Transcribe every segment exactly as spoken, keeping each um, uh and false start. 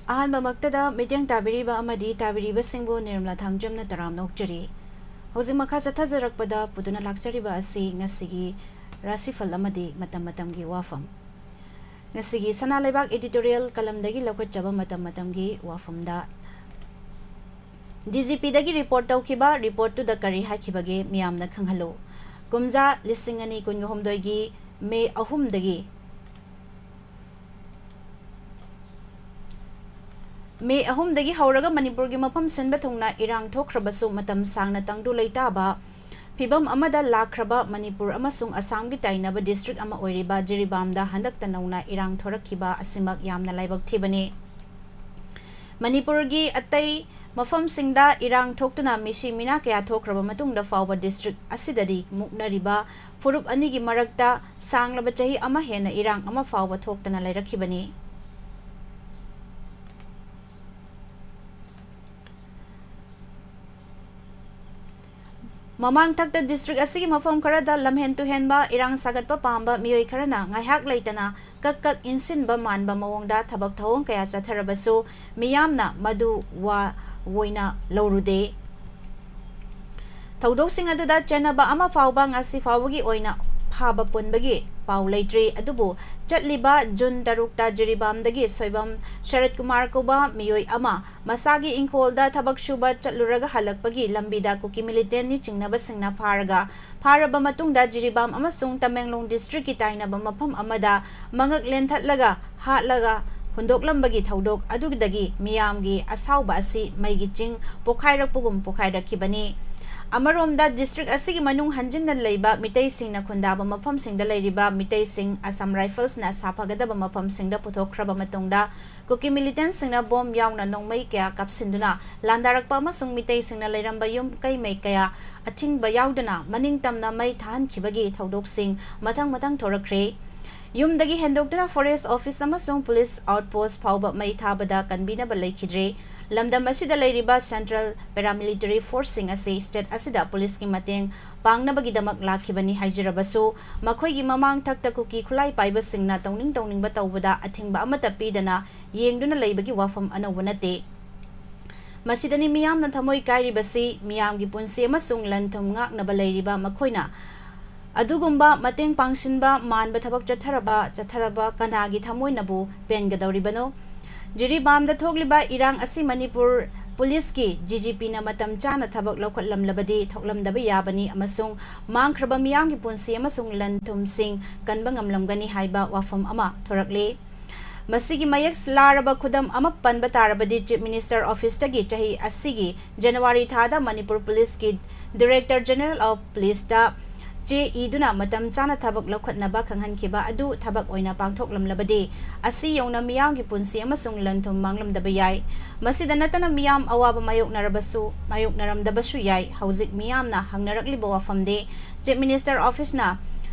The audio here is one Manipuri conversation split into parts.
ꯑꯍꯥꯟꯕꯃꯛꯇꯗ ꯃꯤꯠꯌꯦꯡ ꯇꯥꯕꯤꯔꯤꯕ ꯑꯃꯗꯤ ꯇꯥꯕꯤꯔꯤꯕꯁꯤꯡꯕꯨ ꯅꯤꯔꯃꯂꯥ ꯊꯥꯡꯖꯝꯅ ꯇꯔꯥꯝꯅ ꯑꯣꯛꯆꯔꯤ꯫ ꯍꯧꯖꯤꯛ ꯃꯈꯥ ꯆꯠꯊꯖꯔꯛꯄꯗ ꯄꯨꯗꯨꯅ ꯂꯥꯛꯆꯔꯤꯕ ꯑꯁꯤ ꯉꯁꯤꯒꯤ ꯔꯥꯁꯤꯐꯜ ꯑꯃꯗꯤ ꯃꯇꯝ ꯃꯇꯝꯒꯤ ꯋꯥꯐꯝ꯫ ꯉꯁꯤꯒꯤ ꯁꯅꯥ ꯂꯩꯕꯥꯛ editorial columnꯗꯒꯤ ꯂꯧꯈꯠꯆꯕ ꯃꯇꯝ ꯃꯇꯝꯒꯤ ꯋꯥꯐꯝꯗ DGPꯗꯒꯤ report ꯇꯧꯈꯤꯕ reportꯇꯨꯗ ꯀꯔꯤ ꯍꯥꯏꯈꯤꯕꯒꯦ ꯃꯤꯌꯥꯝꯅ ꯈꯪꯍꯜꯂꯨ꯫ ꯀꯨꯝꯖꯥ ꯂꯤꯁꯤꯡ ꯑꯅꯤ ꯀꯨꯟꯍꯨꯝꯗꯣꯏꯒꯤ ꯃꯦ ꯑꯍꯨꯝꯗꯒꯤ ꯃꯦ ꯑꯍꯨꯝꯗꯒꯤ ꯍꯧꯔꯒ ꯃꯅꯤꯄꯨꯔꯒꯤ ꯃꯐꯝ ꯁꯤꯟꯕ ꯊꯨꯡꯅ ꯏꯔꯥꯡ ꯊꯣꯛꯈ꯭ꯔꯕꯁꯨ ꯃꯇꯝ ꯁꯥꯡꯅ ꯇꯪꯗꯨ ꯂꯩꯇꯥꯕ ꯐꯤꯚꯝ ꯑꯃꯗ ꯂꯥꯛꯈ꯭ꯔꯕ ꯃꯅꯤꯄꯨꯔ ꯑꯃꯁꯨꯡ ꯑꯁꯥꯝꯒꯤ ꯇꯥꯏꯅꯕ district ꯑꯃ ꯑꯣꯏꯔꯤꯕ ꯖꯤꯔꯤꯕꯥꯝꯗ ꯍꯟꯗꯛꯇ ꯅꯧꯅ ꯏꯔꯥꯡ ꯊꯣꯔꯛꯈꯤꯕ ꯑꯁꯤꯃꯛ ꯌꯥꯝꯅ ꯂꯥꯏꯕꯛ ꯊꯤꯕꯅꯤ꯫ ꯃꯅꯤꯄꯨꯔꯒꯤ ꯑꯇꯩ ꯃꯐꯝꯁꯤꯡꯗ ꯏꯔꯥꯡ ꯊꯣꯛꯇꯨꯅ ꯃꯤꯁꯤ ꯃꯤꯅꯥ ꯀꯌꯥ ꯊꯣꯛꯈ꯭ꯔꯕ ꯃꯇꯨꯡꯗ ꯐꯥꯎꯕ district ꯑꯁꯤꯗꯗꯤ ꯃꯨꯛꯅꯔꯤꯕ ꯐꯨꯔꯨꯞ ꯑꯅꯤꯒꯤ ꯃꯔꯛꯇ ꯁꯥꯡꯂꯕ ꯆꯍꯤ ꯑꯃ ꯍꯦꯟꯅ ꯏꯔꯥꯡ ꯑꯃ ꯐꯥꯎꯕ ꯊꯣꯛꯇꯅ ꯂꯩꯔꯛꯈꯤꯕꯅꯤ꯫ ꯃꯃꯥꯡꯊꯛꯇ district ꯑꯁꯤꯒꯤ ꯃꯐꯝ ꯈꯔꯗ ꯂꯝꯍꯦꯟ ꯇꯨꯍꯦꯟꯕ, ꯏꯔꯥꯡ ꯁꯥꯒꯠꯄ ꯄꯥꯝꯕ ꯃꯤꯑꯣꯏ ꯈꯔꯅ ꯉꯥꯏꯍꯥꯛ ꯂꯩꯇꯅ ꯀꯛ ꯀꯛ ꯏꯟꯁꯤꯟꯕ ꯃꯥꯟꯕ ꯃꯑꯣꯡꯗ ꯊꯕꯛ ꯊꯧꯑꯣꯡ ꯀꯌꯥ ꯆꯠꯊꯔꯕꯁꯨ ꯃꯤꯌꯥꯝꯅ ꯃꯗꯨ ꯋꯥ ꯑꯣꯏꯅ ꯂꯧꯔꯨꯗꯦ꯫ ꯊꯧꯗꯣꯛꯁꯤꯡ ꯑꯗꯨꯗ ꯆꯦꯟꯅꯕ ꯑꯃ ꯐꯥꯎꯕ ꯉꯁꯤ ꯐꯥꯎꯕꯒꯤ ꯑꯣꯏꯅ ꯐꯥꯕ ꯄꯨꯟꯕꯒꯤ ꯄꯥꯎ ꯂꯩꯇ꯭ꯔꯤ꯫ ꯑꯗꯨꯕꯨ ꯆꯠꯂꯤꯕ ꯖꯨꯟ ꯇꯔꯨꯛꯇ ꯖꯤꯔꯤꯕꯥꯝꯗꯒꯤ ꯁꯣꯏꯕꯝ ꯁꯔꯠ ꯀꯨꯃꯥꯔ ꯀꯧꯕ ꯃꯤꯑꯣꯏ ꯑꯃ ꯃꯁꯥꯒꯤ ꯏꯪꯈꯣꯜꯗ ꯊꯕꯛ ꯁꯨꯕ ꯆꯠꯂꯨꯔꯒ ꯍꯜꯂꯛꯄꯒꯤ ꯂꯝꯕꯤꯗ ꯀꯨꯀꯤ militantꯅꯤ ꯆꯤꯡꯅꯕꯁꯤꯡꯅ ꯐꯥꯔꯒ, ꯐꯥꯔꯕ ꯃꯇꯨꯡꯗ ꯖꯤꯔꯤꯕꯥꯝ ꯑꯃꯁꯨꯡ ꯇꯃꯦꯡꯂꯣꯡ districtꯀꯤ ꯇꯥꯏꯅꯕ ꯃꯐꯝ ꯑꯃꯗ ꯃꯉꯛ ꯂꯦꯟꯊꯠꯂꯒ ꯍꯥꯠꯂꯒ ꯍꯨꯟꯗꯣꯛꯂꯝꯕꯒꯤ ꯊꯧꯗꯣꯛ ꯑꯗꯨꯗꯒꯤ ꯃꯤꯌꯥꯝꯒꯤ ꯑꯁꯥꯎꯕ ꯑꯁꯤ ꯃꯩꯒꯤ ꯆꯤꯡ ꯄꯣꯈꯥꯏꯔꯛꯄꯒꯨꯝ ꯄꯣꯈꯥꯏꯔꯛꯈꯤꯕꯅꯤ꯫ ꯑꯃꯔꯣꯝꯗ district ꯑꯁꯤꯒꯤ ꯃꯅꯨꯡ ꯍꯟꯖꯤꯟꯅ ꯂꯩꯕ ꯃꯤꯇꯩꯁꯤꯡꯅ ꯈꯨꯟꯗꯥꯕ ꯃꯐꯝꯁꯤꯡꯗ ꯂꯩꯔꯤꯕ ꯃꯤꯇꯩꯁꯤꯡ Assam Riflesꯅ ꯁꯥꯐꯒꯗꯕ ꯃꯐꯝꯁꯤꯡꯗ ꯄꯨꯊꯣꯛꯈ꯭ꯔꯕ ꯃꯇꯨꯡꯗ ꯀꯨꯀꯤ militantꯁꯤꯡꯅ bomb ꯌꯥꯎꯅ ꯅꯣꯡꯃꯩ ꯀꯌꯥ ꯀꯥꯞꯁꯤꯟꯗꯨꯅ ꯂꯥꯟꯗꯥꯔꯛꯄ ꯑꯃꯁꯨꯡ ꯃꯤꯇꯩꯁꯤꯡꯅ ꯂꯩꯔꯝꯕ ꯌꯨꯝ ꯀꯩ ꯃꯩ ꯀꯌꯥ ꯑꯊꯤꯡꯕ ꯌꯥꯎꯗꯅ ꯃꯅꯤꯡꯇꯝꯅ ꯃꯩ ꯊꯥꯍꯟꯈꯤꯕꯒꯤ ꯊꯧꯗꯣꯛꯁꯤꯡ ꯃꯊꯪ ꯃꯊꯪ ꯊꯣꯔꯛꯈ꯭ꯔꯦ꯫ ꯌꯨꯝꯗꯒꯤ ꯍꯦꯟꯗꯣꯛꯇꯨꯅ forest office ꯑꯃꯁꯨꯡ police outpost ꯐꯥꯎꯕ ꯃꯩ ꯊꯥꯕꯗ ꯀꯟꯕꯤꯅꯕ ꯂꯩꯈꯤꯗ꯭ꯔꯦ꯫ ꯂꯝꯗꯝ ꯑꯁꯤꯗ ꯂꯩꯔꯤꯕ Central Paramilitary Forceꯁꯤꯡ ꯑꯁꯤ state ꯑꯁꯤꯗ ꯄꯨꯂꯤꯁꯀꯤ ꯃꯇꯦꯡ ꯄꯥꯡꯅꯕꯒꯤꯗꯃꯛ ꯂꯥꯛꯈꯤꯕꯅꯤ ꯍꯥꯏꯖꯔꯕꯁꯨ, ꯃꯈꯣꯏꯒꯤ ꯃꯃꯥꯡ ꯊꯛꯇ ꯀꯨꯀꯤ ꯈꯨꯠꯂꯥꯏ ꯄꯥꯏꯕꯁꯤꯡꯅ ꯇꯧꯅꯤꯡ ꯇꯧꯅꯤꯡꯕ ꯇꯧꯕꯗ ꯑꯊꯤꯡꯕ ꯑꯃꯠꯇ ꯄꯤꯗꯅ ꯌꯦꯡꯗꯨꯅ ꯂꯩꯕꯒꯤ ꯋꯥꯐꯝ ꯑꯅꯧꯕ ꯅꯠꯇꯦ꯫ ꯃꯁꯤꯗꯅꯤ ꯃꯤꯌꯥꯝꯅ ꯊꯃꯣꯏ ꯀꯥꯏꯔꯤꯕꯁꯤ꯫ ꯃꯤꯌꯥꯝꯒꯤ ꯄꯨꯟꯁꯤ ꯑꯃꯁꯨꯡ ꯂꯟ-ꯊꯨꯝ ꯉꯥꯛꯅꯕ ꯂꯩꯔꯤꯕ ꯃꯈꯣꯏꯅ ꯑꯗꯨꯒꯨꯝꯕ ꯃꯇꯦꯡ ꯄꯥꯡꯁꯤꯟꯕ ꯃꯥꯟꯕ ꯊꯕꯛ ꯆꯠꯊꯔꯕ, ꯆꯠꯊꯔꯕ ꯀꯅꯥꯒꯤ ꯊꯃꯣꯏꯅꯕꯨ ꯄꯦꯟꯒꯗꯧꯔꯤꯕꯅꯣ? ꯖꯤꯔꯤꯕꯥꯝꯗ ꯊꯣꯛꯂꯤꯕ ꯏꯔꯥꯡ ꯑꯁꯤ ꯃꯅꯤꯄꯨꯔ ꯄꯨꯂꯤꯁꯀꯤ DGPꯅ ꯃꯇꯝ ꯆꯥꯅ ꯊꯕꯛ ꯂꯧꯈꯠꯂꯝꯂꯕꯗꯤ ꯊꯣꯛꯂꯝꯗꯕ ꯌꯥꯕꯅꯤ ꯑꯃꯁꯨꯡ ꯃꯥꯡꯈ꯭ꯔꯕ ꯃꯤꯌꯥꯝꯒꯤ ꯄꯨꯟꯁꯤ ꯑꯃꯁꯨꯡ ꯂꯟ-ꯊꯨꯝꯁꯤꯡ ꯀꯟꯕ ꯉꯝꯂꯝꯒꯅꯤ ꯍꯥꯏꯕ ꯋꯥꯐꯝ ꯑꯃ ꯊꯣꯔꯛꯂꯦ꯫ ꯃꯁꯤꯒꯤ ꯃꯌꯦꯛ ꯂꯥꯔꯕ ꯈꯨꯗꯝ ꯑꯃ ꯄꯟꯕ ꯇꯥꯔꯕꯗꯤ, Chief Minister Officeꯇꯒꯤ ꯆꯍꯤ ꯑꯁꯤꯒꯤ ꯖꯅꯋꯥꯔꯤ ꯊꯥꯗ ꯃꯅꯤꯄꯨꯔ ꯄꯨꯂꯤꯁꯀꯤ Director General of Policeꯇ ꯆꯦ ꯏꯗꯨꯅ ꯃꯇꯝ ꯆꯥꯅ ꯊꯕꯛ ꯂꯧꯈꯠꯅꯕ ꯈꯪꯍꯟꯈꯤꯕ ꯑꯗꯨ ꯊꯕꯛ ꯑꯣꯏꯅ ꯄꯥꯡꯊꯣꯛꯂꯝꯂꯕꯗꯤ, ꯑꯁꯤ ꯌꯧꯅ ꯃꯤꯌꯥꯝꯒꯤ ꯄꯨꯟꯁꯤ ꯑꯃꯁꯨꯡ ꯂꯟ-ꯊꯨꯝ ꯃꯥꯡꯂꯝꯗꯕ ꯌꯥꯏ꯫ ꯃꯁꯤꯗ ꯅꯠꯇꯅ ꯃꯤꯌꯥꯝ ꯑꯋꯥꯕ ꯃꯥꯌꯣꯛꯅꯔꯕꯁꯨ, ꯃꯥꯌꯣꯛꯅꯔꯝꯗꯕꯁꯨ ꯌꯥꯏ꯫ ꯍꯧꯖꯤꯛ ꯃꯤꯌꯥꯝꯅ ꯍꯪꯅꯔꯛꯂꯤꯕ ꯋꯥꯐꯝꯗꯤ, Chief Minister Officeꯅ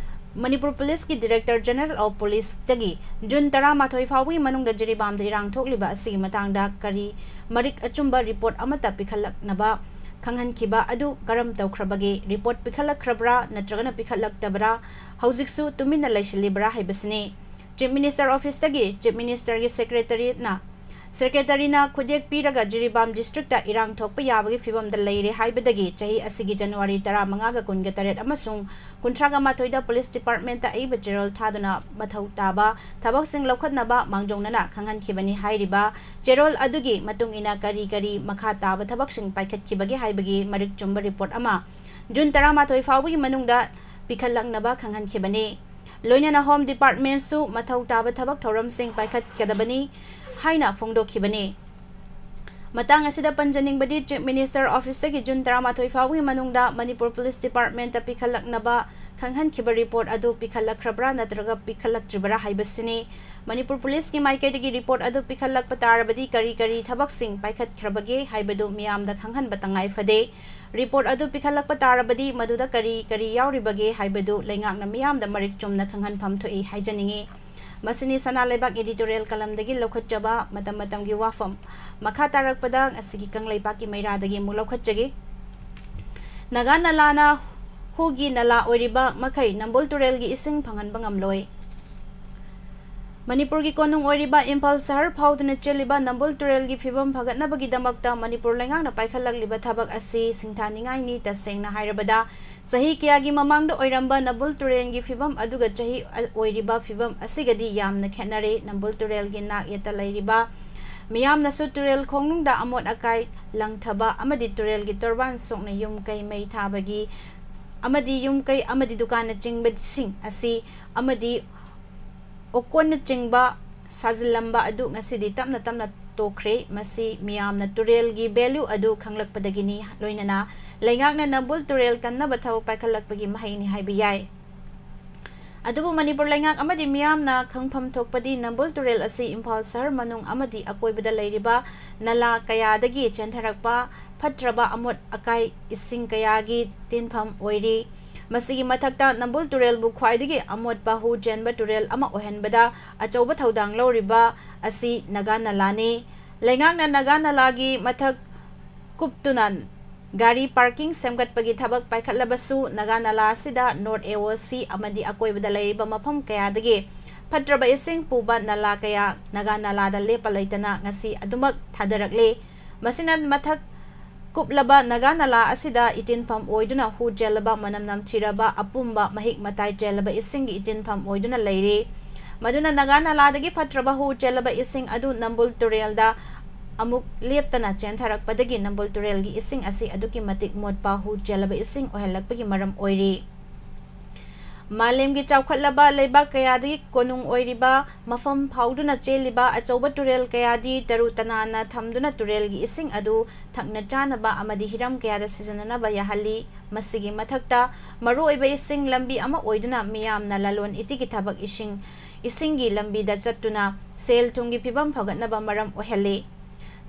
ꯃꯅꯤꯄꯨꯔ ꯄꯨꯂꯤꯁꯀꯤ Director General of Policeꯇꯒꯤ ꯖꯨꯟ ꯇꯔꯥꯃꯥꯊꯣꯏ ꯐꯥꯎꯕꯒꯤ ꯃꯅꯨꯡꯗ ꯖꯤꯔꯤꯕꯥꯝꯗ ꯏꯔꯥꯡ ꯊꯣꯛꯂꯤꯕ ꯑꯁꯤꯒꯤ ꯃꯇꯥꯡꯗ ꯀꯔꯤ ꯃꯔꯤꯛ ꯑꯆꯨꯝꯕ report ꯑꯃꯠꯇ ꯄꯤꯈꯠꯂꯛꯅꯕ ꯈꯪꯍꯟꯈꯤꯕ ꯑꯗꯨ ꯀꯔꯝ ꯇꯧꯈ꯭ꯔꯕꯒꯦ? Report ꯄꯤꯈꯠꯂꯛꯈ꯭ꯔꯕ꯭ꯔꯥ ꯅꯠꯇ꯭ꯔꯒꯅ ꯄꯤꯈꯠꯂꯛꯇꯕ꯭ꯔꯥ? ꯍꯧꯖꯤꯛꯁꯨ ꯇꯨꯃꯤꯟꯅ ꯂꯩꯁꯤꯜꯂꯤꯕ꯭ꯔꯥ ꯍꯥꯏꯕꯁꯤꯅꯤ꯫ Chief Minister Officeꯇꯒꯤ Chief Ministerꯒꯤ Secretaryꯅ, Secretaryꯅ ꯈꯨꯗꯦꯛ ꯄꯤꯔꯒ ꯖꯤꯔꯤꯕꯥꯝ districtꯇ ꯏꯔꯥꯡ ꯊꯣꯛꯄ ꯌꯥꯕꯒꯤ ꯐꯤꯕꯝꯗ ꯂꯩꯔꯦ ꯍꯥꯏꯕꯗꯒꯤ ꯆꯍꯤ ꯑꯁꯤꯒꯤ ꯖꯅꯋꯥꯔꯤ ꯇꯔꯥꯃꯉꯥꯒ ꯀꯨꯟꯒ ꯇꯔꯦꯠ ꯑꯃꯁꯨꯡ ꯀꯨꯟꯊ꯭ꯔꯥꯒ ꯃꯥꯊꯣꯏꯗ police departmentꯇ ꯑꯏꯕ ꯆꯦꯔꯣꯜ ꯊꯥꯗꯨꯅ ꯃꯊꯧ ꯇꯥꯕ ꯊꯕꯛꯁꯤꯡ ꯂꯧꯈꯠꯅꯕ ꯃꯥꯡꯖꯧꯅꯅ ꯈꯪꯍꯟꯈꯤꯕꯅꯤ ꯍꯥꯏꯔꯤꯕ ꯆꯦꯔꯣꯜ ꯑꯗꯨꯒꯤ ꯃꯇꯨꯡ ꯏꯟꯅ ꯀꯔꯤ ꯀꯔꯤ ꯃꯈꯥ ꯇꯥꯕ ꯊꯕꯛꯁꯤꯡ ꯄꯥꯏꯈꯠꯈꯤꯕꯒꯦ ꯍꯥꯏꯕꯒꯤ ꯃꯔꯤꯛ ꯆꯨꯝꯕ report ꯑꯃ ꯖꯨꯟ ꯇꯔꯥꯃꯥꯊꯣꯏ ꯐꯥꯎꯕꯒꯤ ꯃꯅꯨꯡꯗ ꯄꯤꯈꯠꯂꯛꯅꯕ ꯈꯪꯍꯟꯈꯤꯕꯅꯤ꯫ ꯂꯣꯏꯅꯅ Home Departmentꯁꯨ ꯃꯊꯧ ꯇꯥꯕ ꯊꯕꯛ ꯊꯧꯔꯝꯁꯤꯡ ꯄꯥꯏꯈꯠꯀꯗꯕꯅꯤ ꯍꯥꯏꯅ ꯐꯣꯡꯗꯣꯛꯈꯤꯕꯅꯤ꯫ ꯃꯇꯥꯡ ꯑꯁꯤꯗ ꯄꯟꯖꯅꯤꯡꯕꯗꯤ, Chief Minister Officeꯇꯒꯤ ꯖꯨꯟ ꯇꯔꯥꯃꯥꯊꯣꯏ ꯐꯥꯎꯕꯒꯤ ꯃꯅꯨꯡꯗ ꯃꯅꯤꯄꯨꯔ police departmentꯇ ꯄꯤꯈꯠꯂꯛꯅꯕ ꯈꯪꯍꯟꯈꯤꯕ report ꯑꯗꯨ ꯄꯤꯈꯠꯂꯛꯈ꯭ꯔꯕ꯭ꯔꯥ ꯅꯠꯇ꯭ꯔꯒ ꯄꯤꯈꯠꯂꯛꯇ꯭ꯔꯤꯕꯔꯥ ꯍꯥꯏꯕꯁꯤꯅꯤ꯫ ꯃꯅꯤꯄꯨꯔ ꯄꯨꯂꯤꯁꯀꯤ ꯃꯥꯏꯀꯩꯗꯒꯤ report ꯑꯗꯨ ꯄꯤꯈꯠꯂꯛꯄ ꯇꯥꯔꯕꯗꯤ ꯀꯔꯤ ꯀꯔꯤ ꯊꯕꯛꯁꯤꯡ ꯄꯥꯏꯈꯠꯈ꯭ꯔꯕꯒꯦ ꯍꯥꯏꯕꯗꯨ ꯃꯤꯌꯥꯝꯗ ꯈꯪꯍꯟꯕ ꯇꯉꯥꯏ ꯐꯗꯦ꯫ Report ꯑꯗꯨ ꯄꯤꯈꯠꯂꯛꯄ ꯇꯥꯔꯕꯗꯤ ꯃꯗꯨꯗ ꯀꯔꯤ ꯀꯔꯤ ꯌꯥꯎꯔꯤꯕꯒꯦ ꯍꯥꯏꯕꯗꯨ ꯂꯩꯉꯥꯛꯅ ꯃꯤꯌꯥꯝꯗ ꯃꯔꯤꯛ ꯆꯨꯝꯅ ꯈꯪꯍꯟꯐꯝ ꯊꯣꯛꯏ ꯍꯥꯏꯖꯅꯤꯡꯏ꯫ ꯃꯁꯤꯅꯤ ꯁꯅꯥ ꯂꯩꯕꯥꯛ editorial columnꯗꯒꯤ ꯂꯧꯈꯠꯆꯕ ꯃꯇꯝ ꯃꯇꯝꯒꯤ ꯋꯥꯐꯝ꯫ ꯃꯈꯥ ꯇꯥꯔꯛꯄꯗ ꯉꯁꯤꯒꯤ ꯀꯪꯂꯩꯄꯥꯛꯀꯤ ꯃꯩꯔꯥꯗꯒꯤ ꯑꯃꯨꯛ ꯂꯧꯈꯠꯆꯒꯦ꯫ ꯅꯥꯒꯥ ꯅꯂꯥꯅ ꯍꯨꯒꯤ ꯅꯂꯥ ꯑꯣꯏꯔꯤꯕ ꯃꯈꯩ ꯅꯝꯕꯨꯜ ꯇꯨꯔꯦꯜꯒꯤ ꯏꯁꯤꯡ ꯐꯪꯍꯟꯕ ꯉꯝꯂꯣꯏ꯫ ꯃꯅꯤꯄꯨꯔꯒꯤ ꯀꯣꯅꯨꯡ ꯑꯣꯏꯔꯤꯕ ꯏꯝꯐꯥꯜ ꯁꯍꯔ ꯐꯥꯎꯗꯨꯅ ꯆꯦꯜꯂꯤꯕ ꯅꯝꯕꯨꯜ ꯇꯨꯔꯦꯜꯒꯤ ꯐꯤꯕꯝ ꯐꯒꯠꯅꯕꯒꯤꯗꯃꯛꯇ ꯃꯅꯤꯄꯨꯔ ꯂꯩꯉꯥꯛꯅ ꯄꯥꯏꯈꯠꯂꯛꯂꯤꯕ ꯊꯕꯛ ꯑꯁꯤ ꯁꯤꯡꯊꯥꯅꯤꯡꯉꯥꯏꯅꯤ꯫ ꯇꯁꯦꯡꯅ ꯍꯥꯏꯔꯕꯗ, ꯆꯍꯤ ꯀꯌꯥꯒꯤ ꯃꯃꯥꯡꯗ ꯑꯣꯏꯔꯝꯕ ꯅꯝꯕꯨꯜ ꯇꯨꯔꯦꯜꯒꯤ ꯐꯤꯕꯝ ꯑꯗꯨꯒ ꯆꯍꯤ ꯑ-, ꯑꯣꯏꯔꯤꯕ ꯐꯤꯕꯝ ꯑꯁꯤꯒꯗꯤ ꯌꯥꯝꯅ ꯈꯦꯠꯅꯔꯦ꯫ ꯅꯝꯕꯨꯜ ꯇꯨꯔꯦꯜꯒꯤ ꯅꯥꯛ ꯌꯦꯠꯇ ꯂꯩꯔꯤꯕ ꯃꯤꯌꯥꯝꯅꯁꯨ ꯇꯨꯔꯦꯜ ꯈꯣꯡꯅꯨꯡꯗ ꯑꯃꯣꯠ ꯑꯀꯥꯏ ꯂꯪꯊꯕ ꯑꯃꯗꯤ ꯇꯨꯔꯦꯜꯒꯤ ꯇꯣꯔꯕꯥꯟ ꯁꯣꯛꯅ ꯌꯨꯝ ꯀꯩ ꯃꯩ ꯊꯥꯕꯒꯤ ꯑꯃꯗꯤ ꯌꯨꯝ ꯀꯩ ꯑꯃꯗꯤ ꯗꯨꯀꯥꯟꯅꯆꯤꯡꯕꯁꯤꯡ ꯑꯁꯤ ꯑꯃꯗꯤ ꯑꯣꯀꯣꯟꯅꯆꯤꯡꯕ ꯁꯥꯖꯤꯜꯂꯝꯕ ꯑꯗꯨ ꯉꯁꯤꯗꯤ ꯇꯞꯅ ꯇꯞꯅ ꯇꯣꯛꯈ꯭ꯔꯦ꯫ ꯃꯁꯤ ꯃꯤꯌꯥꯝꯅ ꯇꯨꯔꯦꯜꯒꯤ value ꯑꯗꯨ ꯈꯪꯂꯛꯄꯗꯒꯤꯅꯤ, ꯂꯣꯏꯅꯅ ꯂꯩꯉꯥꯛꯅ ꯅꯝꯕꯨꯜ ꯇꯨꯔꯦꯜ ꯀꯟꯅꯕ ꯊꯕꯛ ꯄꯥꯏꯈꯠꯂꯛꯄꯒꯤ ꯃꯍꯩꯅꯤ ꯍꯥꯏꯕ ꯌꯥꯏ꯫ ꯑꯗꯨꯕꯨ ꯃꯅꯤꯄꯨꯔ ꯂꯩꯉꯥꯛ ꯑꯃꯗꯤ ꯃꯤꯌꯥꯝꯅ ꯈꯪꯐꯝ ꯊꯣꯛꯄꯗꯤ ꯅꯝꯕꯨꯜ ꯇꯨꯔꯦꯜ ꯑꯁꯤ ꯏꯝꯐꯥꯜ ꯁꯍꯔ ꯃꯅꯨꯡ ꯑꯃꯗꯤ ꯑꯀꯣꯏꯕꯗ ꯂꯩꯔꯤꯕ ꯅꯂꯥ ꯀꯌꯥꯗꯒꯤ ꯆꯦꯟꯊꯔꯛꯄ ꯐꯠꯇ꯭ꯔꯕ ꯑꯃꯣꯠ ꯑꯀꯥꯏ ꯏꯁꯤꯡ ꯀꯌꯥꯒꯤ ꯇꯤꯟꯐꯝ ꯑꯣꯏꯔꯤ꯫ ꯃꯁꯤꯒꯤ ꯃꯊꯛꯇ ꯅꯝꯕꯨꯜ ꯇꯨꯔꯦꯜꯕꯨ ꯈ꯭ꯋꯥꯏꯗꯒꯤ ꯑꯃꯣꯠꯄ ꯍꯨ ꯆꯦꯟꯕ ꯇꯨꯔꯦꯜ ꯑꯃ ꯑꯣꯏꯍꯟꯕꯗ ꯑꯆꯧꯕ ꯊꯧꯗꯥꯡ ꯂꯧꯔꯤꯕ ꯑꯁꯤ ꯅꯥꯒꯥ ꯅꯂꯥꯅꯤ꯫ ꯂꯩꯉꯥꯛꯅ ꯅꯥꯒꯥ ꯅꯂꯥꯒꯤ ꯃꯊꯛ ꯀꯨꯞꯇꯨꯅ ꯒꯥꯔꯤ parking ꯁꯦꯝꯒꯠꯄꯒꯤ ꯊꯕꯛ ꯄꯥꯏꯈꯠꯂꯕꯁꯨ, ꯅꯥꯒꯥ ꯅꯂꯥ ꯑꯁꯤꯗ North A O C ꯑꯃꯗꯤ ꯑꯀꯣꯏꯕꯗ ꯂꯩꯔꯤꯕ ꯃꯐꯝ ꯀꯌꯥꯗꯒꯤ ꯐꯠꯇ꯭ꯔꯕ ꯏꯁꯤꯡ ꯄꯨꯕ ꯅꯂꯥ ꯀꯌꯥ ꯅꯥꯒꯥ ꯅꯂꯥꯗ ꯂꯦꯞꯄ ꯂꯩꯇꯅ ꯉꯁꯤ ꯑꯗꯨꯃꯛ ꯊꯥꯗꯔꯛꯂꯦ꯫ ꯃꯁꯤꯅ ꯃꯊꯛ ꯀꯨꯞꯂꯕ ꯅꯥꯒꯥ ꯅꯂꯥ ꯑꯁꯤꯗ ꯏꯇꯤꯟꯐꯝ ꯑꯣꯏꯗꯨꯅ ꯍꯨ ꯆꯦꯜꯂꯕ, ꯃꯅꯝ ꯅꯝꯊꯤꯔꯕ, ꯑꯄꯨꯝꯕ ꯃꯍꯤꯛ ꯃꯇꯥꯏ ꯆꯦꯜꯂꯕ ꯏꯁꯤꯡꯒꯤ ꯏꯇꯤꯟꯐꯝ ꯑꯣꯏꯗꯨꯅ ꯂꯩꯔꯤ꯫ ꯃꯗꯨꯅ ꯅꯥꯒꯥ ꯅꯂꯥꯗꯒꯤ ꯐꯠꯇ꯭ꯔꯕ ꯍꯨ ꯆꯦꯜꯂꯕ ꯏꯁꯤꯡ ꯑꯗꯨ ꯅꯝꯕꯨꯜ ꯇꯨꯔꯦꯜꯗ ꯑꯃꯨꯛ ꯂꯦꯞꯇꯅ ꯆꯦꯟꯊꯔꯛꯄꯗꯒꯤ ꯅꯝꯕꯨꯜ ꯇꯨꯔꯦꯜꯒꯤ ꯏꯁꯤꯡ ꯑꯁꯤ ꯑꯗꯨꯛꯀꯤ ꯃꯇꯤꯛ ꯃꯣꯠꯄ ꯍꯨ ꯆꯦꯜꯂꯕ ꯏꯁꯤꯡ ꯑꯣꯏꯍꯜꯂꯛꯄꯒꯤ ꯃꯔꯝ ꯑꯣꯏꯔꯤ꯫ ꯃꯥꯂꯦꯝꯒꯤ ꯆꯥꯎꯈꯠꯂꯕ ꯂꯩꯕꯥꯛ ꯀꯌꯥꯗꯒꯤ ꯀꯣꯅꯨꯡ ꯑꯣꯏꯔꯤꯕ ꯃꯐꯝ ꯐꯥꯎꯗꯨꯅ ꯆꯦꯜꯂꯤꯕ ꯑꯆꯧꯕ ꯇꯨꯔꯦꯜ ꯀꯌꯥꯗꯤ ꯇꯔꯨ ꯇꯅꯥꯟꯅ ꯊꯝꯗꯨꯅ ꯇꯨꯔꯦꯜꯒꯤ ꯏꯁꯤꯡ ꯑꯗꯨ ꯊꯛꯅ ꯆꯥꯅꯕ ꯑꯃꯗꯤ ꯍꯤꯔꯝ ꯀꯌꯥꯗ ꯁꯤꯖꯤꯟꯅꯅꯕ ꯌꯥꯍꯜꯂꯤ꯫ ꯃꯁꯤꯒꯤ ꯃꯊꯛꯇ, ꯃꯔꯨꯑꯣꯏꯕ ꯏꯁꯤꯡ ꯂꯝꯕꯤ ꯑꯃ ꯑꯣꯏꯗꯨꯅ ꯃꯤꯌꯥꯝꯅ ꯂꯂꯣꯟ ꯏꯇꯤꯛꯀꯤ ꯊꯕꯛ ꯏꯁꯤꯡ, ꯏꯁꯤꯡꯒꯤ ꯂꯝꯕꯤꯗ ꯆꯠꯇꯨꯅ ꯁꯦꯜ ꯊꯨꯝꯒꯤ ꯐꯤꯕꯝ ꯐꯒꯠꯅꯕ ꯃꯔꯝ ꯑꯣꯏꯍꯜꯂꯤ꯫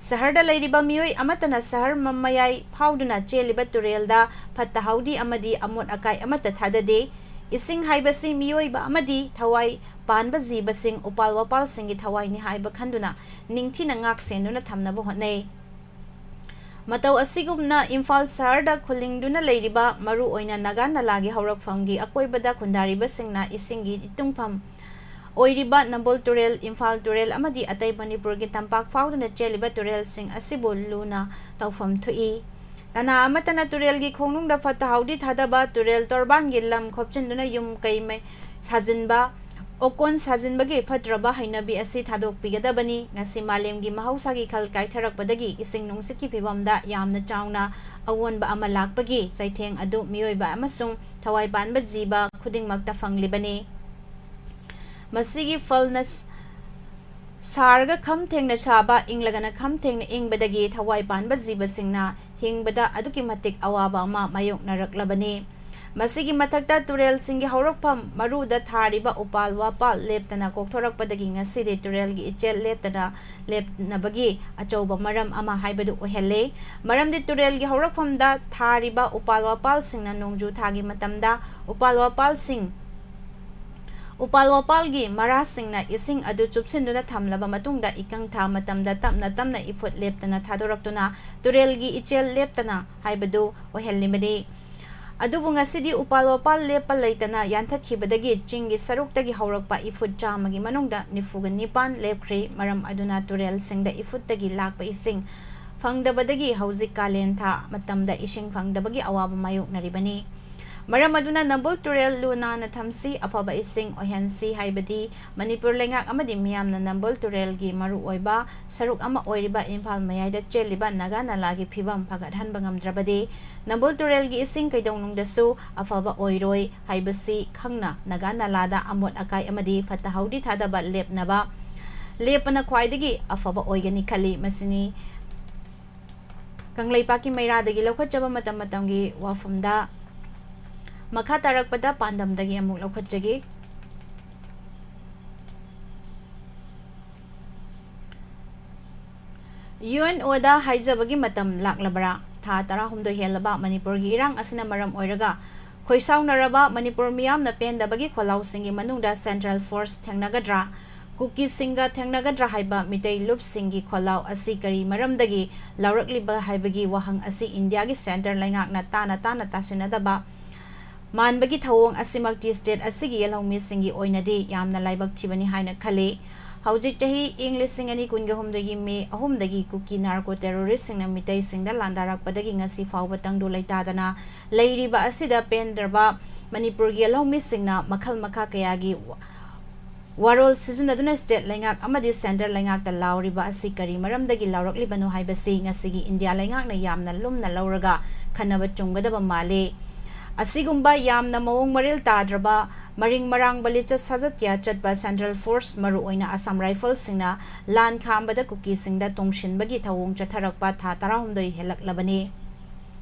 ꯁꯍꯔꯗ ꯂꯩꯔꯤꯕ ꯃꯤꯑꯣꯏ ꯑꯃꯠꯇꯅ ꯁꯍꯔ ꯃ-, ꯃꯌꯥꯏ ꯐꯥꯎꯗꯨꯅ ꯆꯦꯜꯂꯤꯕ ꯇꯨꯔꯦꯜꯗ ꯐꯠꯇ ꯍꯥꯎꯗꯤ ꯑꯃꯗꯤ ꯑꯃꯣꯠ ꯑꯀꯥꯏ ꯑꯃꯠꯇ ꯊꯥꯗꯗꯦ꯫ ꯏꯁꯤꯡ ꯍꯥꯏꯕꯁꯤ ꯃꯤꯑꯣꯏꯕ ꯑꯃꯗꯤ ꯊꯋꯥꯏ ꯄꯥꯟꯕ ꯖꯤꯕꯁꯤꯡ, ꯎꯄꯥꯜ ꯋꯥꯄꯥꯜꯁꯤꯡꯒꯤ ꯊꯋꯥꯏꯅꯤ ꯍꯥꯏꯕ ꯈꯟꯗꯨꯅ ꯅꯤꯡꯊꯤꯅ ꯉꯥꯛ ꯁꯦꯟꯗꯨꯅ ꯊꯝꯅꯕ ꯍꯣꯠꯅꯩ꯫ ꯃꯇꯧ ꯑꯁꯤꯒꯨꯝꯅ ꯏꯝꯐꯥꯜ ꯁꯍꯔꯗ ꯈꯨꯜꯂꯤꯡꯗꯨꯅ ꯂꯩꯔꯤꯕ ꯃꯔꯨ ꯑꯣꯏꯅ ꯅꯥꯒꯥ ꯅꯂꯥꯒꯤ ꯍꯧꯔꯛꯐꯝꯒꯤ ꯑꯀꯣꯏꯕꯗ ꯈꯨꯟꯗꯥꯔꯤꯕꯁꯤꯡꯅ ꯏꯁꯤꯡꯒꯤ ꯏꯇꯨꯡꯐꯝ ꯑꯣꯏꯔꯤꯕ ꯅꯝꯕꯣꯜ ꯇꯨꯔꯦꯜ, ꯏꯝꯐꯥꯜ ꯇꯨꯔꯦꯜ ꯑꯃꯗꯤ ꯑꯇꯩ ꯃꯅꯤꯄꯨꯔꯒꯤ ꯇꯝꯄꯥꯛ ꯐꯥꯎꯗꯨꯅ ꯆꯦꯜꯂꯤꯕ ꯇꯨꯔꯦꯜꯁꯤꯡ ꯑꯁꯤꯕꯨ ꯂꯨꯅ ꯇꯧꯐꯝ ꯊꯣꯛꯏ꯫ ꯀꯅꯥ ꯑꯃꯠꯇꯅ ꯇꯨꯔꯦꯜꯒꯤ ꯈꯣꯡꯅꯨꯡꯗ ꯐꯠꯇ ꯍꯥꯎꯗꯤ ꯊꯥꯗꯕ, ꯇꯨꯔꯦꯜ ꯇꯣꯔꯕꯥꯟꯒꯤ ꯂꯝ ꯈꯣꯞꯆꯤꯟꯗꯨꯅ ꯌꯨꯝ ꯀꯩ ꯃꯩ ꯁꯥꯖꯤꯟꯕ, ꯑꯣꯀꯣꯟ ꯁꯥꯖꯤꯟꯕꯒꯤ ꯐꯠꯇ꯭ꯔꯕ ꯍꯩꯅꯕꯤ ꯑꯁꯤ ꯊꯥꯗꯣꯛꯄꯤꯒꯗꯕꯅꯤ꯫ ꯉꯁꯤ ꯃꯥꯂꯦꯝꯒꯤ ꯃꯍꯧꯁꯥꯒꯤ ꯈꯜ ꯀꯥꯏꯊꯔꯛꯄꯗꯒꯤ ꯏꯁꯤꯡ ꯅꯨꯡꯁꯤꯠꯀꯤ ꯐꯤꯕꯝꯗ ꯌꯥꯝꯅ ꯆꯥꯎꯅ ꯑꯑꯣꯟꯕ ꯑꯃ ꯂꯥꯛꯄꯒꯤ ꯆꯩꯊꯦꯡ ꯑꯗꯨ ꯃꯤꯑꯣꯏꯕ ꯑꯃꯁꯨꯡ ꯊꯋꯥꯏ ꯄꯥꯟꯕ ꯖꯤꯕ ꯈꯨꯗꯤꯡꯃꯛꯇ ꯐꯪꯂꯤꯕꯅꯤ꯫ ꯃꯁꯤꯒꯤ ꯐꯜꯅ ꯁ-, ꯁꯥꯔꯒ ꯈꯝ ꯊꯦꯡꯅ ꯁꯥꯕ, ꯏꯪꯂꯒꯅ ꯈꯝ ꯊꯦꯡꯅ ꯏꯪꯕꯗꯒꯤ ꯊꯋꯥꯏ ꯄꯥꯟꯕ ꯖꯤꯕꯁꯤꯡꯅ ꯍꯤꯡꯕꯗ ꯑꯗꯨꯛꯀꯤ ꯃꯇꯤꯛ ꯑꯋꯥꯕ ꯑꯃ ꯃꯥꯌꯣꯛꯅꯔꯛꯂꯕꯅꯤ꯫ ꯃꯁꯤꯒꯤ ꯃꯊꯛꯇ ꯇꯨꯔꯦꯜꯁꯤꯡꯒꯤ ꯍꯧꯔꯛꯐꯝ ꯃꯔꯨꯗ ꯊꯥꯔꯤꯕ ꯎꯄꯥꯜ ꯋꯥꯄꯥꯜ ꯂꯦꯞꯇꯅ ꯀꯣꯛꯊꯣꯔꯛꯄꯗꯒꯤ ꯉꯁꯤꯗꯤ ꯇꯨꯔꯦꯜꯒꯤ ꯏꯆꯦꯜ ꯂꯦꯞꯇꯅ ꯂꯦꯞꯅꯕꯒꯤ ꯑꯆꯧꯕ ꯃꯔꯝ ꯑꯃ ꯍꯥꯏꯕꯗꯨ ꯑꯣꯏꯍꯜꯂꯦ꯫ ꯃꯔꯝꯗꯤ ꯇꯨꯔꯦꯜꯒꯤ ꯍꯧꯔꯛꯐꯝꯗ ꯊꯥꯔꯤꯕ ꯎꯄꯥꯜ ꯋꯥꯄꯥꯜꯁꯤꯡꯅ ꯅꯣꯡꯖꯨ ꯊꯥꯒꯤ ꯃꯇꯝꯗ ꯎꯄꯥꯜ ꯋꯥꯄꯥꯜꯁꯤꯡ, ꯎꯄꯥꯜ ꯋꯥꯄꯥꯜꯒꯤ ꯃꯔꯥꯁꯤꯡꯅ ꯏꯁꯤꯡ ꯑꯗꯨ ꯆꯨꯞꯁꯤꯟꯗꯨꯅ ꯊꯝꯂꯕ ꯃꯇꯨꯡꯗ ꯏꯀꯪ ꯊꯥ ꯃꯇꯝꯗ ꯇꯞꯅ ꯇꯞꯅ ꯏꯐꯨꯠ ꯂꯦꯞꯇꯅ ꯊꯥꯗꯣꯔꯛꯇꯨꯅ ꯇꯨꯔꯦꯜꯒꯤ ꯏꯆꯦꯜ ꯂꯦꯞꯇꯅ ꯍꯥꯏꯕꯗꯨ ꯑꯣꯏꯍꯜꯂꯤꯕꯅꯤ꯫ ꯑꯗꯨꯕꯨ ꯉꯁꯤꯗꯤ ꯎꯄꯥꯜ ꯋꯥꯄꯥꯜ ꯂꯦꯞꯄ ꯂꯩꯇꯅ ꯌꯥꯟꯊꯠꯈꯤꯕꯗꯒꯤ ꯆꯤꯡꯒꯤ ꯁꯔꯨꯛꯇꯒꯤ ꯍꯧꯔꯛꯄ ꯏꯐꯨꯠ ꯆꯥꯝꯃꯒꯤ ꯃꯅꯨꯡꯗ ꯅꯤꯐꯨꯒ ꯅꯤꯄꯥꯟ ꯂꯦꯞꯈ꯭ꯔꯦ꯫ ꯃꯔꯝ ꯑꯗꯨꯅ ꯇꯨꯔꯦꯜꯁꯤꯡꯗ ꯏꯐꯨꯠꯇꯒꯤ ꯂꯥꯛꯄ ꯏꯁꯤꯡ ꯐꯪꯗꯕꯗꯒꯤ ꯍꯧꯖꯤꯛ ꯀꯥꯂꯦꯟ ꯊꯥ ꯃꯇꯝꯗ ꯏꯁꯤꯡ ꯐꯪꯗꯕꯒꯤ ꯑꯋꯥꯕ ꯃꯥꯌꯣꯛꯅꯔꯤꯕꯅꯤ꯫ ꯃꯔꯝ ꯑꯗꯨꯅ ꯅꯝꯕꯨꯜ ꯇꯨꯔꯦꯜ ꯂꯨ ꯅꯥꯟꯅ ꯊꯝꯁꯤ, ꯑꯐꯕ ꯏꯁꯤꯡ ꯑꯣꯏꯍꯟꯁꯤ ꯍꯥꯏꯕꯗꯤ ꯃꯅꯤꯄꯨꯔ ꯂꯩꯉꯥꯛ ꯑꯃꯗꯤ ꯃꯤꯌꯥꯝꯅ ꯅꯝꯕꯨꯜ ꯇꯨꯔꯦꯜꯒꯤ ꯃꯔꯨꯑꯣꯏꯕ ꯁꯔꯨꯛ ꯑꯃ ꯑꯣꯏꯔꯤꯕ ꯏꯝꯐꯥꯜ ꯃꯌꯥꯏꯗ ꯆꯦꯜꯂꯤꯕ ꯅꯥꯒꯥ ꯅꯂꯥꯒꯤ ꯐꯤꯕꯝ ꯐꯒꯠꯍꯟꯕ ꯉꯝꯗ꯭ꯔꯕꯗꯤ ꯅꯝꯕꯨꯜ ꯇꯨꯔꯦꯜꯒꯤ ꯏꯁꯤꯡ ꯀꯩꯗꯧꯅꯨꯡꯗꯁꯨ ꯑꯐꯕ ꯑꯣꯏꯔꯣꯏ ꯍꯥꯏꯕꯁꯤ ꯈꯪꯅ ꯅꯥꯒꯥ ꯅꯂꯥꯗ ꯑꯃꯣꯠ ꯑꯀꯥꯏ ꯑꯃꯗꯤ ꯐꯠꯇ ꯍꯥꯎꯗꯤ ꯊꯥꯗꯕ ꯂꯦꯞꯅꯕ, ꯂꯦꯞꯄꯅ ꯈ꯭ꯋꯥꯏꯗꯒꯤ ꯑꯐꯕ ꯑꯣꯏꯒꯅꯤ ꯈꯜꯂꯤ꯫ ꯃꯁꯤꯅꯤ ꯀꯪꯂꯩꯄꯥꯛꯀꯤ ꯃꯩꯔꯥꯗꯒꯤ ꯂꯧꯈꯠꯆꯕ ꯃꯇꯝ ꯃꯇꯝꯒꯤ ꯋꯥꯐꯝꯗ꯫ ꯃꯈꯥ ꯇꯥꯔꯛꯄꯗ ꯄꯥꯟꯗꯝꯗꯒꯤ ꯑꯃꯨꯛ ꯂꯧꯈꯠꯆꯒꯦ꯫ ꯌꯨ ꯑꯦꯟ ꯑꯣꯗ ꯍꯥꯏꯖꯕꯒꯤ ꯃꯇꯝ ꯂꯥꯛꯂꯕ꯭ꯔꯥ? ꯊꯥ ꯇꯔꯥꯍꯨꯝꯗꯣꯏ ꯍꯦꯜꯂꯕ ꯃꯅꯤꯄꯨꯔꯒꯤ ꯏꯔꯥꯡ ꯑꯁꯤꯅ ꯃꯔꯝ ꯑꯣꯏꯔꯒ ꯈꯣꯏꯁꯥꯎꯅꯔꯕ ꯃꯅꯤꯄꯨꯔ ꯃꯤꯌꯥꯝꯅ ꯄꯦꯟꯗꯕꯒꯤ ꯈꯣꯜꯂꯥꯎꯁꯤꯡꯒꯤ ꯃꯅꯨꯡꯗ Central Force ꯊꯦꯡꯅꯒꯗ꯭ꯔꯥ, ꯀꯨꯀꯤꯁꯤꯡꯒ ꯊꯦꯡꯅꯒꯗ꯭ꯔꯥ ꯍꯥꯏꯕ ꯃꯤꯇꯩ ꯂꯨꯞꯁꯤꯡꯒꯤ ꯈꯣꯜꯂꯥꯎ ꯑꯁꯤ ꯀꯔꯤ ꯃꯔꯝꯗꯒꯤ ꯂꯥꯎꯔꯛꯂꯤꯕ ꯍꯥꯏꯕꯒꯤ ꯋꯥꯍꯪ ꯑꯁꯤ ꯏꯟꯗꯤꯌꯥꯒꯤ centre ꯂꯩꯉꯥꯛꯅ ꯇꯥꯅ ꯇꯥꯅ ꯇꯥꯁꯤꯟꯅꯗꯕ ꯃꯥꯟꯕꯒꯤ ꯊꯧꯑꯣꯡ ꯑꯁꯤꯃꯛꯇꯤ state ꯑꯁꯤꯒꯤ ꯌꯦꯜꯍꯧꯃꯤꯁꯤꯡꯒꯤ ꯑꯣꯏꯅꯗꯤ ꯌꯥꯝꯅ ꯂꯥꯏꯕꯛ ꯊꯤꯕꯅꯤ ꯍꯥꯏꯅ ꯈꯜꯂꯤ꯫ ꯍꯧꯖꯤꯛ ꯆꯍꯤ ꯏꯪ ꯂꯤꯁꯤꯡ ꯑꯅꯤ ꯀꯨꯟꯒ ꯍꯨꯝꯗꯣꯏꯒꯤ May ꯑꯍꯨꯝꯗꯒꯤ ꯀꯨꯀꯤ narco terroristꯁꯤꯡꯅ ꯃꯤꯇꯩꯁꯤꯡꯗ ꯂꯥꯟꯗꯥꯔꯛꯄꯗꯒꯤ ꯉꯁꯤ ꯐꯥꯎꯕ ꯇꯪꯗꯨ ꯂꯩꯇꯥꯗꯅ ꯂꯩꯔꯤꯕ ꯑꯁꯤꯗ ꯄꯦꯟꯗ꯭ꯔꯕ ꯃꯅꯤꯄꯨꯔꯒꯤ ꯌꯦꯜꯍꯧꯃꯤꯁꯤꯡꯅ ꯃꯈꯜ ꯃꯈꯥ ꯀꯌꯥꯒꯤ ꯋꯥꯔꯣꯜ ꯁꯤꯖꯤꯟꯅꯗꯨꯅ state ꯂꯩꯉꯥꯛ ꯑꯃꯗꯤ centre ꯂꯩꯉꯥꯛꯇ ꯂꯥꯎꯔꯤꯕ ꯑꯁꯤ ꯀꯔꯤ ꯃꯔꯝꯗꯒꯤ ꯂꯥꯎꯔꯛꯂꯤꯕꯅꯣ ꯍꯥꯏꯕꯁꯤ ꯉꯁꯤꯒꯤ ꯏꯟꯗꯤꯌꯥ ꯂꯩꯉꯥꯛꯅ ꯌꯥꯝꯅ ꯂꯨꯝꯅ ꯂꯧꯔꯒ ꯈꯟꯅꯕ ꯆꯨꯝꯒꯗꯕ ꯃꯥꯜꯂꯤ꯫ ꯑꯁꯤꯒꯨꯝꯕ ꯌꯥꯝꯅ ꯃꯑꯣꯡ ꯃꯔꯤꯜ ꯇꯥꯗ꯭ꯔꯕ, ꯃꯔꯤꯡ ꯃꯔꯥꯡꯕ ꯂꯤꯆꯠ ꯁꯥꯖꯠ ꯀꯌꯥ ꯆꯠꯄ Central Force, ꯃꯔꯨꯑꯣꯏꯅ Assam Riflesꯁꯤꯡꯅ ꯂꯥꯟ ꯈꯥꯝꯕꯗ ꯀꯨꯀꯤꯁꯤꯡꯗ ꯇꯣꯡꯁꯤꯟꯕꯒꯤ ꯊꯧꯑꯣꯡ ꯆꯠꯊꯔꯛꯄ ꯊꯥ ꯇꯔꯥꯍꯨꯝꯗꯣꯏ ꯍꯦꯜꯂꯛꯂꯕꯅꯤ꯫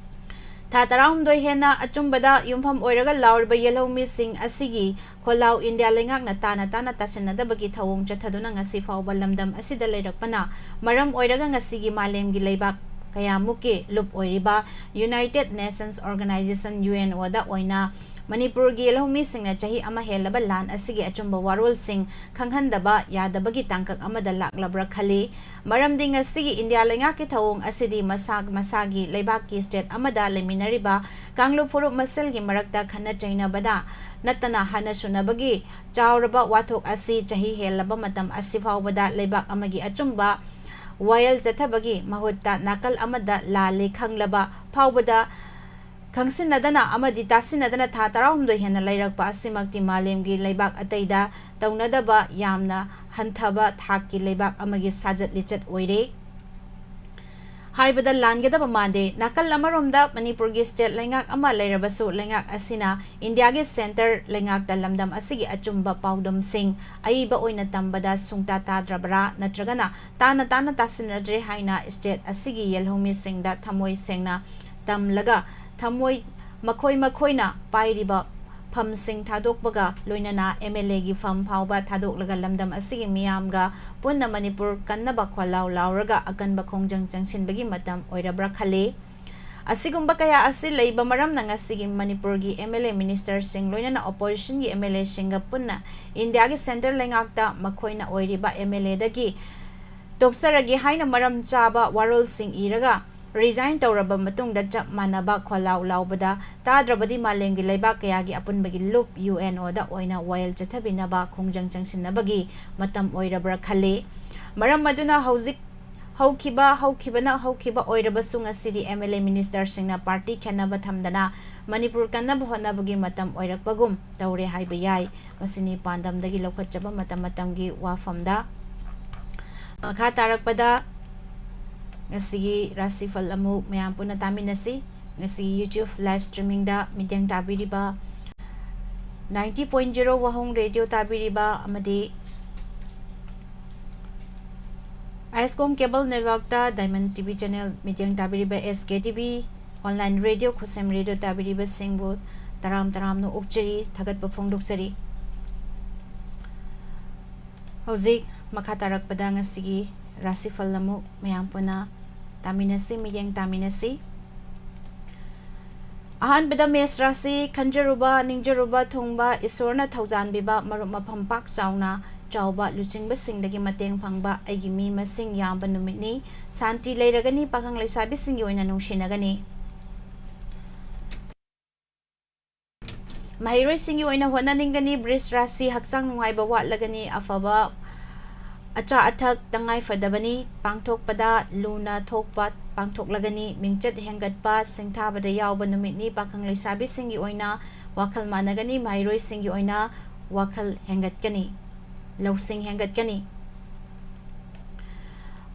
ꯊꯥ ꯇꯔꯥꯍꯨꯝꯗꯣꯏ ꯍꯦꯟꯅ ꯑꯆꯨꯝꯕꯗ ꯌꯨꯝꯐꯝ ꯑꯣꯏꯔꯒ ꯂꯥꯎꯔꯤꯕ ꯌꯦꯜꯍꯧꯃꯤꯁꯤꯡ ꯑꯁꯤꯒꯤ ꯈꯣꯜꯂꯥꯎ ꯏꯟꯗꯤꯌꯥ ꯂꯩꯉꯥꯛꯅ ꯇꯥꯅ ꯇꯥꯅ ꯇꯥꯁꯤꯟꯅꯗꯕꯒꯤ ꯊꯧꯑꯣꯡ ꯆꯠꯊꯗꯨꯅ ꯉꯁꯤ ꯐꯥꯎꯕ ꯂꯝꯗꯝ ꯑꯁꯤꯗ ꯂꯩꯔꯛꯄꯅ ꯃꯔꯝ ꯑꯣꯏꯔꯒ ꯉꯁꯤꯒꯤ ꯃꯥꯂꯦꯝꯒꯤ ꯂꯩꯕꯥꯛ ꯀꯌꯥꯃꯨꯛꯀꯤ ꯂꯨꯞ ꯑꯣꯏꯔꯤꯕ United Nations Organisation, UNOꯗ ꯑꯣꯏꯅ ꯃꯅꯤꯄꯨꯔꯒꯤ ꯌꯦꯜꯍꯧꯃꯤꯁꯤꯡꯅ ꯆꯍꯤ ꯑꯃ ꯍꯦꯜꯂꯕ ꯂꯥꯟ ꯑꯁꯤꯒꯤ ꯑꯆꯨꯝꯕ ꯋꯥꯔꯣꯜꯁꯤꯡ ꯈꯪꯍꯟꯗꯕ ꯌꯥꯗꯕꯒꯤ ꯇꯥꯡꯀꯛ ꯑꯃꯗ ꯂꯥꯛꯂꯕ꯭ꯔꯥ ꯈꯜꯂꯤ꯫ ꯃꯔꯝꯗꯤ ꯉꯁꯤꯒꯤ ꯏꯟꯗꯤꯌꯥ ꯂꯩꯉꯥꯛꯀꯤ ꯊꯧꯑꯣꯡ ꯑꯁꯤꯗꯤ ꯃꯁꯥ ꯃꯁꯥꯒꯤ ꯂꯩꯕꯥꯛꯀꯤ state ꯑꯃꯗ ꯂꯩꯃꯤꯟꯅꯔꯤꯕ ꯀꯥꯡꯂꯨꯞ ꯐꯨꯔꯨꯞ ꯃꯁꯦꯜꯒꯤ ꯃꯔꯛꯇ ꯈꯠꯅ ꯆꯩꯅꯕꯗ ꯅꯠꯇꯅ ꯍꯥꯟꯅ ꯁꯨꯅꯕꯒꯤ ꯆꯥꯎꯔꯕ ꯋꯥꯊꯣꯛ ꯑꯁꯤ ꯆꯍꯤ ꯍꯦꯜꯂꯕ ꯃꯇꯝ ꯑꯁꯤ ꯐꯥꯎꯕꯗ ꯂꯩꯕꯥꯛ ꯑꯃꯒꯤ ꯑꯆꯨꯝꯕ ꯋꯥꯌꯦꯜ ꯆꯠꯊꯕꯒꯤ ꯃꯍꯨꯠꯇ ꯅꯥꯀꯜ ꯑꯃꯗ ꯂꯥꯜꯂꯦ ꯈꯪꯂꯕ ꯐꯥꯎꯕꯗ ꯈꯪꯁꯤꯟꯅꯗꯅ ꯑꯃꯗꯤ ꯇꯥꯁꯤꯟꯅꯗꯅ ꯊꯥ ꯇꯔꯥꯍꯨꯝꯗꯣꯏ ꯍꯦꯟꯅ ꯂꯩꯔꯛꯄ ꯑꯁꯤꯃꯛꯇꯤ ꯃꯥꯂꯦꯝꯒꯤ ꯂꯩꯕꯥꯛ ꯑꯇꯩꯗ ꯇꯧꯅꯗꯕ ꯌꯥꯝꯅ ꯍꯟꯊꯕ ꯊꯥꯛꯀꯤ ꯂꯩꯕꯥꯛ ꯑꯃꯒꯤ ꯁꯥꯖꯠ ꯂꯤꯆꯠ ꯑꯣꯏꯔꯦ ꯍꯥꯏꯕꯗ ꯂꯥꯟꯒꯗꯕ ꯃꯥꯟꯗꯦ꯫ ꯅꯥꯀꯜ ꯑꯃꯔꯣꯝꯗ ꯃꯅꯤꯄꯨꯔꯒꯤ state ꯂꯩꯉꯥꯛ ꯑꯃ ꯂꯩꯔꯕꯁꯨ, ꯂꯩꯉꯥꯛ ꯑꯁꯤꯅ ꯏꯟꯗꯤꯌꯥꯒꯤ centre ꯂꯩꯉꯥꯛꯇ ꯂꯝꯗꯝ ꯑꯁꯤꯒꯤ ꯑꯆꯨꯝꯕ ꯄꯥꯎꯗꯝꯁꯤꯡ ꯑꯏꯕ ꯑꯣꯏꯅ ꯇꯝꯕꯗ ꯁꯨꯡꯇꯥ ꯇꯥꯗ꯭ꯔꯕ꯭ꯔꯥ, ꯅꯠꯇ꯭ꯔꯒꯅ ꯇꯥꯅ ꯇꯥꯅ ꯇꯥꯁꯤꯟꯅꯗ꯭ꯔꯦ ꯍꯥꯏꯅ state ꯑꯁꯤꯒꯤ ꯌꯦꯜꯍꯧꯃꯤꯁꯤꯡꯗ ꯊꯃꯣꯏ ꯁꯦꯡꯅ ꯇꯝꯂꯒ ꯊꯃꯣꯏ ꯃꯈꯣꯏ ꯃꯈꯣꯏꯅ ꯄꯥꯏꯔꯤꯕ ꯐꯝꯁꯤꯡ ꯊꯥꯗꯣꯛꯄꯒ ꯂꯣꯏꯅꯅ MLAꯒꯤ ꯐꯝ ꯐꯥꯎꯕ ꯊꯥꯗꯣꯛꯂꯒ ꯂꯝꯗꯝ ꯑꯁꯤꯒꯤ ꯃꯤꯌꯥꯝꯒ ꯄꯨꯟꯅ ꯃꯅꯤꯄꯨꯔ ꯀꯟꯅꯕ ꯈꯣꯜꯂꯥꯎ ꯂꯥꯎꯔꯒ ꯑꯀꯟꯕ ꯈꯣꯡꯖꯪ ꯆꯪꯁꯤꯟꯕꯒꯤ ꯃꯇꯝ ꯑꯣꯏꯔꯕ꯭ꯔꯥ ꯈꯜꯂꯤ꯫ ꯑꯁꯤꯒꯨꯝꯕ ꯀꯌꯥ ꯑꯁꯤ ꯂꯩꯕ ꯃꯔꯝꯅ ꯉꯁꯤꯒꯤ ꯃꯅꯤꯄꯨꯔꯒꯤ MLA ministerꯁꯤꯡ ꯂꯣꯏꯅꯅ oppositionꯒꯤ MLAꯁꯤꯡꯒ ꯄꯨꯟꯅ ꯏꯟꯗꯤꯌꯥꯒꯤ centre ꯂꯩꯉꯥꯛꯇ ꯃꯈꯣꯏꯅ ꯑꯣꯏꯔꯤꯕ MLAꯗꯒꯤ ꯇꯣꯛꯆꯔꯒꯦ ꯍꯥꯏꯅ ꯃꯔꯝ ꯆꯥꯕ ꯋꯥꯔꯣꯜꯁꯤꯡ ꯏꯔꯒ resign ꯇꯧꯔꯕ ꯃꯇꯨꯡꯗ ꯆꯞ ꯃꯥꯟꯅꯕ ꯈꯣꯜꯂꯥꯎ ꯂꯥꯎꯕꯗ ꯇꯥꯗ꯭ꯔꯕꯗꯤ ꯃꯥꯂꯦꯝꯒꯤ ꯂꯩꯕꯥꯛ ꯀꯌꯥꯒꯤ ꯑꯄꯨꯟꯕꯒꯤ ꯂꯨꯞ UNOꯗ ꯑꯣꯏꯅ ꯋꯥꯌꯦꯜ ꯆꯠꯊꯕꯤꯅꯕ ꯈꯣꯡꯖꯪ ꯆꯪꯁꯤꯟꯅꯕꯒꯤ ꯃꯇꯝ ꯑꯣꯏꯔꯕ꯭ꯔꯥ ꯈꯜꯂꯤ꯫ ꯃꯔꯝ ꯑꯗꯨꯅ ꯍꯧꯖꯤꯛ ꯍꯧꯈꯤꯕ, ꯍꯧꯈꯤꯕꯅ ꯍꯧꯈꯤꯕ ꯑꯣꯏꯔꯕꯁꯨ ꯉꯁꯤꯗꯤ MLA ministerꯁꯤꯡꯅ party ꯈꯦꯠꯅꯕ ꯊꯝꯗꯅ ꯃꯅꯤꯄꯨꯔ ꯀꯟꯅꯕ ꯍꯣꯠꯅꯕꯒꯤ ꯃꯇꯝ ꯑꯣꯏꯔꯛꯄꯒꯨꯝ ꯇꯧꯔꯦ ꯍꯥꯏꯕ ꯌꯥꯏ꯫ ꯃꯁꯤꯅꯤ ꯄꯥꯟꯗꯝꯗꯒꯤ ꯂꯧꯈꯠꯆꯕ ꯃꯇꯝ ꯃꯇꯝꯒꯤ ꯋꯥꯐꯝꯗ꯫ ꯃꯈꯥ ꯇꯥꯔꯛꯄꯗ ꯉꯁꯤꯒꯤ ꯔꯥꯁꯤꯐꯜ ꯑꯃꯨꯛ ꯃꯌꯥꯝ ꯄꯨꯟꯅ ꯇꯥꯃꯤꯟꯅꯁꯤ꯫ ꯉꯁꯤꯒꯤ YouTube live streamingꯗ ꯃꯤꯠꯌꯦꯡ ꯇꯥꯕꯤꯔꯤꯕ ninety point zero ꯋꯥꯍꯣꯡ radio ꯇꯥꯕꯤꯔꯤꯕ ꯑꯃꯗꯤ ꯑꯥꯏꯁꯀꯣꯝ cable networkꯇ Diamond TV channel ꯃꯤꯠꯌꯦꯡ ꯇꯥꯕꯤꯔꯤꯕ SKTV online radio, ꯈꯨꯁꯦꯝ radio ꯇꯥꯕꯤꯔꯤꯕꯁꯤꯡꯕꯨ ꯇꯔꯥꯝ ꯇꯔꯥꯝꯅ ꯑꯣꯛꯆꯔꯤ, ꯊꯥꯒꯠꯄ ꯐꯣꯡꯗꯣꯛꯆꯔꯤ꯫ ꯍꯧꯖꯤꯛ ꯃꯈꯥ ꯇꯥꯔꯛꯄꯗ ꯉꯁꯤꯒꯤ ꯔꯥꯁꯤꯐꯜ ꯑꯃꯨꯛ ꯃꯌꯥꯝ ꯄꯨꯟꯅ ꯇꯥꯃꯤꯟꯅꯁꯤ, ꯃꯤꯠꯌꯦꯡ ꯇꯥꯃꯤꯟꯅꯁꯤ꯫ ꯑꯍꯥꯟꯕꯗ ꯃꯦꯁ ꯔꯥꯁꯤ꯫ ꯈꯟꯖꯔꯨꯕ, ꯅꯤꯡꯖꯔꯨꯕ ꯊꯨꯡꯕ, ꯏꯁꯣꯔꯅ ꯊꯧꯖꯥꯟꯕꯤꯕ, ꯃꯔꯨꯞ ꯃꯐꯝ ꯄꯥꯛ ꯆꯥꯎꯅ ꯆꯥꯎꯕ, ꯂꯨꯆꯤꯡꯕꯁꯤꯡꯗꯒꯤ ꯃꯇꯦꯡ ꯐꯪꯕ, ꯑꯩꯒꯤ ꯃꯤ ꯃꯁꯤꯡ ꯌꯥꯝꯕ ꯅꯨꯃꯤꯠꯅꯤ꯫ ꯁꯥꯟꯇꯤ ꯂꯩꯔꯒꯅꯤ, ꯄꯥꯈꯪ ꯂꯩꯁꯥꯕꯤꯁꯤꯡꯒꯤ ꯑꯣꯏꯅ ꯅꯨꯡꯁꯤꯅꯒꯅꯤ꯫ ꯃꯍꯩꯔꯣꯏꯁꯤꯡꯒꯤ ꯑꯣꯏꯅ ꯍꯣꯠꯅꯅꯤꯡꯒꯅꯤ꯫ ꯕ꯭ꯔꯤꯖ ꯔꯥꯁꯤ꯫ ꯍꯛꯆꯥꯡ ꯅꯨꯡꯉꯥꯏꯕ ꯋꯥꯠꯂꯒꯅꯤ꯫ ꯑꯐꯕ ꯑꯆꯥ ꯑꯊꯛ ꯇꯉꯥꯏ ꯐꯗꯕꯅꯤ꯫ ꯄꯥꯡꯊꯣꯛꯄꯗ ꯂꯨꯅ ꯊꯣꯛꯄ ꯄꯥꯡꯊꯣꯛꯂꯒꯅꯤ꯫ ꯃꯤꯡꯆꯠ ꯍꯦꯟꯒꯠꯄ ꯁꯤꯡꯊꯥꯕꯗ ꯌꯥꯎꯕ ꯅꯨꯃꯤꯠꯅꯤ꯫ ꯄꯥꯈꯪ ꯂꯩꯁꯥꯕꯤꯁꯤꯡꯒꯤ ꯑꯣꯏꯅ ꯋꯥꯈꯜ ꯃꯥꯟꯅꯒꯅꯤ꯫ ꯃꯍꯩꯔꯣꯏꯁꯤꯡꯒꯤ ꯑꯣꯏꯅ ꯋꯥꯈꯜ ꯍꯦꯟꯒꯠꯀꯅꯤ, ꯂꯧꯁꯤꯡ ꯍꯦꯟꯒꯠꯀꯅꯤ꯫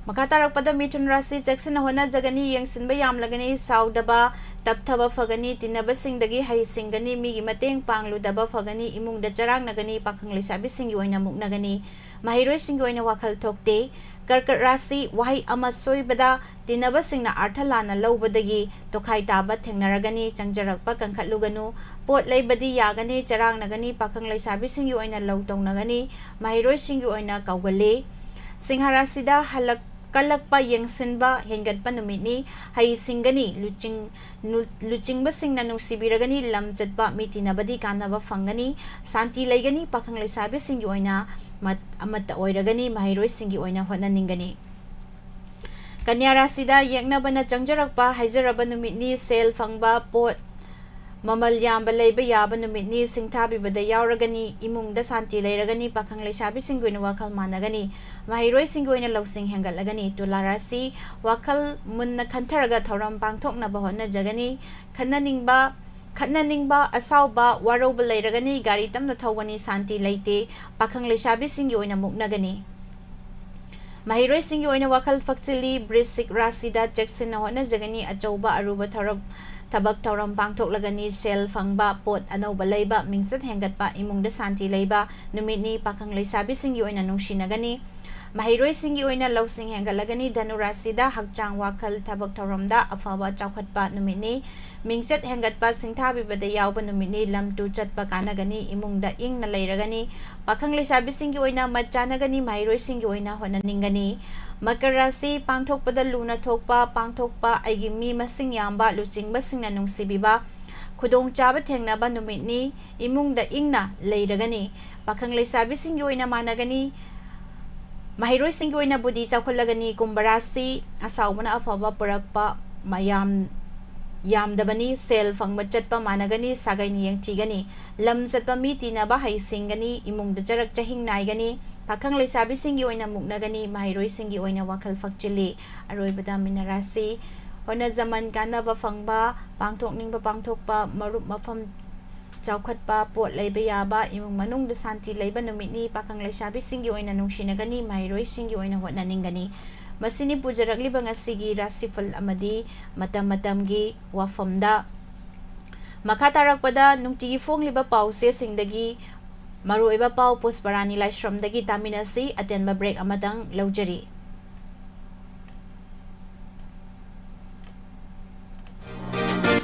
ꯃꯈꯥ ꯇꯥꯔꯛꯄꯗ ꯃꯤꯊꯨꯟ ꯔꯥꯁꯤ꯫ ꯆꯦꯛꯁꯤꯟꯅ ꯍꯣꯠꯅꯖꯒꯅꯤ, ꯌꯦꯡꯁꯤꯟꯕ ꯌꯥꯝꯂꯒꯅꯤ, ꯁꯥꯎꯗꯕ ꯇꯞꯊꯕ ꯐꯒꯅꯤ, ꯇꯤꯟꯅꯕꯁꯤꯡꯗꯒꯤ ꯍꯩꯁꯤꯡꯒꯅꯤ, ꯃꯤꯒꯤ ꯃꯇꯦꯡ ꯄꯥꯡꯂꯨꯗꯕ ꯐꯒꯅꯤ, ꯏꯃꯨꯡꯗ ꯆꯔꯥꯡꯅꯒꯅꯤ, ꯄꯥꯈꯪ ꯂꯩꯁꯥꯕꯤꯁꯤꯡꯒꯤ ꯑꯣꯏꯅ ꯃꯨꯛꯅꯒꯅꯤ, ꯃꯍꯩꯔꯣꯏꯁꯤꯡꯒꯤ ꯑꯣꯏꯅ ꯋꯥꯈꯜ ꯊꯣꯛꯇꯦ꯫ ꯀꯔꯀꯠ ꯔꯥꯁꯤ꯫ ꯋꯥꯍꯩ ꯑꯃ ꯁꯣꯏꯕꯗ ꯇꯤꯟꯅꯕꯁꯤꯡꯅ ꯑꯥꯔꯊ ꯂꯥꯟꯅ ꯂꯧꯕꯗꯒꯤ ꯇꯣꯈꯥꯏ ꯇꯥꯕ ꯊꯦꯡꯅꯔꯒꯅꯤ꯫ ꯆꯪꯖꯔꯛꯄ ꯀꯟꯈꯠꯂꯨꯒꯅꯨ꯫ ꯄꯣꯠ ꯂꯩꯕꯗꯤ ꯌꯥꯒꯅꯤ, ꯆꯔꯥꯡꯅꯒꯅꯤ, ꯄꯥꯈꯪ ꯂꯩꯁꯥꯕꯤꯁꯤꯡꯒꯤ ꯑꯣꯏꯅ ꯂꯧ ꯇꯧꯅꯒꯅꯤ, ꯃꯍꯩꯔꯣꯏꯁꯤꯡꯒꯤ ꯑꯣꯏꯅ ꯀꯧꯒꯜꯂꯤ꯫ ꯁꯤꯡꯍ ꯔꯥꯁꯤꯗ ꯍꯜꯂꯛ ꯀꯜꯂꯛꯄ, ꯌꯦꯡꯁꯤꯟꯕ ꯍꯦꯟꯒꯠꯄ ꯅꯨꯃꯤꯠꯅꯤ꯫ ꯍꯩ ꯁꯤꯡꯒꯅꯤ꯫ ꯂꯨꯆꯤꯡ-, ꯅꯨ-, ꯂꯨꯆꯤꯡꯕꯁꯤꯡꯅ ꯅꯨꯡꯁꯤꯕꯤꯔꯒꯅꯤ꯫ ꯂꯝ ꯆꯠꯄ, ꯃꯤ ꯇꯤꯟꯅꯕꯗꯤ ꯀꯥꯟꯅꯕ ꯐꯪꯒꯅꯤ꯫ ꯁꯥꯟꯇꯤ ꯂꯩꯒꯅꯤ꯫ ꯄꯥꯈꯪ ꯂꯩꯁꯥꯕꯤꯁꯤꯡꯒꯤ ꯑꯣꯏꯅ ꯃꯠ-, ꯑꯃꯠꯇ ꯑꯣꯏꯔꯒꯅꯤ꯫ ꯃꯍꯩꯔꯣꯏꯁꯤꯡꯒꯤ ꯑꯣꯏꯅ ꯍꯣꯠꯅꯅꯤꯡꯒꯅꯤ꯫ ꯀꯟꯌꯥ ꯔꯥꯁꯤꯗ ꯌꯦꯛꯅꯕꯅ ꯆꯪꯖꯔꯛꯄ ꯍꯥꯏꯖꯔꯕ ꯅꯨꯃꯤꯠꯅꯤ꯫ ꯁꯦꯜ ꯐꯪꯕ, ꯄꯣꯠ ꯃꯃꯜ ꯌꯥꯝꯕ ꯂꯩꯕ ꯌꯥꯕ ꯅꯨꯃꯤꯠꯅꯤ꯫ ꯁꯤꯡꯊꯥꯕꯤꯕꯗ ꯌꯥꯎꯔꯒꯅꯤ꯫ ꯏꯃꯨꯡꯗ ꯁꯥꯟꯇꯤ ꯂꯩꯔꯒꯅꯤ꯫ ꯄꯥꯈꯪ ꯂꯩꯁꯥꯕꯤꯁꯤꯡꯒꯤ ꯑꯣꯏꯅ ꯋꯥꯈꯜ ꯃꯥꯟꯅꯒꯅꯤ꯫ ꯃꯍꯩꯔꯣꯏꯁꯤꯡꯒꯤ ꯑꯣꯏꯅ ꯂꯧꯁꯤꯡ ꯍꯦꯟꯒꯠꯂꯒꯅꯤ꯫ ꯇꯨꯂꯥ ꯔꯥꯁꯤ, ꯋꯥꯈꯜ ꯃꯨꯟꯅ ꯈꯟꯊꯔꯒ ꯊꯧꯔꯝ ꯄꯥꯡꯊꯣꯛꯅꯕ ꯍꯣꯠꯅꯖꯒꯅꯤ꯫ ꯈꯟꯅꯅꯤꯡꯕ, ꯈꯠꯅꯅꯤꯡꯕ, ꯑꯁꯥꯎꯕ, ꯋꯥꯔꯧꯕ ꯂꯩꯔꯒꯅꯤ꯫ ꯒꯥꯔꯤ ꯇꯞꯅ ꯊꯧꯒꯅꯤ꯫ ꯁꯥꯟꯇꯤ ꯂꯩꯇꯦ꯫ ꯄꯥꯈꯪ ꯂꯩꯁꯥꯕꯤꯁꯤꯡꯒꯤ ꯑꯣꯏꯅ ꯃꯨꯛꯅꯒꯅꯤ꯫ ꯃꯍꯩꯔꯣꯏꯁꯤꯡꯒꯤ ꯑꯣꯏꯅ ꯋꯥꯈꯜ ꯐꯛꯆꯤꯜꯂꯤ꯫ ꯕ꯭ꯔꯤꯁꯤꯛ ꯔꯥꯁꯤꯗ ꯆꯦꯛꯁꯤꯟꯅ ꯍꯣꯠꯅꯖꯒꯅꯤ꯫ ꯑꯆꯧꯕ ꯑꯔꯨꯕ ꯊꯧꯔꯝ, ꯊꯕꯛ ꯊꯧꯔꯝ ꯄꯥꯡꯊꯣꯛꯂꯒꯅꯤ꯫ ꯁꯦꯜ ꯐꯪꯕ, ꯄꯣꯠ ꯑꯅꯧꯕ ꯂꯩꯕ, ꯃꯤꯡꯆꯠ ꯍꯦꯟꯒꯠꯄ, ꯏꯃꯨꯡꯗ ꯁꯥꯟꯇꯤ ꯂꯩꯕ ꯅꯨꯃꯤꯠꯅꯤ꯫ ꯄꯥꯈꯪ ꯂꯩꯁꯥꯕꯤꯁꯤꯡꯒꯤ ꯑꯣꯏꯅ ꯅꯨꯡꯁꯤꯅꯒꯅꯤ꯫ ꯃꯍꯩꯔꯣꯏꯁꯤꯡꯒꯤ ꯑꯣꯏꯅ ꯂꯧꯁꯤꯡ ꯍꯦꯟꯒꯠꯂꯒꯅꯤ꯫ ꯙꯅꯨ ꯔꯥꯁꯤꯗ ꯍꯛꯆꯥꯡ, ꯋꯥꯈꯜ, ꯊꯕꯛ ꯊꯧꯔꯝꯗ ꯑꯐꯕ ꯆꯥꯎꯈꯠꯄ ꯅꯨꯃꯤꯠꯅꯤ꯫ ꯃꯤꯡꯆꯠ ꯍꯦꯟꯒꯠꯄ, ꯁꯤꯡꯊꯥꯕꯤꯕꯗ ꯌꯥꯎꯕ ꯅꯨꯃꯤꯠꯅꯤ꯫ ꯂꯝ ꯇꯨ ꯆꯠꯄ ꯀꯥꯟꯅꯒꯅꯤ꯫ ꯏꯃꯨꯡꯗ ꯏꯪꯅ ꯂꯩꯔꯒꯅꯤ꯫ ꯄꯥꯈꯪ ꯂꯩꯁꯥꯕꯤꯁꯤꯡꯒꯤ ꯑꯣꯏꯅ ꯃꯠ ꯆꯥꯅꯒꯅꯤ꯫ ꯃꯍꯩꯔꯣꯏꯁꯤꯡꯒꯤ ꯑꯣꯏꯅ ꯍꯣꯠꯅꯅꯤꯡꯒꯅꯤ꯫ ꯃꯀꯔ ꯔꯥꯁꯤ, ꯄꯥꯡꯊꯣꯛꯄꯗ ꯂꯨꯅ ꯊꯣꯛꯄ, ꯄꯥꯡꯊꯣꯛꯄ, ꯑꯩꯒꯤ ꯃꯤ ꯃꯁꯤꯡ ꯌꯥꯝꯕ, ꯂꯨꯆꯤꯡꯕꯁꯤꯡꯅ ꯅꯨꯡꯁꯤꯕꯤꯕ, ꯈꯨꯗꯣꯡꯆꯥꯕ ꯊꯦꯡꯅꯕ ꯅꯨꯃꯤꯠꯅꯤ꯫ ꯏꯃꯨꯡꯗ ꯏꯪꯅ ꯂꯩꯔꯒꯅꯤ꯫ ꯄꯥꯈꯪ ꯂꯩꯁꯥꯕꯤꯁꯤꯡꯒꯤ ꯑꯣꯏꯅ ꯃꯥꯟꯅꯒꯅꯤ꯫ ꯃꯍꯩꯔꯣꯏꯁꯤꯡꯒꯤ ꯑꯣꯏꯅ ꯕꯨꯙꯤ ꯆꯥꯎꯈꯠꯂꯒꯅꯤ꯫ ꯀꯨꯝꯚ ꯔꯥꯁꯤ, ꯑꯁꯥꯎꯕꯅ ꯑꯐꯕ ꯄꯨꯔꯛꯄ ꯃꯌꯥꯝ ꯌꯥꯝꯗꯕꯅꯤ꯫ ꯁꯦꯜ ꯐꯪꯕ ꯆꯠꯄ ꯃꯥꯟꯅꯒꯅꯤ꯫ ꯁꯥꯒꯩꯅ ꯌꯦꯡꯊꯤꯒꯅꯤ꯫ ꯂꯝ ꯆꯠꯄ, ꯃꯤ ꯇꯤꯟꯅꯕ ꯍꯩꯁꯤꯡꯒꯅꯤ꯫ ꯏꯃꯨꯡꯗ ꯆꯔꯛ ꯆꯍꯤꯡ ꯅꯥꯏꯒꯅꯤ꯫ ꯄꯥꯈꯪ ꯂꯩꯁꯥꯕꯤꯁꯤꯡꯒꯤ ꯑꯣꯏꯅ ꯃꯨꯛꯅꯒꯅꯤ꯫ ꯃꯍꯩꯔꯣꯏꯁꯤꯡꯒꯤ ꯑꯣꯏꯅ ꯋꯥꯈꯜ ꯐꯛꯆꯤꯜꯂꯤ꯫ ꯑꯔꯣꯏꯕꯗ ꯃꯤꯅ ꯔꯥꯁꯤ, ꯍꯣꯠꯅꯖꯃꯟ ꯀꯥꯟꯅꯕ ꯐꯪꯕ, ꯄꯥꯡꯊꯣꯛꯅꯤꯡꯕ ꯄꯥꯡꯊꯣꯛꯄ, ꯃꯔꯨꯞ ꯃꯐꯝ ꯆꯥꯎꯈꯠꯄ, ꯄꯣꯠ ꯂꯩꯕ ꯌꯥꯕ, ꯏꯃꯨꯡ ꯃꯅꯨꯡꯗ ꯁꯥꯟꯇꯤ ꯂꯩꯕ ꯅꯨꯃꯤꯠꯅꯤ꯫ ꯄꯥꯈꯪ ꯂꯩꯁꯥꯕꯤꯁꯤꯡꯒꯤ ꯑꯣꯏꯅ ꯅꯨꯡꯁꯤꯅꯒꯅꯤ꯫ ꯃꯍꯩꯔꯣꯏꯁꯤꯡꯒꯤ ꯑꯣꯏꯅ ꯍꯣꯠꯅꯅꯤꯡꯒꯅꯤ꯫ ꯃꯁꯤꯅꯤ ꯄꯨꯖꯔꯛꯂꯤꯕ ꯉꯁꯤꯒꯤ ꯔꯥꯁꯤꯐꯜ ꯑꯃꯗꯤ ꯃꯇꯝ ꯃꯇꯝꯒꯤ ꯋꯥꯐꯝꯗ꯫ ꯃꯈꯥ ꯇꯥꯔꯛꯄꯗ ꯅꯨꯡꯇꯤꯒꯤ ꯐꯣꯡꯂꯤꯕ ꯄꯥꯎꯆꯦꯁꯤꯡꯗꯒꯤ ꯃꯔꯨꯑꯣꯏꯕ ꯄꯥꯎ ꯄꯨꯁꯄꯔꯥꯅꯤ ꯂꯥꯏꯁ꯭ꯔꯝꯗꯒꯤ ꯇꯥꯃꯤꯟꯅꯁꯤ꯫ ꯑꯇꯦꯟꯕ ꯕ꯭ꯔꯦꯛ ꯑꯃꯇꯪ ꯂꯧꯖꯔꯤ꯫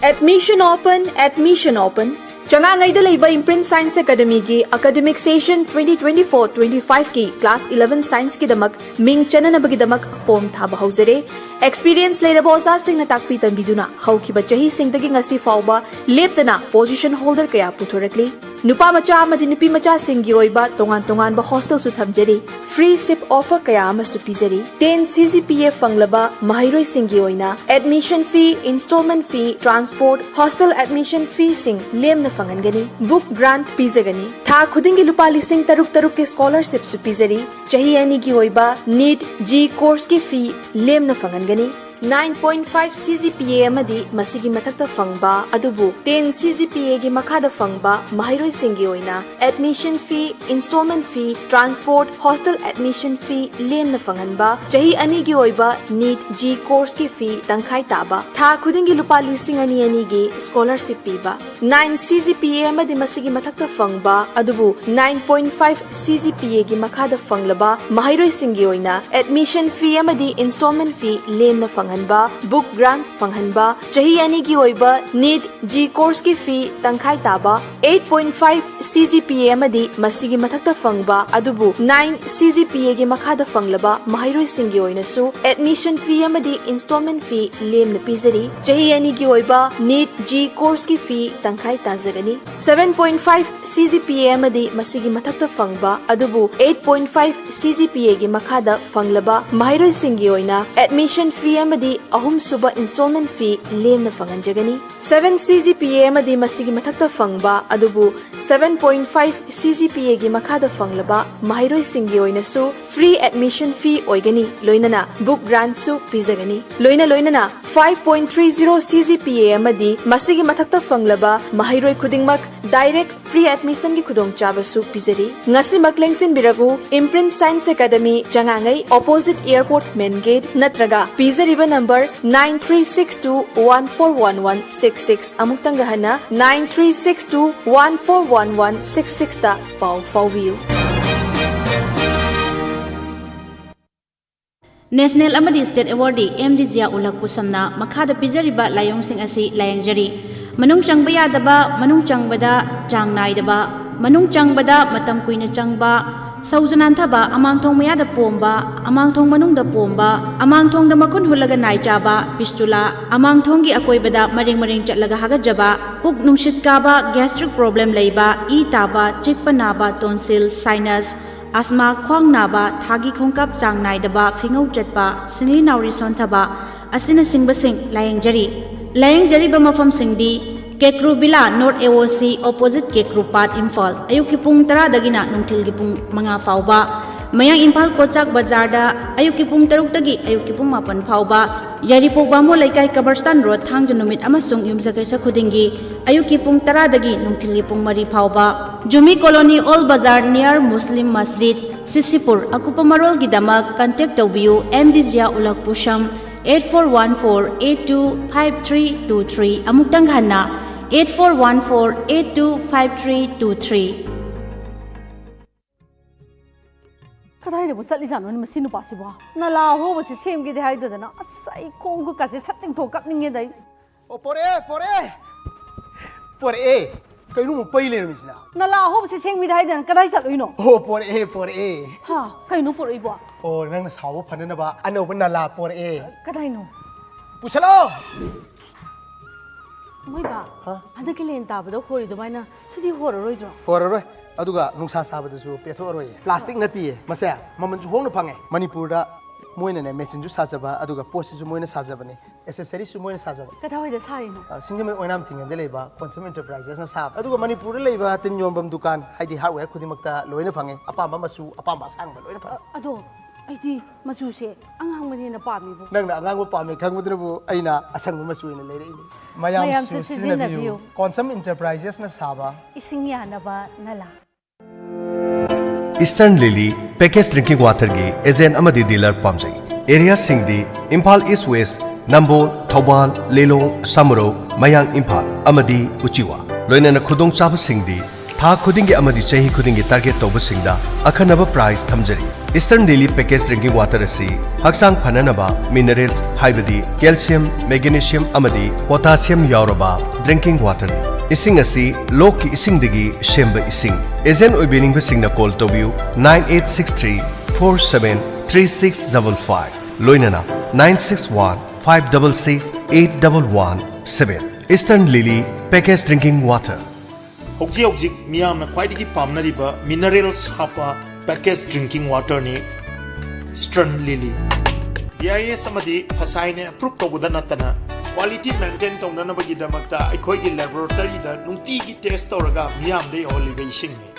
Admission open, admission open. ꯆꯉꯥꯉꯩꯗ ꯂꯩꯕ Imprint Science Academyꯒꯤ academic session twenty twenty-four twenty-fiveꯀꯤ class eleven scienceꯀꯤꯗꯃꯛ ꯃꯤꯡ ꯆꯟꯅꯅꯕꯒꯤꯗꯃꯛ form ꯊꯥꯕ ꯍꯧꯖꯔꯦ꯫ Experience ꯂꯩꯔꯕ ꯑꯣꯖꯥꯁꯤꯡꯅ ꯇꯥꯛꯄꯤ ꯇꯝꯕꯤꯗꯨꯅ ꯍꯧꯈꯤꯕ ꯆꯍꯤꯁꯤꯡꯗꯒꯤ ꯉꯁꯤ ꯐꯥꯎꯕ ꯂꯦꯞꯇꯅ position holder ꯀꯌꯥ ꯄꯨꯊꯣꯔꯛꯂꯤ꯫ ꯅꯨꯄꯥ ꯃꯆꯥ ꯑꯃꯗꯤ ꯅꯨꯄꯤ ꯃꯆꯥꯁꯤꯡꯒꯤ ꯑꯣꯏꯕ ꯇꯣꯉꯥꯟ ꯇꯣꯉꯥꯟꯕ hostelꯁꯨ ꯊꯝꯖꯔꯤ꯫ Free SIP offer ꯀꯌꯥ ꯑꯃꯁꯨ ꯄꯤꯖꯔꯤ꯫ Ten CGPA ꯐꯪꯂꯕ ꯃꯍꯩꯔꯣꯏꯁꯤꯡꯒꯤ ꯑꯣꯏꯅ admission fee, installment fee, transport, hostel admission feeꯁꯤꯡ ꯂꯦꯝꯅ ꯐꯪꯍꯟꯒꯅꯤ꯫ Book grant ꯄꯤꯖꯒꯅꯤ꯫ ꯊꯥ ꯈꯨꯗꯤꯡꯒꯤ ꯂꯨꯄꯥ ꯂꯤꯁꯤꯡ ꯇꯔꯨꯛ ꯇꯔꯨꯛꯀꯤ scholarshipꯁꯨ ꯄꯤꯖꯔꯤ꯫ ꯆꯍꯤ ꯑꯅꯤꯒꯤ ꯑꯣꯏꯕ NEET G courseꯀꯤ fee ꯂꯦꯝꯅ ꯐꯪꯍꯟꯒꯅꯤ꯫ Nine point five CGPA ꯑꯃꯗꯤ ꯃꯁꯤꯒꯤ ꯃꯊꯛꯇ ꯐꯪꯕ ꯑꯗꯨꯕꯨ ten CGPAꯒꯤ ꯃꯈꯥꯗ ꯐꯪꯕ ꯃꯍꯩꯔꯣꯏꯁꯤꯡꯒꯤ ꯑꯣꯏꯅ admission fee, installment fee, transport, hostel admission fee ꯂꯦꯝꯅ ꯐꯪꯍꯟꯕ, ꯆꯍꯤ ꯑꯅꯤꯒꯤ ꯑꯣꯏꯕ NEET G courseꯀꯤ fee ꯇꯪꯈꯥꯏ ꯇꯥꯕ, ꯊꯥ ꯈꯨꯗꯤꯡꯒꯤ ꯂꯨꯄꯥ ꯂꯤꯁꯤꯡ ꯑꯅꯤ ꯑꯅꯤꯒꯤ scholarship ꯄꯤꯕ, Nine CGPA ꯑꯃꯗꯤ ꯃꯁꯤꯒꯤ ꯃꯊꯛꯇ ꯐꯪꯕ ꯑꯗꯨꯕꯨ nine point five CGPAꯒꯤ ꯃꯈꯥꯗ ꯐꯪꯂꯕ ꯃꯍꯩꯔꯣꯏꯁꯤꯡꯒꯤ ꯑꯣꯏꯅ admission fee ꯑꯃꯗꯤ installment fee ꯂꯦꯝꯅ ꯐꯪꯍꯟꯕ, book grant ꯐꯪꯍꯟꯕ, ꯆꯍꯤ ꯑꯅꯤꯒꯤ ꯑꯣꯏꯕ NEET G courseꯀꯤ fee ꯇꯪꯈꯥꯏ ꯇꯥꯕ, eight point five CGPA ꯑꯃꯗꯤ ꯃꯁꯤꯒꯤ ꯃꯊꯛꯇ ꯐꯪꯕ ꯑꯗꯨꯕꯨ nine CGPAꯒꯤ ꯃꯈꯥꯗ ꯐꯪꯂꯕ ꯃꯍꯩꯔꯣꯏꯁꯤꯡꯒꯤ ꯑꯣꯏꯅꯁꯨ admission fee ꯑꯃꯗꯤ installment fee ꯂꯦꯝꯅ ꯄꯤꯖꯔꯤ꯫ ꯆꯍꯤ ꯑꯅꯤꯒꯤ ꯑꯣꯏꯕ NEET G courseꯀꯤ fee ꯇꯪꯈꯥꯏ ꯇꯥꯖꯒꯅꯤ꯫ Seven point five CGPA ꯑꯃꯗꯤ ꯃꯁꯤꯒꯤ ꯃꯊꯛꯇ ꯐꯪꯕ ꯑꯗꯨꯕꯨ eight point five CGPAꯒꯤ ꯃꯈꯥꯗ ꯐꯪꯂꯕ ꯃꯍꯩꯔꯣꯏꯁꯤꯡꯒꯤ ꯑꯣꯏꯅ admission fee ꯑꯃꯗꯤ ꯑꯍꯨꯝꯁꯨꯕ installment fee ꯂꯦꯝꯅ ꯐꯪꯍꯟꯖꯒꯅꯤ꯫ Seven CGPA ꯑꯃꯗꯤ ꯃꯁꯤꯒꯤ ꯃꯊꯛꯇ ꯐꯪꯕ ꯑꯗꯨꯕꯨ seven point five CGPAꯒꯤ ꯃꯈꯥꯗ ꯐꯪꯂꯕ ꯃꯍꯩꯔꯣꯏꯁꯤꯡꯒꯤ ꯑꯣꯏꯅꯁꯨ free admission fee ꯑꯣꯏꯒꯅꯤ, ꯂꯣꯏꯅꯅ book grantꯁꯨ ꯄꯤꯖꯒꯅꯤ꯫ ꯂꯣꯏꯅ ꯂꯣꯏꯅꯅ five point three zero CGPA ꯑꯃꯗꯤ ꯃꯁꯤꯒꯤ ꯃꯊꯛꯇ ꯐꯪꯂꯕ ꯃꯍꯩꯔꯣꯏ ꯈꯨꯗꯤꯡꯃꯛ direct free admissionꯒꯤ ꯈꯨꯗꯣꯡꯆꯥꯕꯁꯨ ꯄꯤꯖꯔꯤ꯫ ꯉꯁꯤꯃꯛ ꯂꯦꯡꯁꯤꯟꯕꯤꯔꯛꯎ, Imprint Science Academy, ꯆꯉꯥꯉꯩ, opposite airport main gate, ꯅꯠꯇ꯭ꯔꯒ ꯄꯤꯖꯔꯤꯕ number nine three six two one four one one six six, ꯑꯃꯨꯛꯇꯪꯒ ꯍꯟꯅ nine three six two one four one one six sixꯇ ꯄꯥꯎ ꯐꯥꯎꯕꯤꯌꯨ꯫ National ꯑꯃꯗꯤ State Awardee M D Zia ꯎꯂꯛ ꯄꯨꯁꯝꯅ ꯃꯈꯥꯗ ꯄꯤꯖꯔꯤꯕ ꯂꯥꯏꯑꯣꯡꯁꯤꯡ ꯑꯁꯤ ꯂꯥꯌꯦꯡꯖꯔꯤ꯫ ꯃꯅꯨꯡ ꯆꯪꯕ ꯌꯥꯗꯕ, ꯃꯅꯨꯡ ꯆꯪꯕꯗ ꯆꯥꯡ ꯅꯥꯏꯗꯕ, ꯃꯅꯨꯡ ꯆꯪꯕꯗ ꯃꯇꯝ ꯀꯨꯏꯅ ꯆꯪꯕ, ꯁꯧꯖ ꯅꯥꯟꯊꯕ, ꯑꯃꯥꯡꯊꯣꯡ ꯃꯌꯥꯗ ꯄꯣꯝꯕ, ꯑꯃꯥꯡꯊꯣꯡ ꯃꯅꯨꯡꯗ ꯄꯣꯝꯕ, ꯑꯃꯥꯡꯊꯣꯡꯗ ꯃꯈꯨꯟ ꯍꯨꯠꯂꯒ ꯅꯥꯏ ꯆꯥꯕ, ꯄꯤꯁꯇꯨꯂꯥ, ꯑꯃꯥꯡꯊꯣꯡꯒꯤ ꯑꯀꯣꯏꯕꯗ ꯃꯔꯦꯡ ꯃꯔꯦꯡ ꯆꯠꯂꯒ ꯍꯥꯒꯠꯆꯕ, ꯄꯨꯛ ꯅꯨꯡꯁꯤꯠ ꯀꯥꯕ, ꯒ꯭ꯌꯥꯁꯇ꯭ꯔꯤꯛ ꯄ꯭ꯔꯣꯕ꯭ꯂꯦꯝ ꯂꯩꯕ, ꯏ ꯇꯥꯕ, ꯆꯤꯛꯄ ꯅꯥꯕ, ꯇꯣꯟꯁꯤꯜ, ꯁꯥꯏꯅꯁ, ꯑꯁꯃꯥ, ꯈ꯭ꯋꯥꯡ ꯅꯥꯕ, ꯊꯥꯒꯤ ꯈꯣꯡꯀꯥꯞ ꯆꯥꯡ ꯅꯥꯏꯗꯕ, ꯐꯤꯉꯧ ꯆꯠꯄ, ꯁꯤꯡꯂꯤ ꯅꯥꯎꯔꯤ ꯁꯣꯟꯊꯕ ꯑꯁꯤꯅꯆꯤꯡꯕꯁꯤꯡ ꯂꯥꯌꯦꯡꯖꯔꯤ꯫ ꯂꯥꯌꯦꯡꯖꯔꯤꯕ ꯃꯐꯝꯁꯤꯡꯗꯤ ꯀꯦꯀ꯭ꯔꯨ ꯕꯤꯂꯥ, ꯅꯣꯔꯠ ꯑꯦ ꯑꯣ ꯁꯤ, ꯑꯣꯄꯣꯖꯤꯠ ꯀꯦꯀ꯭ꯔꯨ ꯄꯥꯠ, ꯏꯝꯐꯥꯜ꯫ ꯑꯌꯨꯛꯀꯤ ꯄꯨꯡ ꯇꯔꯥꯗꯒꯤꯅ ꯅꯨꯡꯊꯤꯜꯒꯤ ꯄꯨꯡ ꯃꯉꯥ ꯐꯥꯎꯕ꯫ ꯃꯌꯥꯡ ꯏꯝꯐꯥꯜ ꯀꯣꯠꯆꯥꯛ ꯕꯖꯥꯔꯗ ꯑꯌꯨꯛꯀꯤ ꯄꯨꯡ ꯇꯔꯨꯛꯇꯒꯤ ꯑꯌꯨꯛꯀꯤ ꯄꯨꯡ ꯃꯥꯄꯟ ꯐꯥꯎꯕ꯫ ꯌꯥꯏꯔꯤꯄꯣꯛ ꯕꯥꯃꯣꯟ ꯂꯩꯀꯥꯏ, ꯀꯕꯔꯁꯇꯥꯟ ꯔꯣꯗ, ꯊꯥꯡꯖ ꯅꯨꯃꯤꯠ ꯑꯃꯁꯨꯡ ꯌꯨꯝꯁꯀꯩꯁ ꯈꯨꯗꯤꯡꯒꯤ ꯑꯌꯨꯛꯀꯤ ꯄꯨꯡ ꯇꯔꯥꯗꯒꯤ ꯅꯨꯡꯊꯤꯜꯒꯤ ꯄꯨꯡ ꯃꯔꯤ ꯐꯥꯎꯕ꯫ ꯖꯨꯃꯤ ꯀꯣꯂꯣꯅꯤ, ꯑꯣꯜ ꯕꯖꯥꯔ, ꯅꯤꯌꯔ ꯃꯨꯁꯂꯤꯝ ꯃꯁꯖꯤꯗ, ꯁꯤꯁꯤꯄꯨꯔ꯫ ꯑꯀꯨꯞꯄ ꯃꯔꯣꯜꯒꯤꯗꯃꯛ ꯀꯟꯇꯦꯛ ꯇꯧꯕꯤꯌꯨ, ꯑꯦꯝ ꯗꯤ ꯖꯤꯌꯥ ꯎꯂꯛ ꯄꯨꯁꯝ, eight four one four eight two five three two three꯫ ꯑꯃꯨꯛꯇꯪ ꯍꯟꯅ, eight four one four eight two five three two three꯫ ꯀꯗꯥꯏꯗꯕꯨ ꯆꯠꯂꯤꯖꯥꯠꯅꯣꯅꯦ ꯃꯁꯤ ꯅꯨꯄꯥꯁꯤꯕꯣ? ꯅꯂꯥ ꯑꯍꯣꯕꯁꯤ ꯁꯦꯝꯒꯦꯗꯤ ꯍꯥꯏꯗꯗꯅ, ꯑꯁ, ꯑꯩ ꯈꯣꯡ ꯈꯨꯠꯀꯥꯁꯦ ꯁꯠ ꯇꯤꯡꯊꯣꯛ ꯀꯞꯅꯤꯡꯉꯦꯗ ꯑꯩ꯫ ꯑꯣ, ꯄꯣꯔꯛꯑꯦ, ꯄꯣꯔꯛꯑꯦ! ꯄꯣꯔꯛꯑꯦ! ꯀꯩꯅꯣ ꯑꯃꯨꯛ ꯄꯩ ꯂꯩꯔꯝꯃꯤꯁꯤꯅ? ꯅꯂꯥ ꯑꯍꯣꯕꯁꯤ ꯁꯦꯝꯒꯦꯗꯤ ꯍꯥꯏꯗꯅ ꯀꯗꯥꯏ ꯆꯠꯂꯨꯏꯅꯣ? ꯑꯣ, ꯄꯣꯔꯛꯑꯦ, ꯄꯣꯔꯛꯑꯦ! ꯍꯥ? ꯀꯩꯅꯣ ꯄꯣꯔꯛꯏꯕꯣ? ꯑꯣ, ꯅꯪꯅ ꯁꯥꯎꯕ ꯐꯅꯅꯕ ꯑꯅꯧꯕ ꯅꯂꯥ ꯄꯣꯔꯛꯑꯦ꯫ ꯀꯗꯥꯏꯅꯣ? ꯄꯨꯁꯜꯂꯣ! ꯃꯣꯏꯕꯥ, ꯍꯥ? ꯍꯟꯗꯛꯀꯤ ꯂꯦꯟ ꯇꯥꯕꯗ ꯍꯣꯔꯤ ꯑꯗꯨꯃꯥꯏꯅ ꯁꯤꯗꯤ ꯍꯣꯔꯔꯣꯏꯗ꯭ꯔꯣ? ꯍꯣꯔꯔꯣꯏ꯫ ꯑꯗꯨꯒ ꯅꯨꯡꯁꯥ ꯁꯥꯕꯗꯁꯨ ꯄꯦꯊꯣꯛꯑꯔꯣꯏꯌꯦ꯫ ꯄ꯭ꯂꯥꯁꯇꯤꯛ ꯅꯠꯇꯤꯌꯦ꯫ ꯃꯁꯦ ꯃꯃꯜꯁꯨ ꯍꯣꯡꯅ ꯐꯪꯉꯦ꯫ ꯃꯅꯤꯄꯨꯔꯗ ꯃꯣꯏꯅꯅꯦ ꯃꯦꯆꯤꯟꯁꯨ ꯁꯥꯖꯕ, ꯑꯗꯨꯒ ꯄꯣꯠꯁꯤꯁꯨ ꯃꯣꯏꯅ ꯁꯥꯖꯕꯅꯦ, ꯑꯦꯁꯦꯁꯔꯤꯁꯁꯨ ꯃꯣꯏꯅ ꯁꯥꯖꯕ꯫ ꯀꯗꯥꯏꯋꯥꯏꯗ ꯁꯥꯔꯤꯅꯣ? ꯑ, ꯁꯤꯡꯖꯃꯩ ꯑꯣꯏꯅꯥꯝ ꯊꯤꯡꯉꯦꯟꯗ ꯂꯩꯕ ꯀꯣꯟꯁꯝ ꯏꯟꯇꯔꯄ꯭ꯔꯥꯏꯖꯦꯁꯅ ꯁꯥꯕ꯫ ꯑꯗꯨꯒ ꯃꯅꯤꯄꯨꯔꯗ ꯂꯩꯕ ꯇꯤꯟ ꯌꯣꯟꯐꯝ ꯗꯨꯀꯥꯟ, ꯍꯥꯏꯗꯤ ꯍꯥꯔꯗꯋꯦꯌꯔ ꯈꯨꯗꯤꯡꯃꯛꯇ ꯂꯣꯏꯅ ꯐꯪꯉꯦ꯫ ꯑꯄꯥꯝꯕ ꯃꯆꯨ, ꯑꯄꯥꯝꯕ ꯑꯁꯥꯡꯕ ꯂꯣꯏꯅ ꯐꯪꯉꯦ꯫ ꯑꯗꯣ ꯑꯩꯗꯤ ꯃꯆꯨꯁꯦ ꯑꯉꯥꯡꯕꯅ ꯍꯦꯟꯅ ꯄꯥꯝꯃꯤꯕꯣ꯫ ꯅꯪꯅ ꯑꯉꯥꯡꯕ ꯄꯥꯝꯃꯦ ꯈꯪꯕꯗꯨꯅꯕꯨ ꯑꯩꯅ ꯑꯁꯪꯕ ꯃꯆꯨ ꯑꯣꯏꯅ ꯂꯩꯔꯛꯏꯅꯤ꯫ ꯃꯌꯥꯝꯁꯨ ꯃꯌꯥꯝꯁꯨ ꯁꯤꯖꯤꯟꯅꯕꯤꯌꯨ꯫ ꯁꯤꯖꯤꯟꯅꯕꯤꯌꯨ꯫ ꯀꯣꯟꯁꯝ ꯏꯟꯇꯔꯄ꯭ꯔꯥꯏꯖꯦꯁꯅ ꯁꯥꯕ ꯏꯁꯤꯡ ꯌꯥꯅꯕ ꯅꯂꯥ꯫ Eastern Lily Packaged Drinking Waterꯒꯤ ꯑꯦꯖꯦꯟ ꯑꯃꯗꯤ ꯗꯤꯂꯔ ꯄꯥꯝꯖꯩ꯫ ꯑꯦꯔꯤꯌꯥꯁꯤꯡꯗꯤ ꯏꯝꯐꯥꯜ ꯏꯁ ꯋꯦꯁ, ꯅꯝꯕꯣꯜ, ꯊꯧꯕꯥꯜ, ꯂꯤꯂꯣꯡ, ꯁꯥꯃꯨꯔꯧ, ꯃꯌꯥꯡ ꯏꯝꯐꯥꯜ ꯑꯃꯗꯤ ꯎꯆꯤꯋꯥ꯫ ꯂꯣꯏꯅꯅ ꯈꯨꯗꯣꯡꯆꯥꯕꯁꯤꯡꯗꯤ ꯊꯥ ꯈꯨꯗꯤꯡꯒꯤ ꯑꯃꯗꯤ ꯆꯍꯤ ꯈꯨꯗꯤꯡꯒꯤ ꯇꯥꯔꯒꯦꯠ ꯇꯧꯕꯁꯤꯡꯗ ꯑꯈꯟꯅꯕ ꯄ꯭ꯔꯥꯏꯖ ꯊꯝꯖꯔꯤ꯫ Eastern Lily Package Drinking Water ꯑꯁꯤ ꯍꯛꯆꯥꯡ ꯐꯅꯅꯕ minerals ꯍꯥꯏꯕꯗꯤ calcium, magnesium ꯑꯃꯗꯤ potassium ꯌꯥꯎꯔꯕ drinking waterꯅꯤ꯫ ꯏꯁꯤꯡ ꯑꯁꯤ ꯂꯣꯛꯀꯤ ꯏꯁꯤꯡꯗꯒꯤ ꯁꯦꯝꯕ ꯏꯁꯤꯡ꯫ Agent ꯑꯣꯏꯕꯤꯅꯤꯡꯕꯁꯤꯡꯅ call ꯇꯧꯕꯤꯌꯨ nine eight six three four seven three six double five, ꯂꯣꯏꯅꯅ nine six one five double six eight double one seven. Eastern Lily Package Drinking Water. ꯍꯧꯖꯤꯛ ꯍꯧꯖꯤꯛ ꯃꯤꯌꯥꯝꯅ ꯈ꯭ꯋꯥꯏꯗꯒꯤ ꯄꯥꯝꯅꯔꯤꯕ minerals ꯍꯥꯞꯄ package drinking waterꯅꯤ Eastern Lily꯫ B I S ꯑꯃꯗꯤ ꯐꯁꯥꯏꯅ approve ꯇꯧꯕꯗ ꯅꯠꯇꯅ quality maintain ꯇꯧꯅꯅꯕꯒꯤꯗꯃꯛꯇ ꯑꯩꯈꯣꯏꯒꯤ laboratoryꯗ ꯅꯨꯡꯇꯤꯒꯤ test ꯇꯧꯔꯒ ꯃꯤꯌꯥꯝꯗ ꯌꯧꯍꯜꯂꯤꯕ ꯏꯁꯤꯡꯅꯤ꯫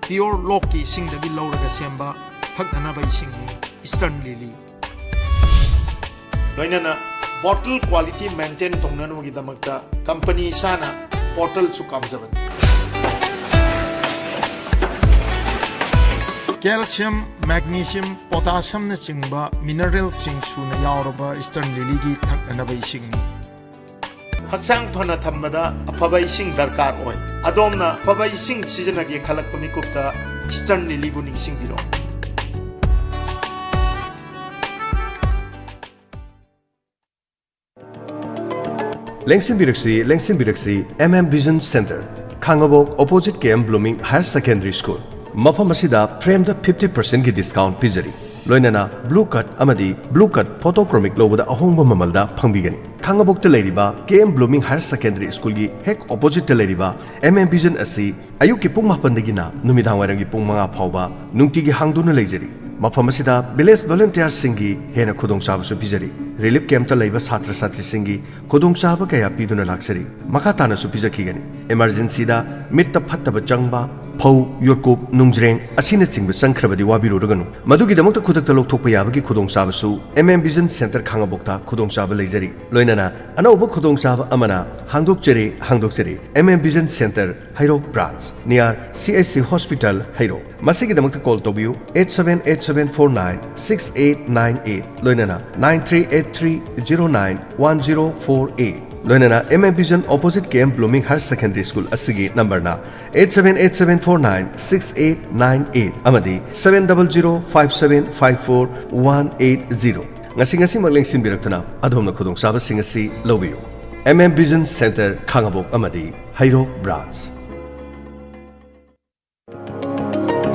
Pure ꯂꯣꯛꯀꯤ ꯏꯁꯤꯡꯗꯒꯤ ꯂꯧꯔꯒ ꯁꯦꯝꯕ ꯊꯛꯅꯅꯕ ꯏꯁꯤꯡꯅꯤ Eastern Lily꯫ ꯂꯣꯏꯅꯅ bottle quality maintain ꯇꯧꯅꯅꯕꯒꯤꯗꯃꯛꯇ company ꯏꯁꯥꯅ bottleꯁꯨ ꯀꯥꯝꯖꯕꯅꯤ꯫ Calcium, magnesium, potassiumꯅꯆꯤꯡꯕ mineralꯁꯤꯡ ꯁꯨꯅ ꯌꯥꯎꯔꯕ Eastern Lilyꯒꯤ ꯊꯛꯅꯅꯕ ꯏꯁꯤꯡꯅꯤ꯫ ꯍꯛꯆꯥꯡ ꯐꯅ ꯊꯝꯕꯗ ꯑꯐꯕ ꯏꯁꯤꯡ ꯗꯔꯀꯥꯔ ꯑꯣꯏ꯫ ꯑꯗꯣꯝꯅ ꯑꯐꯕ ꯏꯁꯤꯡ ꯁꯤꯖꯤꯟꯅꯒꯦ ꯈꯜꯂꯛꯄ ꯃꯤꯀꯨꯞꯇ Eastern Lilyꯕꯨ ꯅꯤꯡꯁꯤꯡꯕꯤꯔꯣ꯫ ꯂꯦꯡꯁꯤꯟꯕꯤꯔꯛꯁꯤ, ꯂꯦꯡꯁꯤꯟꯕꯤꯔꯛꯁꯤ, M M Vision Center, ꯈꯥꯡꯉꯕꯣꯛ, opposite K M Blooming Higher Secondary School꯫ ꯃꯐꯝ ꯑꯁꯤꯗ frameꯗ fifty percentꯀꯤ discount ꯄꯤꯖꯔꯤ, ꯂꯣꯏꯅꯅ blue cut ꯑꯃꯗꯤ blue cut photochromic ꯂꯧꯕꯗ ꯑꯍꯣꯡꯕ ꯃꯃꯜꯗ ꯐꯪꯕꯤꯒꯅꯤ꯫ ꯈꯥꯡꯉꯕꯣꯛꯇ ꯂꯩꯔꯤꯕ K M Blooming Higher Secondary Schoolꯒꯤ ꯍꯦꯛ oppositeꯇ ꯂꯩꯔꯤꯕ M M Vision ꯑꯁꯤ ꯑꯌꯨꯛꯀꯤ ꯄꯨꯡ ꯃꯥꯄꯟꯗꯒꯤꯅ ꯅꯨꯃꯤꯗꯥꯡꯋꯥꯏꯔꯝꯒꯤ ꯄꯨꯡ ꯃꯉꯥ ꯐꯥꯎꯕ ꯅꯨꯡꯇꯤꯒꯤ ꯍꯥꯡꯗꯨꯅ ꯂꯩꯖꯔꯤ꯫ ꯃꯐꯝ ꯑꯁꯤꯗ village volunteerꯁꯤꯡꯒꯤ ꯍꯦꯟꯅ ꯈꯨꯗꯣꯡꯆꯥꯕꯁꯨ ꯄꯤꯖꯔꯤ꯫ Relief campꯇ ꯂꯩꯕ ꯁꯥꯇ꯭ꯔ ꯁꯥꯇ꯭ꯔꯤꯁꯤꯡꯒꯤ ꯈꯨꯗꯣꯡꯆꯥꯕ ꯀꯌꯥ ꯄꯤꯗꯨꯅ ꯂꯥꯛꯆꯔꯤ꯫ ꯃꯈꯥ ꯇꯥꯅꯁꯨ ꯄꯤꯖꯈꯤꯒꯅꯤ꯫ Emergencyꯗ ꯃꯤꯠꯇ ꯐꯠꯇꯕ ꯆꯪꯕ, ꯐꯧ, ꯌꯣꯠꯀꯨꯞ, ꯅꯨꯡꯖ꯭ꯔꯦꯡ ꯑꯁꯤꯅꯆꯤꯡꯕ ꯆꯪꯈ꯭ꯔꯕꯗꯤ ꯋꯥꯕꯤꯔꯨꯔꯒꯅꯨ꯫ ꯃꯗꯨꯒꯤꯗꯃꯛꯇ ꯈꯨꯗꯛꯇ ꯂꯧꯊꯣꯛꯄ ꯌꯥꯕꯒꯤ ꯈꯨꯗꯣꯡꯆꯥꯕꯁꯨ M M Vision Center ꯈꯥꯡꯉꯕꯣꯛꯇ ꯈꯨꯗꯣꯡꯆꯥꯕ ꯂꯩꯖꯔꯤ꯫ ꯂꯣꯏꯅꯅ ꯑꯅꯧꯕ ꯈꯨꯗꯣꯡꯆꯥꯕ ꯑꯃꯅ ꯍꯥꯡꯗꯣꯛꯆꯔꯤ, ꯍꯥꯡꯗꯣꯛꯆꯔꯤ꯫ M M Vision Center, ꯍꯩꯔꯣꯛ branch, near C H C hospital, ꯍꯩꯔꯣꯛ꯫ ꯃꯁꯤꯒꯤꯗꯃꯛꯇ call ꯇꯧꯕꯤꯌꯨ eight seven eight seven four nine six eight nine eight, ꯂꯣꯏꯅꯅ nine three eight three zero nine one zero four eight꯫ ꯂꯣꯏꯅꯅ M M Vision opposite K M Blooming Higher Secondary School ꯑꯁꯤꯒꯤ ꯅꯝꯕꯔꯅ eight seven eight seven four nine six eight nine eight ꯑꯃꯗꯤ seven double zero five seven five four one eight zero꯫ ꯉꯁꯤ ꯉꯁꯤꯃꯛ ꯂꯦꯡꯁꯤꯟꯕꯤꯔꯛꯇꯨꯅ ꯑꯗꯣꯝꯅ ꯈꯨꯗꯣꯡꯆꯥꯕꯁꯤꯡ ꯑꯁꯤ ꯂꯧꯕꯤꯌꯨ꯫ M M Vision Center, ꯈꯥꯉꯕꯣꯛ ꯑꯃꯗꯤ ꯍꯩꯔꯣꯛ Branch꯫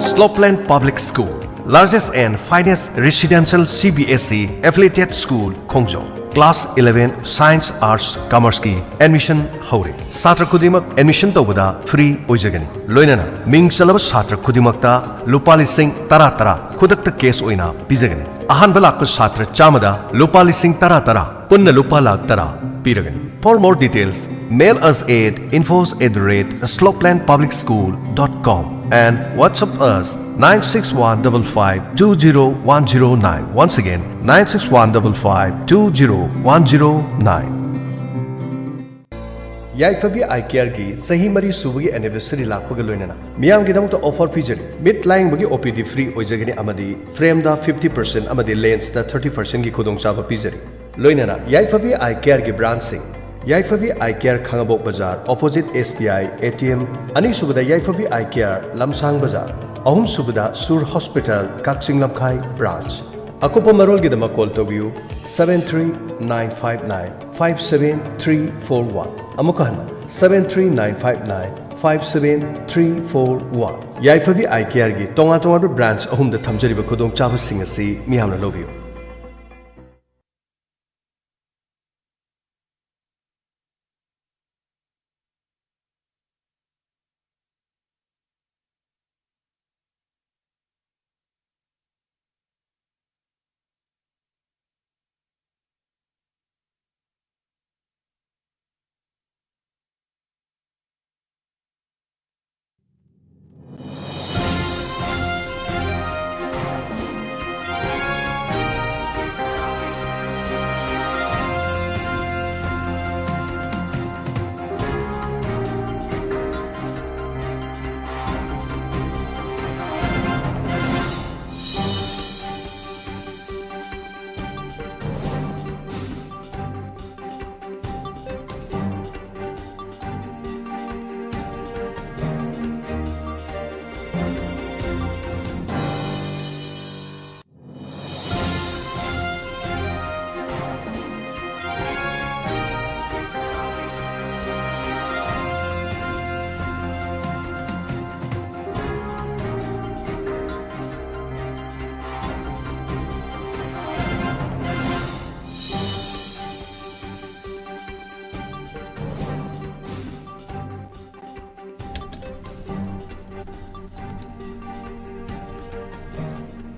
Slopeland Public School, largest and finest residential C B S E affiliated school, Khongjom. Class eleven Science, Arts, Commerce ꯀꯤ admission ꯍꯧꯔꯦ꯫ ꯁꯥꯇ꯭ꯔ ꯈꯨꯗꯤꯡꯃꯛ admission ꯇꯧꯕꯗ free ꯑꯣꯏꯖꯒꯅꯤ꯫ ꯂꯣꯏꯅꯅ ꯃꯤꯡ ꯆꯜꯂꯕ ꯁꯥꯇ꯭ꯔ ꯈꯨꯗꯤꯡꯃꯛꯇ ꯂꯨꯄꯥ ꯂꯤꯁꯤꯡ ꯇꯔꯥ ꯇꯔꯥ ꯈꯨꯗꯛꯇ cash ꯑꯣꯏꯅ ꯄꯤꯖꯒꯅꯤ꯫ ꯑꯍꯥꯟꯕ ꯂꯥꯛꯄ ꯁꯥꯇ꯭ꯔ ꯆꯥꯝꯃꯗ ꯂꯨꯄꯥ ꯂꯤꯁꯤꯡ ꯇꯔꯥ ꯇꯔꯥ, ꯄꯨꯟꯅ ꯂꯨꯄꯥ ꯂꯥꯈ ꯇꯔꯥ ꯄꯤꯔꯒꯅꯤ꯫ For more details, mail us at infos at the rate slopeland public school dot com and WhatsApp us nine six one double five two zero one zero nine. Once again, nine six one double five two zero one zero nine. ꯌꯥꯏꯐꯕꯤ ꯑꯥꯏ ꯀꯦꯌꯔꯒꯤ ꯆꯍꯤ ꯃꯔꯤ ꯁꯨꯕꯒꯤ anniversary ꯂꯥꯛꯄꯒ ꯂꯣꯏꯅꯅ ꯃꯤꯌꯥꯝꯒꯤꯗꯃꯛꯇ offer ꯄꯤꯖꯔꯤ꯫ ꯃꯤꯠ ꯂꯥꯌꯦꯡꯕꯒꯤ O P D free ꯑꯣꯏꯖꯒꯅꯤ ꯑꯃꯗꯤ frameꯗ fifty percent ꯑꯃꯗꯤ lensꯇ thirty percentꯀꯤ ꯈꯨꯗꯣꯡꯆꯥꯕ ꯄꯤꯖꯔꯤ꯫ ꯂꯣꯏꯅꯅ ꯌꯥꯏꯐꯕꯤ ꯑꯥꯏ ꯀꯦꯌꯔꯒꯤ branchꯁꯤꯡ: ꯌꯥꯏꯐꯕꯤ ꯑꯥꯏ ꯀꯦꯌꯔ, ꯈꯥꯉꯕꯣꯛ ꯕꯖꯥꯔ, opposite S B I A T M, ꯑꯅꯤꯁꯨꯕꯗ ꯌꯥꯏꯐꯕꯤ ꯑꯥꯏ ꯀꯦꯌꯔ, ꯂꯝꯁꯥꯡ ꯕꯖꯥꯔ, ꯑꯍꯨꯝꯁꯨꯕꯗ ꯁꯨꯔ ꯍꯣꯁꯄꯤꯇꯥꯜ, ꯀꯛꯆꯤꯡ ꯂꯝꯈꯥꯏ branch꯫ ꯑꯀꯨꯞꯄ ꯃꯔꯣꯜꯒꯤꯗꯃꯛ call ꯇꯧꯕꯤꯌꯨ, seven three nine five nine five seven three four one꯫ ꯑꯃꯨꯛꯀ ꯍꯟꯅ, seven three nine five nine five seven three four one꯫ ꯌꯥꯏꯐꯕꯤ ꯑꯥꯏ ꯀꯦꯌꯔꯒꯤ ꯇꯣꯉꯥꯟ ꯇꯣꯉꯥꯟꯕ branch ꯑꯍꯨꯝꯗ ꯊꯝꯖꯔꯤꯕ ꯈꯨꯗꯣꯡꯆꯥꯕꯁꯤꯡ ꯑꯁꯤ ꯃꯤꯌꯥꯝꯅ ꯂꯧꯕꯤꯌꯨ꯫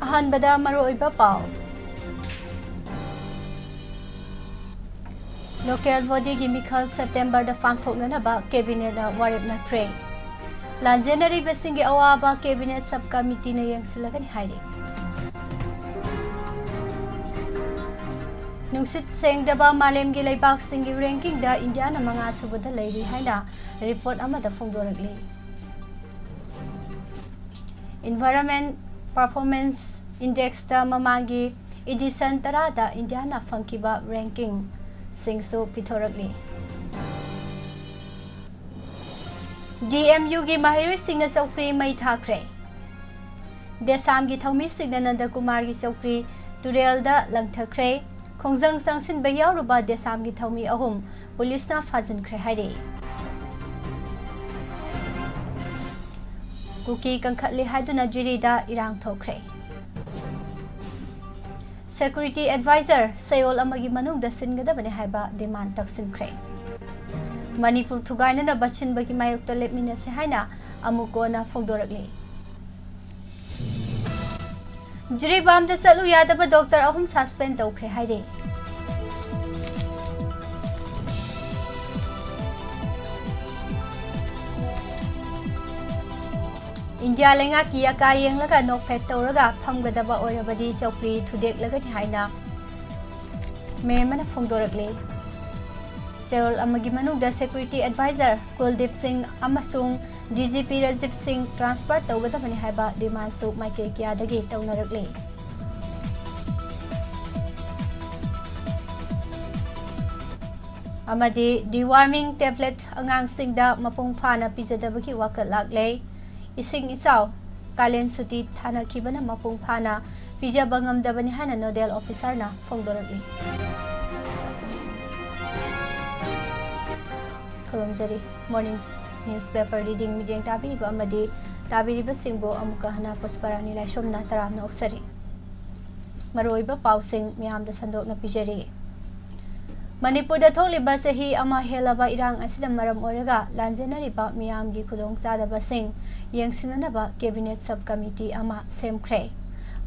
ꯑꯍꯥꯟꯕꯗ ꯃꯔꯨꯑꯣꯏꯕ ꯄꯥꯎ꯫ Local bodyꯒꯤ ꯃꯤꯈꯜ Septemberꯗ ꯄꯥꯡꯊꯣꯛꯅꯅꯕ cabinetꯅ ꯋꯥꯔꯦꯞ ꯅꯠꯈ꯭ꯔꯦ꯫ ꯂꯥꯟꯖꯦꯟꯅꯔꯤꯕꯁꯤꯡꯒꯤ ꯑꯋꯥꯕ cabinet sub committeeꯅ ꯌꯦꯡꯁꯤꯜꯂꯒꯅꯤ ꯍꯥꯏꯔꯤ꯫ ꯅꯨꯡꯁꯤꯠ ꯁꯦꯡꯗꯕ ꯃꯥꯂꯦꯝꯒꯤ ꯂꯩꯕꯥꯛꯁꯤꯡꯒꯤ rankingꯗ ꯏꯟꯗꯤꯌꯥꯅ ꯃꯉꯥ ꯁꯨꯕꯗ ꯂꯩꯔꯤ ꯍꯥꯏꯅ report ꯑꯃꯗ ꯐꯣꯡꯗꯣꯔꯛꯂꯤ꯫ Environment Performance Indexꯇ ꯃꯃꯥꯡꯒꯤ edition ꯇꯔꯥꯗ ꯏꯟꯗꯤꯌꯥꯅ ꯐꯪꯈꯤꯕ rankingꯁꯤꯡꯁꯨ ꯄꯤꯊꯣꯔꯛꯂꯤ꯫ DMUꯒꯤ ꯃꯍꯩꯔꯣꯏꯁꯤꯡꯅ ꯆꯧꯀ꯭ꯔꯤ ꯃꯩ ꯊꯥꯈ꯭ꯔꯦ꯫ ꯗꯦꯁꯥꯝꯒꯤ ꯊꯧꯃꯤꯁꯤꯡꯅ ꯅꯟꯗꯀꯨꯃꯥꯔꯒꯤ ꯆꯧꯀ꯭ꯔꯤ ꯇꯨꯔꯦꯜꯗ ꯂꯪꯊꯈ꯭ꯔꯦ꯫ ꯈꯣꯡꯖꯪ ꯆꯪꯁꯤꯟꯕ ꯌꯥꯎꯔꯨꯕ ꯗꯦꯁꯥꯝꯒꯤ ꯊꯧꯃꯤ ꯑꯍꯨꯝ ꯄꯨꯂꯤꯁꯅ ꯐꯥꯖꯤꯟꯈ꯭ꯔꯦ ꯍꯥꯏꯔꯤ꯫ ꯀꯨꯀꯤ ꯀꯟꯈꯠꯂꯤ ꯍꯥꯏꯗꯨꯅ ꯖꯤꯔꯤꯗ ꯏꯔꯥꯡ ꯊꯣꯛꯈ꯭ꯔꯦ꯫ Security advisor ꯆꯌꯣꯜ ꯑꯃꯒꯤ ꯃꯅꯨꯡꯗ ꯁꯤꯟꯒꯗꯕꯅꯤ ꯍꯥꯏꯕ demand ꯇꯛꯁꯤꯟꯈ꯭ꯔꯦ꯫ ꯃꯅꯤꯄꯨꯔ ꯊꯨꯒꯥꯏꯅꯅꯕ ꯁꯤꯟꯕꯒꯤ ꯃꯥꯌꯣꯛꯇ ꯂꯦꯞꯃꯤꯟꯅꯁꯤ ꯍꯥꯏꯅ ꯑꯃꯨꯛ ꯀꯣꯟꯅ ꯐꯣꯡꯗꯣꯔꯛꯂꯤ꯫ ꯖꯤꯔꯤꯕꯥꯝꯗ ꯆꯠꯂꯨ ꯌꯥꯗꯕ doctor ꯑꯍꯨꯝ suspend ꯇꯧꯈ꯭ꯔꯦ ꯍꯥꯏꯔꯤ꯫ ꯏꯟꯗꯤꯌꯥ ꯂꯩꯉꯥꯛꯀꯤ ꯑꯀꯥ ꯌꯦꯡꯂꯒ ꯅꯣꯛꯐꯦꯠ ꯇꯧꯔꯒ ꯐꯝꯒꯗꯕ ꯑꯣꯏꯔꯕꯗꯤ ꯆꯧꯀ꯭ꯔꯤ ꯊꯨꯗꯦꯛꯂꯒꯅꯤ ꯍꯥꯏꯅ ꯃꯦ ꯑꯃꯅ ꯐꯣꯡꯗꯣꯔꯛꯂꯤ꯫ ꯆꯌꯣꯜ ꯑꯃꯒꯤ ꯃꯅꯨꯡꯗ security advisor ꯀꯨꯜꯗꯤꯞ ꯁꯤꯡ ꯑꯃꯁꯨꯡ DGP ꯔꯥꯖꯤꯞ ꯁꯤꯡ transfer ꯇꯧꯒꯗꯕꯅꯤ ꯍꯥꯏꯕ demandꯁꯨ ꯃꯥꯏꯀꯩ ꯀꯌꯥꯗꯒꯤ ꯇꯧꯅꯔꯛꯂꯤ꯫ ꯑꯃꯗꯤ deworming tablet ꯑꯉꯥꯡꯁꯤꯡꯗ ꯃꯄꯨꯡ ꯐꯥꯅ ꯄꯤꯖꯗꯕꯒꯤ ꯋꯥꯀꯠ ꯂꯥꯛꯂꯦ꯫ ꯏꯁꯤꯡ ꯏꯆꯥꯎ, ꯀꯥꯂꯦꯟ ꯁꯨꯇꯤ ꯊꯥꯅꯈꯤꯕꯅ ꯃꯄꯨꯡ ꯐꯥꯅ ꯄꯤꯖꯕ ꯉꯝꯗꯕꯅꯤ ꯍꯥꯏꯅ nodal officerꯅ ꯐꯣꯡꯗꯣꯔꯛꯂꯤ꯫ ꯈꯨꯔꯨꯝꯖꯔꯤ꯫ Morning newspaper reading ꯃꯤꯠꯌꯦꯡ ꯇꯥꯕꯤꯔꯤꯕ ꯑꯃꯗꯤ ꯇꯥꯕꯤꯔꯤꯕꯁꯤꯡꯕꯨ ꯑꯃꯨꯛꯀ ꯍꯟꯅ ꯄꯨꯁꯄꯔꯥꯅꯤ ꯂꯥꯏꯁ꯭ꯔꯝꯅ ꯇꯔꯥꯝꯅ ꯑꯣꯛꯆꯔꯤ꯫ ꯃꯔꯨꯑꯣꯏꯕ ꯄꯥꯎꯁꯤꯡ ꯃꯤꯌꯥꯝꯗ ꯁꯟꯗꯣꯛꯅ ꯄꯤꯖꯔꯤ꯫ ꯃꯅꯤꯄꯨꯔꯗ ꯊꯣꯛꯂꯤꯕ ꯆꯍꯤ ꯑꯃ ꯍꯦꯜꯂꯕ ꯏꯔꯥꯡ ꯑꯁꯤꯅ ꯃꯔꯝ ꯑꯣꯏꯔꯒ ꯂꯥꯟꯖꯦꯟꯅꯔꯤꯕ ꯃꯤꯌꯥꯝꯒꯤ ꯈꯨꯗꯣꯡꯆꯥꯗꯕꯁꯤꯡ ꯌꯦꯡꯁꯤꯟꯅꯅꯕ cabinet sub committee ꯑꯃ ꯁꯦꯝꯈ꯭ꯔꯦ꯫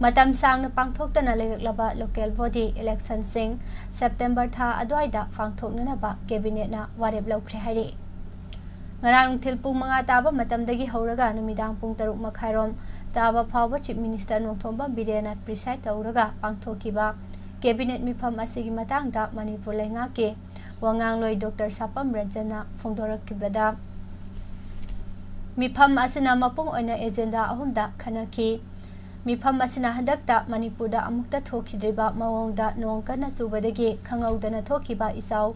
ꯃꯇꯝ ꯁꯥꯡꯅ ꯄꯥꯡꯊꯣꯛꯇꯅ ꯂꯩꯔꯛꯂꯕ local body electionꯁꯤꯡ September ꯊꯥ ꯑꯗꯨꯋꯥꯏꯗ ꯄꯥꯡꯊꯣꯛꯅꯅꯕ cabinetꯅ ꯋꯥꯔꯦꯞ ꯂꯧꯈ꯭ꯔꯦ ꯍꯥꯏꯔꯤ꯫ ꯉꯔꯥꯡ ꯅꯨꯡꯊꯤꯜ ꯄꯨꯡ ꯃꯉꯥ ꯇꯥꯕ ꯃꯇꯝꯗꯒꯤ ꯍꯧꯔꯒ ꯅꯨꯃꯤꯗꯥꯡ ꯄꯨꯡ ꯇꯔꯨꯛ ꯃꯈꯥꯏꯔꯣꯝ ꯇꯥꯕ ꯐꯥꯎꯕ Chief Minister ꯅꯣꯡꯊꯣꯝꯕꯝ ꯕꯤꯔꯦꯟꯅ preside ꯇꯧꯔꯒ ꯄꯥꯡꯊꯣꯛꯈꯤꯕ cabinet ꯃꯤꯐꯝ ꯑꯁꯤꯒꯤ ꯃꯇꯥꯡꯗ ꯃꯅꯤꯄꯨꯔ ꯂꯩꯉꯥꯛꯀꯤ ꯋꯥꯉꯥꯡꯂꯣꯏ Doctor ꯁꯥꯄꯝ ꯔꯟꯖꯟꯅ ꯐꯣꯡꯗꯣꯔꯛꯈꯤꯕꯗ, ꯃꯤꯐꯝ ꯑꯁꯤꯅ ꯃꯄꯨꯡ ꯑꯣꯏꯅ agenda ꯑꯍꯨꯝꯗ ꯈꯟꯅꯈꯤ꯫ ꯃꯤꯐꯝ ꯑꯁꯤꯅ ꯍꯟꯗꯛꯇ ꯃꯅꯤꯄꯨꯔꯗ ꯑꯃꯨꯛꯇ ꯊꯣꯛꯈꯤꯗ꯭ꯔꯤꯕ ꯃꯑꯣꯡꯗ ꯅꯣꯡ ꯀꯟꯅ ꯆꯨꯕꯗꯒꯤ ꯈꯪꯍꯧꯗꯅ ꯊꯣꯛꯈꯤꯕ ꯏꯆꯥꯎ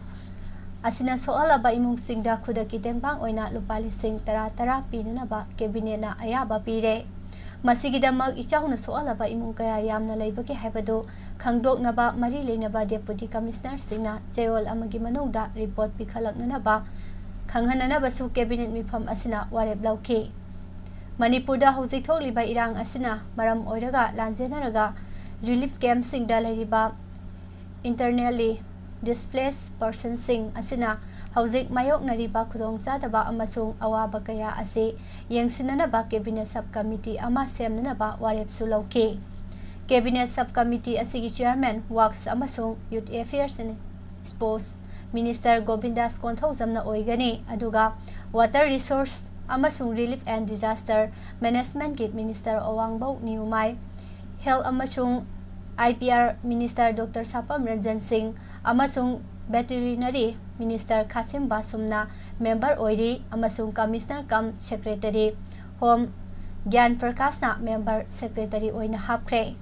ꯑꯁꯤꯅ ꯁꯣꯛꯍꯜꯂꯕ ꯏꯃꯨꯡꯁꯤꯡꯗ ꯈꯨꯗꯛꯀꯤ ꯇꯦꯡꯕꯥꯡ ꯑꯣꯏꯅ ꯂꯨꯄꯥ ꯂꯤꯁꯤꯡ ꯇꯔꯥ ꯇꯔꯥ ꯄꯤꯅꯅꯕ cabinetꯅ ꯑꯌꯥꯕ ꯄꯤꯔꯦ꯫ ꯃꯁꯤꯒꯤꯗꯃꯛ ꯏꯆꯥꯎꯅ ꯁꯣꯛꯍꯜꯂꯕ ꯏꯃꯨꯡ ꯀꯌꯥ ꯌꯥꯝꯅ ꯂꯩꯕꯒꯦ ꯍꯥꯏꯕꯗꯨ ꯈꯪꯗꯣꯛꯅꯕ ꯃꯔꯤ ꯂꯩꯅꯕ Deputy Commissionerꯁꯤꯡꯅ ꯆꯌꯣꯜ ꯑꯃꯒꯤ ꯃꯅꯨꯡꯗ report ꯄꯤꯈꯠꯂꯛꯅꯅꯕ ꯈꯪꯍꯟꯅꯅꯕꯁꯨ cabinet ꯃꯤꯐꯝ ꯑꯁꯤꯅ ꯋꯥꯔꯦꯞ ꯂꯧꯈꯤ꯫ ꯃꯅꯤꯄꯨꯔꯗ ꯍꯧꯖꯤꯛ ꯊꯣꯛꯂꯤꯕ ꯏꯔꯥꯡ ꯑꯁꯤꯅ ꯃꯔꯝ ꯑꯣꯏꯔꯒ ꯂꯥꯟꯖꯦꯟꯅꯔꯒ relief campꯁꯤꯡꯗ ꯂꯩꯔꯤꯕ internally displaced personꯁꯤꯡ ꯑꯁꯤꯅ ꯍꯧꯖꯤꯛ ꯃꯥꯌꯣꯛꯅꯔꯤꯕ ꯈꯨꯗꯣꯡꯆꯥꯗꯕ ꯑꯃꯁꯨꯡ ꯑꯋꯥꯕ ꯀꯌꯥ ꯑꯁꯤ ꯌꯦꯡꯁꯤꯟꯅꯅꯕ cabinet sub committee ꯑꯃ ꯁꯦꯝꯅꯅꯕ ꯋꯥꯔꯦꯞꯁꯨ ꯂꯧꯈꯤ꯫ Cabinet sub committee ꯑꯁꯤꯒꯤ chairman Works ꯑꯃꯁꯨꯡ Youth Affairs and Sports Minister ꯒꯣꯕꯤꯟꯗꯥꯁ ꯀꯣꯟꯊꯧꯖꯝꯅ ꯑꯣꯏꯒꯅꯤ, ꯑꯗꯨꯒ Water Resource ꯑꯃꯁꯨꯡ Relief and Disaster Managementꯀꯤ Minister ꯑꯋꯥꯡꯕꯧ ꯅꯤꯌꯨꯃꯥꯏ, Health ꯑꯃꯁꯨꯡ IPR Minister Doctor ꯁꯥꯄꯝ ꯔꯟꯖꯟ ꯁꯤꯡ ꯑꯃꯁꯨꯡ Veterinary Minister ꯈꯥꯁꯤꯝ ꯕꯥꯁꯨꯝꯅ member ꯑꯣꯏꯔꯤ ꯑꯃꯁꯨꯡ Commissioner cum Secretary Home ꯒ꯭ꯌꯥꯟ ꯄ꯭ꯔꯀꯥꯁꯅ member secretary ꯑꯣꯏꯅ ꯍꯥꯞꯈ꯭ꯔꯦ꯫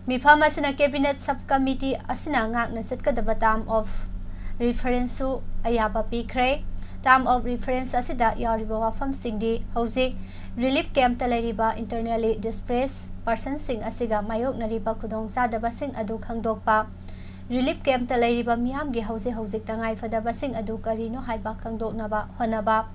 ꯃꯤꯐꯝ ꯑꯁꯤꯅ cabinet sub committee ꯑꯁꯤꯅ ꯉꯥꯛꯅ ꯆꯠꯀꯗꯕ term of referenceꯁꯨ ꯑꯌꯥꯕ ꯄꯤꯈ꯭ꯔꯦ꯫ Term of reference ꯑꯁꯤꯗ ꯌꯥꯎꯔꯤꯕ ꯋꯥꯐꯝꯁꯤꯡꯗꯤ ꯍꯧꯖꯤꯛ relief campꯇ ꯂꯩꯔꯤꯕ internally displaced personꯁꯤꯡ ꯑꯁꯤꯒ ꯃꯥꯌꯣꯛꯅꯔꯤꯕ ꯈꯨꯗꯣꯡꯆꯥꯗꯕꯁꯤꯡ ꯑꯗꯨ ꯈꯪꯗꯣꯛꯄ, relief campꯇ ꯂꯩꯔꯤꯕ ꯃꯤꯌꯥꯝꯒꯤ ꯍꯧꯖꯤꯛ ꯍꯧꯖꯤꯛ ꯇꯉꯥꯏꯐꯗꯕꯁꯤꯡ ꯑꯗꯨ ꯀꯔꯤꯅꯣ ꯍꯥꯏꯕ ꯈꯪꯗꯣꯛꯅꯕ ꯍꯣꯠꯅꯕ,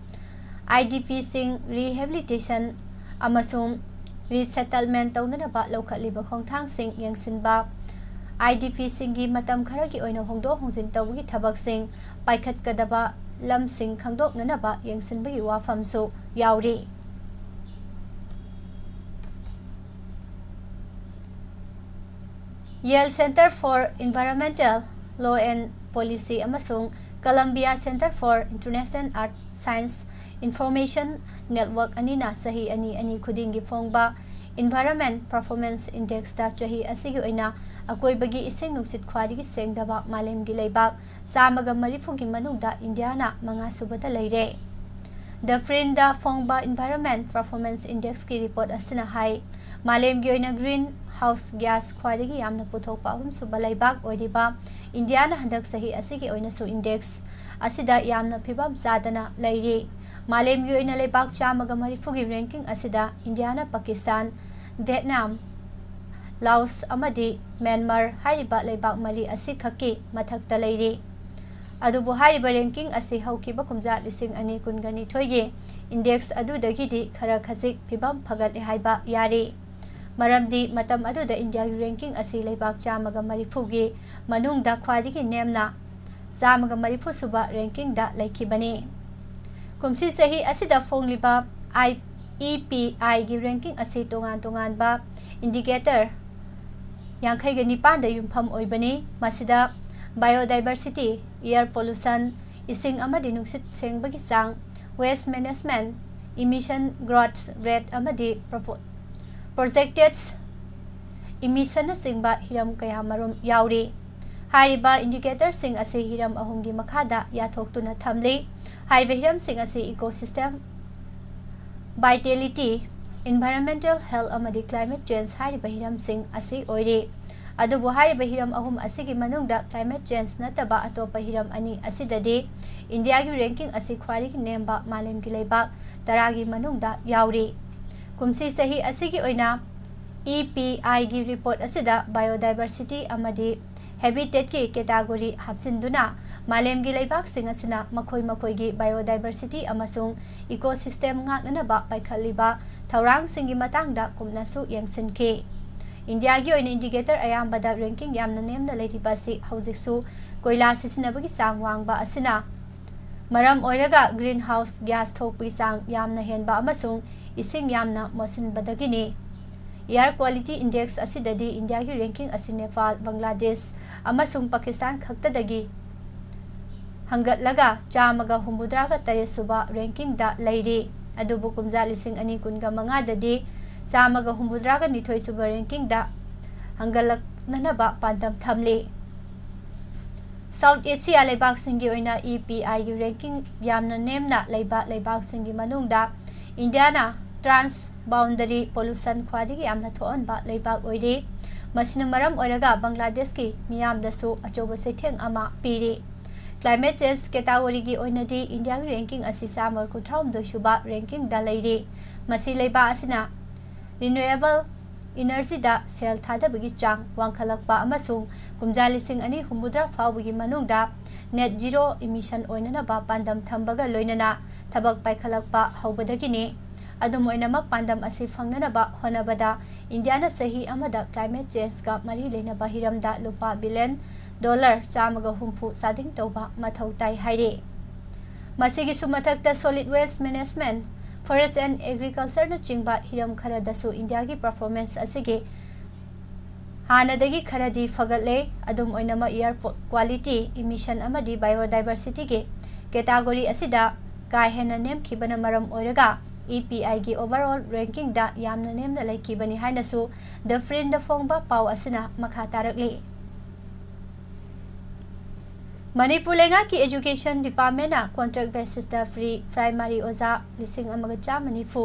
IDPꯁꯤꯡ rehabilitation ꯑꯃꯁꯨꯡ resettlement ꯇꯧꯅꯅꯕ ꯂꯧꯈꯠꯂꯤꯕ ꯈꯣꯡꯊꯥꯡꯁꯤꯡ ꯌꯦꯡꯁꯤꯟꯕ, IDPꯁꯤꯡꯒꯤ ꯃꯇꯝ ꯈꯔꯒꯤ ꯑꯣꯏꯅ ꯍꯣꯡꯗꯣꯛ ꯍꯣꯡꯖꯤꯟ ꯇꯧꯕꯒꯤ ꯊꯕꯛꯁꯤꯡ ꯄꯥꯏꯈꯠꯀꯗꯕ ꯂꯝꯁꯤꯡ ꯈꯪꯗꯣꯛꯅꯅꯕ ꯌꯦꯡꯁꯤꯟꯕꯒꯤ ꯋꯥꯐꯝꯁꯨ ꯌꯥꯎꯔꯤ꯫ Yale Center for Environmental Law and Policy ꯑꯃꯁꯨꯡ Columbia Center for International Earth Science Information Network ꯑꯅꯤꯅ ꯆꯍꯤ ꯑꯅꯤ ꯑꯅꯤ ꯈꯨꯗꯤꯡꯒꯤ ꯐꯣꯡꯕ Environment Performance Indexꯇ ꯆꯍꯤ ꯑꯁꯤꯒꯤ ꯑꯣꯏꯅ ꯑꯀꯣꯏꯕꯒꯤ ꯏꯁꯤꯡ ꯅꯨꯡꯁꯤꯠ ꯈ꯭ꯋꯥꯏꯗꯒꯤ ꯁꯦꯡꯗꯕ ꯃꯥꯂꯦꯝꯒꯤ ꯂꯩꯕꯥꯛ ꯆꯥꯝꯃꯒ ꯃꯔꯤꯐꯨꯒꯤ ꯃꯅꯨꯡꯗ ꯏꯟꯗꯤꯌꯥꯅ ꯃꯉꯥꯁꯨꯕꯗ ꯂꯩꯔꯦ꯫ The Printꯗ ꯐꯣꯡꯕ Environment Performance Indexꯀꯤ report ꯑꯁꯤꯅ ꯍꯥꯏ, ꯃꯥꯂꯦꯝꯒꯤ ꯑꯣꯏꯅ green house gas ꯈ꯭ꯋꯥꯏꯗꯒꯤ ꯌꯥꯝꯅ ꯄꯨꯊꯣꯛꯄ ꯑꯍꯨꯝꯁꯨꯕ ꯂꯩꯕꯥꯛ ꯑꯣꯏꯔꯤꯕ ꯏꯟꯗꯤꯌꯥꯅ ꯍꯟꯗꯛ ꯆꯍꯤ ꯑꯁꯤꯒꯤ ꯑꯣꯏꯅꯁꯨ index ꯑꯁꯤꯗ ꯌꯥꯝꯅ ꯐꯤꯕꯝ ꯆꯥꯗꯅ ꯂꯩꯔꯤ꯫ ꯃꯥꯂꯦꯝꯒꯤ ꯑꯣꯏꯅ ꯂꯩꯕꯥꯛ ꯆꯥꯝꯃꯒ ꯃꯔꯤꯐꯨꯒꯤ ranking ꯑꯁꯤꯗ ꯏꯟꯗꯤꯌꯥꯅ ꯄꯥꯀꯤꯁꯇꯥꯟ, ꯚꯤꯌꯦꯠꯅꯥꯝ, ꯂꯥꯑꯣꯁ ꯑꯃꯗꯤ ꯃ꯭ꯌꯥꯟꯃꯥꯔ ꯍꯥꯏꯔꯤꯕ ꯂꯩꯕꯥꯛ ꯃꯔꯤ ꯑꯁꯤꯈꯛꯀꯤ ꯃꯊꯛꯇ ꯂꯩꯔꯤ꯫ ꯑꯗꯨꯕꯨ ꯍꯥꯏꯔꯤꯕ ranking ꯑꯁꯤ ꯍꯧꯈꯤꯕ ꯀꯨꯝꯖꯥ ꯂꯤꯁꯤꯡ ꯑꯅꯤ ꯀꯨꯟꯒ ꯅꯤꯊꯣꯏꯒꯤ index ꯑꯗꯨꯗꯒꯤꯗꯤ ꯈꯔ ꯈꯖꯤꯛ ꯐꯤꯕꯝ ꯐꯒꯠꯂꯦ ꯍꯥꯏꯕ ꯌꯥꯔꯤ꯫ ꯃꯔꯝꯗꯤ ꯃꯇꯝ ꯑꯗꯨꯗ ꯏꯟꯗꯤꯌꯥꯒꯤ ranking ꯑꯁꯤ ꯂꯩꯕꯥꯛ ꯆꯥꯝꯃꯒ ꯃꯔꯤꯐꯨꯒꯤ ꯃꯅꯨꯡꯗ ꯈ꯭ꯋꯥꯏꯗꯒꯤ ꯅꯦꯝꯅ ꯆꯥꯝꯃꯒ ꯃꯔꯤꯐꯨ ꯁꯨꯕ rankingꯗ ꯂꯩꯈꯤꯕꯅꯤ꯫ ꯀꯨꯝꯁꯤ ꯆꯍꯤ ꯑꯁꯤꯗ ꯐꯣꯡꯂꯤꯕ I-, EPIꯒꯤ ranking ꯑꯁꯤ ꯇꯣꯉꯥꯟ ꯇꯣꯉꯥꯟꯕ indicator ꯌꯥꯡꯈꯩꯒ ꯅꯤꯄꯥꯟꯗ ꯌꯨꯝꯐꯝ ꯑꯣꯏꯕꯅꯤ꯫ ꯃꯁꯤꯗ biodiversity, air pollution, ꯏꯁꯤꯡ ꯑꯃꯗꯤ ꯅꯨꯡꯁꯤꯠ ꯁꯦꯡꯕꯒꯤ ꯆꯥꯡ, waste management, emission growth rate ꯑꯃꯗꯤ propo-, projected emissionꯅꯆꯤꯡꯕ ꯍꯤꯔꯝ ꯀꯌꯥꯃꯔꯨꯝ ꯌꯥꯎꯔꯤ꯫ ꯍꯥꯏꯔꯤꯕ indicatorꯁꯤꯡ ꯑꯁꯤ ꯍꯤꯔꯝ ꯑꯍꯨꯝꯒꯤ ꯃꯈꯥꯗ ꯌꯥꯊꯣꯛꯇꯨꯅ ꯊꯝꯂꯤ꯫ ꯍꯥꯏꯔꯤꯕ ꯍꯤꯔꯝꯁꯤꯡ ꯑꯁꯤ ecosystem, vitality, environmental health ꯑꯃꯗꯤ climate change ꯍꯥꯏꯔꯤꯕ ꯍꯤꯔꯝꯁꯤꯡ ꯑꯁꯤ ꯑꯣꯏꯔꯤ꯫ ꯑꯗꯨꯕꯨ ꯍꯥꯏꯔꯤꯕ ꯍꯤꯔꯝ ꯑꯍꯨꯝ ꯑꯁꯤꯒꯤ ꯃꯅꯨꯡꯗ climate change ꯅꯠꯇꯕ ꯑꯇꯣꯞꯄ ꯍꯤꯔꯝ ꯑꯅꯤ ꯑꯁꯤꯗꯗꯤ ꯏꯟꯗꯤꯌꯥꯒꯤ ranking ꯑꯁꯤ ꯈ꯭ꯋꯥꯏꯗꯒꯤ ꯅꯦꯝꯕ ꯃꯥꯂꯦꯝꯒꯤ ꯂꯩꯕꯥꯛ ꯇꯔꯥꯒꯤ ꯃꯅꯨꯡꯗ ꯌꯥꯎꯔꯤ꯫ ꯀꯨꯝꯁꯤ ꯆꯍꯤ ꯑꯁꯤꯒꯤ ꯑꯣꯏꯅ EPIꯒꯤ report ꯑꯁꯤꯗ biodiversity ꯑꯃꯗꯤ habitatꯀꯤ category ꯍꯥꯞꯆꯤꯟꯗꯨꯅ ꯃꯥꯂꯦꯝꯒꯤ ꯂꯩꯕꯥꯛꯁꯤꯡ ꯑꯁꯤꯅ ꯃꯈꯣꯏ ꯃꯈꯣꯏꯒꯤ biodiversity ꯑꯃꯁꯨꯡ ecosystem ꯉꯥꯛꯅꯅꯕ ꯄꯥꯏꯈꯠꯂꯤꯕ ꯊꯧꯔꯥꯡꯁꯤꯡꯒꯤ ꯃꯇꯥꯡꯗ ꯀꯨꯞꯅꯁꯨ ꯌꯦꯡꯁꯤꯟꯈꯤ꯫ ꯏꯟꯗꯤꯌꯥꯒꯤ ꯑꯣꯏꯅ indicator ꯑꯌꯥꯝꯕꯗ ranking ꯌꯥꯝꯅ ꯅꯦꯝꯅ ꯂꯩꯔꯤꯕ ꯑꯁꯤ ꯍꯧꯖꯤꯛꯁꯨ ꯀꯣꯏꯂꯥ ꯁꯤꯖꯤꯟꯅꯕꯒꯤ ꯆꯥꯡ ꯋꯥꯡꯕ ꯑꯁꯤꯅ ꯃꯔꯝ ꯑꯣꯏꯔꯒ greenhouse gas ꯊꯣꯛꯄꯒꯤ ꯆꯥꯡ ꯌꯥꯝꯅ ꯍꯦꯟꯕ ꯑꯃꯁꯨꯡ ꯏꯁꯤꯡ ꯌꯥꯝꯅ ꯃꯣꯠꯁꯤꯟꯕꯗꯒꯤꯅꯤ꯫ Air Quality Index ꯑꯁꯤꯗꯗꯤ ꯏꯟꯗꯤꯌꯥꯒꯤ ꯔꯦꯡꯀꯤꯡ ꯑꯁꯤ ꯅꯦꯄꯥꯜ, ꯕꯪꯒ꯭ꯂꯥꯗꯦꯁ ꯑꯃꯁꯨꯡ ꯄꯥꯀꯤꯁꯇꯥꯟ ꯈꯛꯇꯗꯒꯤ ꯍꯪꯒꯠꯂꯒ ꯆꯥꯝꯃꯒ ꯍꯨꯝꯐꯨꯇꯔꯥꯒ ꯇꯔꯦꯠ ꯁꯨꯕ ꯔꯦꯡꯀꯤꯡꯗ ꯂꯩꯔꯤ꯫ ꯑꯗꯨꯕꯨ ꯀꯨꯝꯖꯥ ꯂꯤꯁꯤꯡ ꯑꯅꯤ ꯀꯨꯟꯒ ꯃꯉꯥꯗꯗꯤ ꯆꯥꯝꯃꯒ ꯍꯨꯝꯐꯨꯇꯔꯥꯒ ꯅꯤꯊꯣꯏ ꯁꯨꯕ ꯔꯦꯡꯀꯤꯡꯗ ꯍꯪꯒꯠꯂꯛꯅꯅꯕ ꯄꯥꯟꯗꯝ ꯊꯝꯂꯤ꯫ ꯁꯥꯎꯠ ꯑꯦꯁꯤꯌꯥ ꯂꯩꯕꯥꯛꯁꯤꯡꯒꯤ ꯑꯣꯏꯅ ꯏ ꯄꯤ ꯑꯥꯏꯒꯤ ꯔꯦꯡꯀꯤꯡ ꯌꯥꯝꯅ ꯅꯦꯝꯅ ꯂꯩꯕ ꯂꯩꯕꯥꯛꯁꯤꯡꯒꯤ ꯃꯅꯨꯡꯗ ꯏꯟꯗꯤꯌꯥꯅ ꯇ꯭ꯔꯥꯟꯁ ꯕꯥꯎꯟꯗꯔꯤ ꯄꯣꯂꯨꯁꯟ ꯈ꯭ꯋꯥꯏꯗꯒꯤ ꯌꯥꯝꯅ ꯊꯣꯛꯍꯟꯕ ꯂꯩꯕꯥꯛ ꯑꯣꯏꯔꯤ꯫ ꯃꯁꯤꯅ ꯃꯔꯝ ꯑꯣꯏꯔꯒ ꯕꯪꯒ꯭ꯂꯥꯗꯦꯁꯀꯤ ꯃꯤꯌꯥꯝꯗꯁꯨ ꯑꯆꯧꯕ ꯆꯩꯊꯦꯡ ꯑꯃ ꯄꯤꯔꯤ꯫ ꯀ꯭ꯂꯥꯏꯃꯦꯠ ꯆꯦꯟꯖ ꯀꯦꯇꯥꯒꯣꯔꯤꯒꯤ ꯑꯣꯏꯅꯗꯤ ꯏꯟꯗꯤꯌꯥꯒꯤ ꯔꯦꯡꯀꯤꯡ ꯑꯁꯤ ꯆꯥꯝꯃ ꯀꯨꯟꯊ꯭ꯔꯥꯍꯨꯝꯗꯣꯏ ꯁꯨꯕ ꯔꯦꯡꯀꯤꯡꯗ ꯂꯩꯔꯤ꯫ ꯃꯁꯤ ꯂꯩꯕꯥꯛ ꯑꯁꯤꯅ ꯔꯤꯅ꯭ꯌꯨꯑꯦꯕꯜ ꯏꯅꯔꯖꯤꯗ ꯁꯦꯜ ꯊꯥꯗꯕꯒꯤ ꯆꯥꯡ ꯋꯥꯡꯈꯠꯂꯛꯄ ꯑꯃꯁꯨꯡ ꯀꯨꯝꯖꯥ ꯂꯤꯁꯤꯡ ꯑꯅꯤ ꯍꯨꯝꯐꯨꯇꯔꯥ ꯐꯥꯎꯕꯒꯤ ꯃꯅꯨꯡꯗ ꯅꯦꯠ ꯖꯤꯔꯣ ꯏꯃꯤꯁꯟ ꯑꯣꯏꯅꯅꯕ ꯄꯥꯟꯗꯝ ꯊꯝꯕꯒ ꯂꯣꯏꯅꯅ ꯊꯕꯛ ꯄꯥꯏꯈꯠꯂꯛꯄ ꯍꯧꯕꯗꯒꯤꯅꯤ꯫ ꯑꯗꯨꯝ ꯑꯣꯏꯅꯃꯛ, ꯄꯥꯟꯗꯝ ꯑꯁꯤ ꯐꯪꯅꯅꯕ ꯍꯣꯠꯅꯕꯗ ꯏꯟꯗꯤꯌꯥꯅ ꯆꯍꯤ ꯑꯃꯗ ꯀ꯭ꯂꯥꯏꯃꯦꯠ ꯆꯦꯟꯖꯀ ꯃꯔꯤ ꯂꯩꯅꯕ ꯍꯤꯔꯝꯗ ꯂꯨꯄꯥ ꯕꯤꯂꯤꯌꯟ ꯗꯣꯂꯔ ꯆꯥꯝꯃꯒ ꯍꯨꯝꯐꯨ ꯆꯥꯗꯤꯡ ꯇꯧꯕ ꯃꯊꯧ ꯇꯥꯏ ꯍꯥꯏꯔꯤ꯫ ꯃꯁꯤꯒꯤꯁꯨ ꯃꯊꯛꯇ, solid waste management, forest and agricultureꯅꯆꯤꯡꯕ ꯍꯤꯔꯝ ꯈꯔꯗꯁꯨ ꯏꯟꯗꯤꯌꯥꯒꯤ performance ꯑꯁꯤꯒꯤ ꯍꯥꯟꯅꯗꯒꯤ ꯈꯔꯗꯤ ꯐꯒꯠꯂꯦ꯫ ꯑꯗꯨꯝ ꯑꯣꯏꯅꯃꯛ, air quality, emission ꯑꯃꯗꯤ biodiversityꯒꯤ category ꯑꯁꯤꯗ ꯀꯥ ꯍꯦꯟꯅ ꯅꯦꯝꯈꯤꯕꯅ ꯃꯔꯝ ꯑꯣꯏꯔꯒ ꯏ ꯄꯤ ꯑꯥꯏꯒꯤ overall rankingꯗ ꯌꯥꯝꯅ ꯅꯦꯝꯅ ꯂꯩꯈꯤꯕꯅꯤ ꯍꯥꯏꯅꯁꯨ The Printꯗ ꯐꯣꯡꯕ ꯄꯥꯎ ꯑꯁꯤꯅ ꯃꯈꯥ ꯇꯥꯔꯛꯂꯤ꯫ ꯃꯅꯤꯄꯨꯔ ꯂꯩꯉꯥꯛꯀꯤ education departmentꯅ contract basisꯇ pre primary ꯑꯣꯖꯥ ꯂꯤꯁꯤꯡ ꯑꯃꯒ ꯆꯥꯝꯃ ꯅꯤꯐꯨ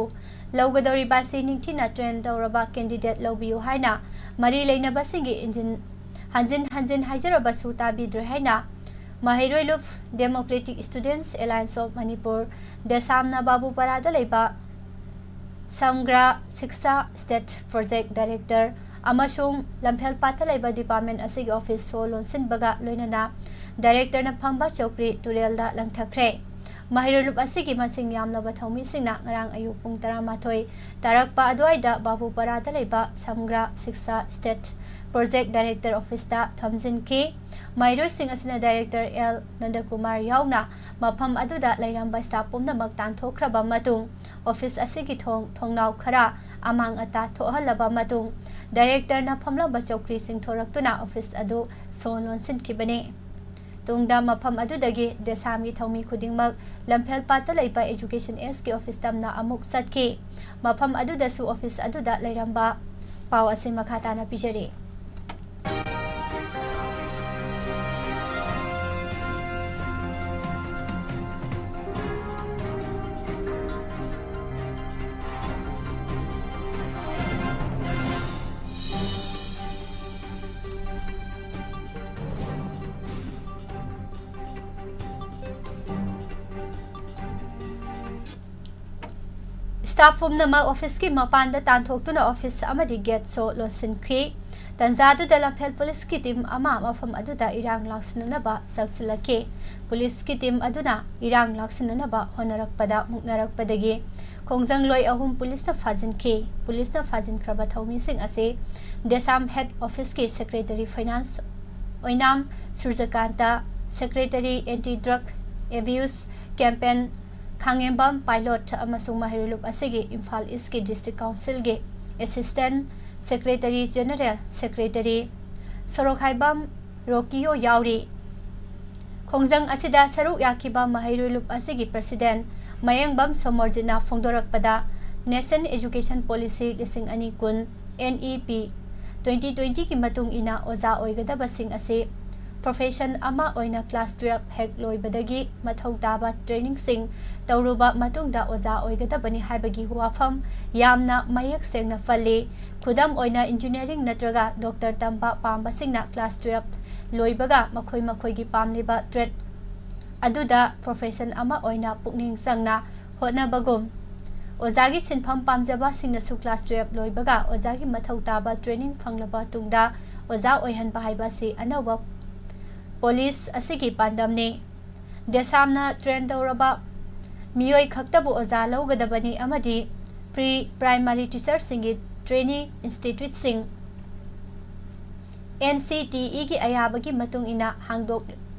ꯂꯧꯒꯗꯧꯔꯤꯕ ꯑꯁꯤ ꯅꯤꯡꯊꯤꯅ train ꯇꯧꯔꯕ candidate ꯂꯧꯕꯤꯌꯨ ꯍꯥꯏꯅ ꯃꯔꯤ ꯂꯩꯅꯕꯁꯤꯡꯒꯤ ꯏꯟꯖꯤꯟ-, ꯍꯟꯖꯤꯟ ꯍꯟꯖꯤꯟ ꯍꯥꯏꯖꯔꯕꯁꯨ ꯇꯥꯕꯤꯗ꯭ꯔꯦ ꯍꯥꯏꯅ ꯃꯍꯩꯔꯣꯏ ꯂꯨꯞ Democratic Students Alliance of Manipur, ꯗꯦꯁꯥꯝꯅ ꯕꯥꯕꯨꯄꯥꯔꯥꯗ ꯂꯩꯕ ꯁꯝꯒ꯭ꯔꯥ ꯁꯤꯛꯁꯥ ꯁ꯭ꯇꯦꯠ ꯄ꯭ꯔꯣꯖꯦꯛ ꯗꯥꯏꯔꯦꯛꯇꯔ ꯑꯃꯁꯨꯡ ꯂꯝꯐꯦꯜꯄꯥꯠꯇ ꯂꯩꯕ department ꯑꯁꯤꯒꯤ office ꯁꯣ ꯂꯣꯟꯁꯤꯟꯕꯒ ꯂꯣꯏꯅꯅ directorꯅ ꯐꯝꯕ ꯆꯧꯀ꯭ꯔꯤ ꯇꯨꯔꯦꯜꯗ ꯂꯪꯊꯈ꯭ꯔꯦ꯫ ꯃꯍꯩꯔꯣꯏ ꯂꯨꯞ ꯑꯁꯤꯒꯤ ꯃꯁꯤꯡ ꯌꯥꯝꯂꯕ ꯊꯧꯃꯤꯁꯤꯡꯅ ꯉꯔꯥꯡ ꯑꯌꯨꯛ ꯄꯨꯡ ꯇꯔꯥꯃꯥꯊꯣꯏ ꯇꯥꯔꯛꯄ ꯑꯗꯨꯋꯥꯏꯗ ꯕꯥꯕꯨꯄꯥꯔꯥꯗ ꯂꯩꯕ ꯁꯝꯒ꯭ꯔꯥ ꯁꯤꯛꯁꯥ ꯁ꯭ꯇꯦꯠ ꯄ꯭ꯔꯣꯖꯦꯛ ꯗꯥꯏꯔꯦꯛꯇꯔ ꯑꯣꯐꯤꯁꯇ ꯊꯝꯖꯤꯟꯈꯤ꯫ ꯃꯍꯩꯔꯣꯏꯁꯤꯡ ꯑꯁꯤꯅ ꯗꯥꯏꯔꯦꯛꯇꯔ ꯑꯦꯜ ꯅꯟꯗꯀꯨꯃꯥꯔ ꯌꯥꯎꯅ ꯃꯐꯝ ꯑꯗꯨꯗ ꯂꯩꯔꯝꯕ ꯁ꯭ꯇꯥꯐ ꯄꯨꯝꯅꯃꯛ ꯇꯥꯟꯊꯣꯛꯈ꯭ꯔꯕ ꯃꯇꯨꯡ, ꯑꯣꯐꯤꯁ ꯑꯁꯤꯒꯤ ꯊꯣꯡ ꯊꯣꯡꯅꯥꯎ ꯈꯔ ꯑꯃꯥꯡ ꯑꯇꯥ ꯊꯣꯛꯍꯜꯂꯕ ꯃꯇꯨꯡ, ꯗꯥꯏꯔꯦꯛꯇꯔꯅ ꯐꯝꯂꯝꯕ ꯆꯧꯀ꯭ꯔꯤ ꯆꯤꯡꯊꯣꯔꯛꯇꯨꯅ ꯑꯣꯐꯤꯁ ꯑꯗꯨ ꯁꯣ ꯂꯣꯟꯁꯤꯟꯈꯤꯕꯅꯤ꯫ ꯇꯨꯡꯗ ꯃꯐꯝ ꯑꯗꯨꯗꯒꯤ ꯗꯦꯁꯥꯝꯒꯤ ꯊꯧꯃꯤ ꯈꯨꯗꯤꯡꯃꯛ ꯂꯝꯐꯦꯜ ꯄꯥꯠꯇ ꯂꯩꯕ ꯑꯦꯖꯨꯀꯦꯁꯟ ꯑꯦꯁꯀꯤ ꯑꯣꯐꯤꯁ ꯇꯝꯅ ꯑꯃꯨꯛ ꯆꯠꯈꯤ꯫ ꯃꯐꯝ ꯑꯗꯨꯗꯁꯨ ꯑꯣꯐꯤꯁ ꯑꯗꯨꯗ ꯂꯩꯔꯝꯕ꯫ ꯄꯥꯎ ꯑꯁꯤ ꯃꯈꯥ ꯇꯥꯅ ꯄꯤꯖꯔꯤ꯫ ꯁ꯭ꯇꯥꯐ ꯄꯨꯝꯅꯃꯛ ꯑꯣꯐꯤꯁꯀꯤ ꯃꯄꯥꯟꯗ ꯇꯥꯟꯊꯣꯛꯇꯨꯅ ꯑꯣꯐꯤꯁ ꯑꯃꯗꯤ ꯒꯦꯠ ꯁꯣ ꯂꯣꯟꯁꯤꯟꯈꯤ꯫ ꯇꯟꯖꯥꯗꯨꯗ ꯂꯝꯐꯦꯜ ꯄꯨꯂꯤꯁꯀꯤ ꯇꯤꯝ ꯑꯃ ꯃꯐꯝ ꯑꯗꯨꯗ ꯏꯔꯥꯡ ꯂꯥꯛꯁꯤꯟꯅꯅꯕ ꯆꯪꯁꯤꯜꯂꯛꯈꯤ꯫ ꯄꯨꯂꯤꯁꯀꯤ ꯇꯤꯝ ꯑꯗꯨꯅ ꯏꯔꯥꯡ ꯂꯥꯛꯁꯤꯟꯅꯅꯕ ꯍꯣꯠꯅꯔꯛꯄꯗ ꯃꯨꯛꯅꯔꯛꯄꯗꯒꯤ ꯈꯣꯡꯖꯪꯂꯣꯏ ꯑꯍꯨꯝ ꯄꯨꯂꯤꯁꯅ ꯐꯥꯖꯤꯟꯈꯤ꯫ ꯄꯨꯂꯤꯁꯅ ꯐꯥꯖꯤꯟꯈ꯭ꯔꯕ ꯊꯧꯃꯤꯁꯤꯡ ꯑꯁꯤ ꯗꯦꯁꯥꯝ ꯍꯦꯗ ꯑꯣꯐꯤꯁꯀꯤ ꯁꯦꯀ꯭ꯔꯦꯇꯔꯤ ꯐꯥꯏꯅꯥꯟꯁ ꯑꯣꯏꯅꯥꯝ Surajkanta, secretary anti drug abuse campaign Khangembam Pilot ꯑꯃꯁꯨꯡ ꯃꯍꯩꯔꯣꯏ ꯂꯨꯞ ꯑꯁꯤꯒꯤ ꯏꯝꯐꯥꯜ ꯏꯁꯀꯤ ꯗꯤꯁꯇ꯭ꯔꯤꯛ ꯀꯥꯎꯟꯁꯤꯜꯒꯤ assistant secretary general secretary Sorokhaibam Rokiyo ꯌꯥꯎꯔꯤ꯫ ꯈꯣꯡꯖꯪ ꯑꯁꯤꯗ ꯁꯔꯨꯛ ꯌꯥꯈꯤꯕ ꯃꯍꯩꯔꯣꯏ ꯂꯨꯞ ꯑꯁꯤꯒꯤ ꯄ꯭ꯔꯁꯤꯗꯦꯟ ꯃꯌꯦꯡꯕꯝ ꯁꯣꯃꯣꯔꯖꯤꯠꯅ ꯐꯣꯡꯗꯣꯔꯛꯄꯗ, ꯅꯦꯁꯅꯦꯜ ꯑꯦꯖꯨꯀꯦꯁꯟ ꯄꯣꯂꯤꯁꯤ ꯂꯤꯁꯤꯡ ꯑꯅꯤ ꯀꯨꯟ, NEP twenty twenty ꯒꯤ ꯃꯇꯨꯡ ꯏꯟꯅ ꯑꯣꯖꯥ ꯑꯣꯏꯒꯗꯕꯁꯤꯡ ꯑꯁꯤ ꯄ꯭ꯔꯣꯐꯦꯁꯟ ꯑꯃ ꯑꯣꯏꯅ ꯀ꯭ꯂꯥꯁ ꯇꯨꯌꯦꯜꯐ ꯍꯦꯛ ꯂꯣꯏꯕꯗꯒꯤ ꯃꯊꯧ ꯇꯥꯕ ꯇ꯭ꯔꯦꯅꯤꯡꯁꯤꯡ ꯇꯧꯔꯨꯕ ꯃꯇꯨꯡꯗ ꯑꯣꯖꯥ ꯑꯣꯏꯒꯗꯕꯅꯤ ꯍꯥꯏꯕꯒꯤ ꯋꯥꯐꯝ ꯌꯥꯝꯅ ꯃꯌꯦꯛ ꯁꯦꯡꯅ ꯄꯜꯂꯤ꯫ ꯈꯨꯗꯝ ꯑꯣꯏꯅ, ꯏꯟꯖꯤꯅꯤꯌꯥꯔꯤꯡ ꯅꯠꯇ꯭ꯔꯒ ꯗꯣꯛꯇꯔ ꯇꯝꯕ ꯄꯥꯝꯕꯁꯤꯡꯅ ꯀ꯭ꯂꯥꯁ ꯇꯨꯌꯦꯜꯐ ꯂꯣꯏꯕꯒ ꯃꯈꯣꯏ ꯃꯈꯣꯏꯒꯤ ꯄꯥꯝꯂꯤꯕ ꯇ꯭ꯔꯦꯗ ꯑꯗꯨꯗ ꯄ꯭ꯔꯣꯐꯦꯁꯟ ꯑꯃ ꯑꯣꯏꯅ ꯄꯨꯛꯅꯤꯡ ꯆꯪꯅ ꯍꯣꯠꯅꯕꯒꯨꯝ, ꯑꯣꯖꯥꯒꯤ ꯁꯤꯟꯐꯝ ꯄꯥꯝꯖꯕꯁꯤꯡꯅꯁꯨ ꯀ꯭ꯂꯥꯁ ꯇꯨꯌꯦꯜꯐ ꯂꯣꯏꯕꯒ ꯑꯣꯖꯥꯒꯤ ꯃꯊꯧ ꯇꯥꯕ ꯇ꯭ꯔꯦꯅꯤꯡ ꯐꯪꯂꯕ ꯇꯨꯡꯗ ꯑꯣꯖꯥ ꯑꯣꯏꯍꯟꯕ ꯍꯥꯏꯕ ꯑꯁꯤ ꯑꯅꯧꯕ ꯄꯣꯂꯤꯁ ꯑꯁꯤꯒꯤ ꯄꯥꯟꯗꯝꯅꯤ꯫ ꯗꯦꯁꯥꯝꯅ ꯇ꯭ꯔꯦꯟ ꯇꯧꯔꯕ ꯃꯤꯑꯣꯏ ꯈꯛꯇꯕꯨ ꯑꯣꯖꯥ ꯂꯧꯒꯗꯕꯅꯤ ꯑꯃꯗꯤ ꯄ꯭ꯔꯤ ꯄ꯭ꯔꯥꯏꯃꯥꯔꯤ ꯇꯤꯆꯔꯁꯤꯡꯒꯤ ꯇ꯭ꯔꯦꯅꯤꯡ ꯏꯟꯁꯇꯤꯇ꯭ꯌꯨꯠꯁꯤꯡ ꯑꯦꯟ ꯁꯤ ꯇꯤ ꯏꯒꯤ ꯑꯌꯥꯕꯒꯤ ꯃꯇꯨꯡ ꯏꯟꯅ ꯍꯥꯡꯗꯣꯛ-,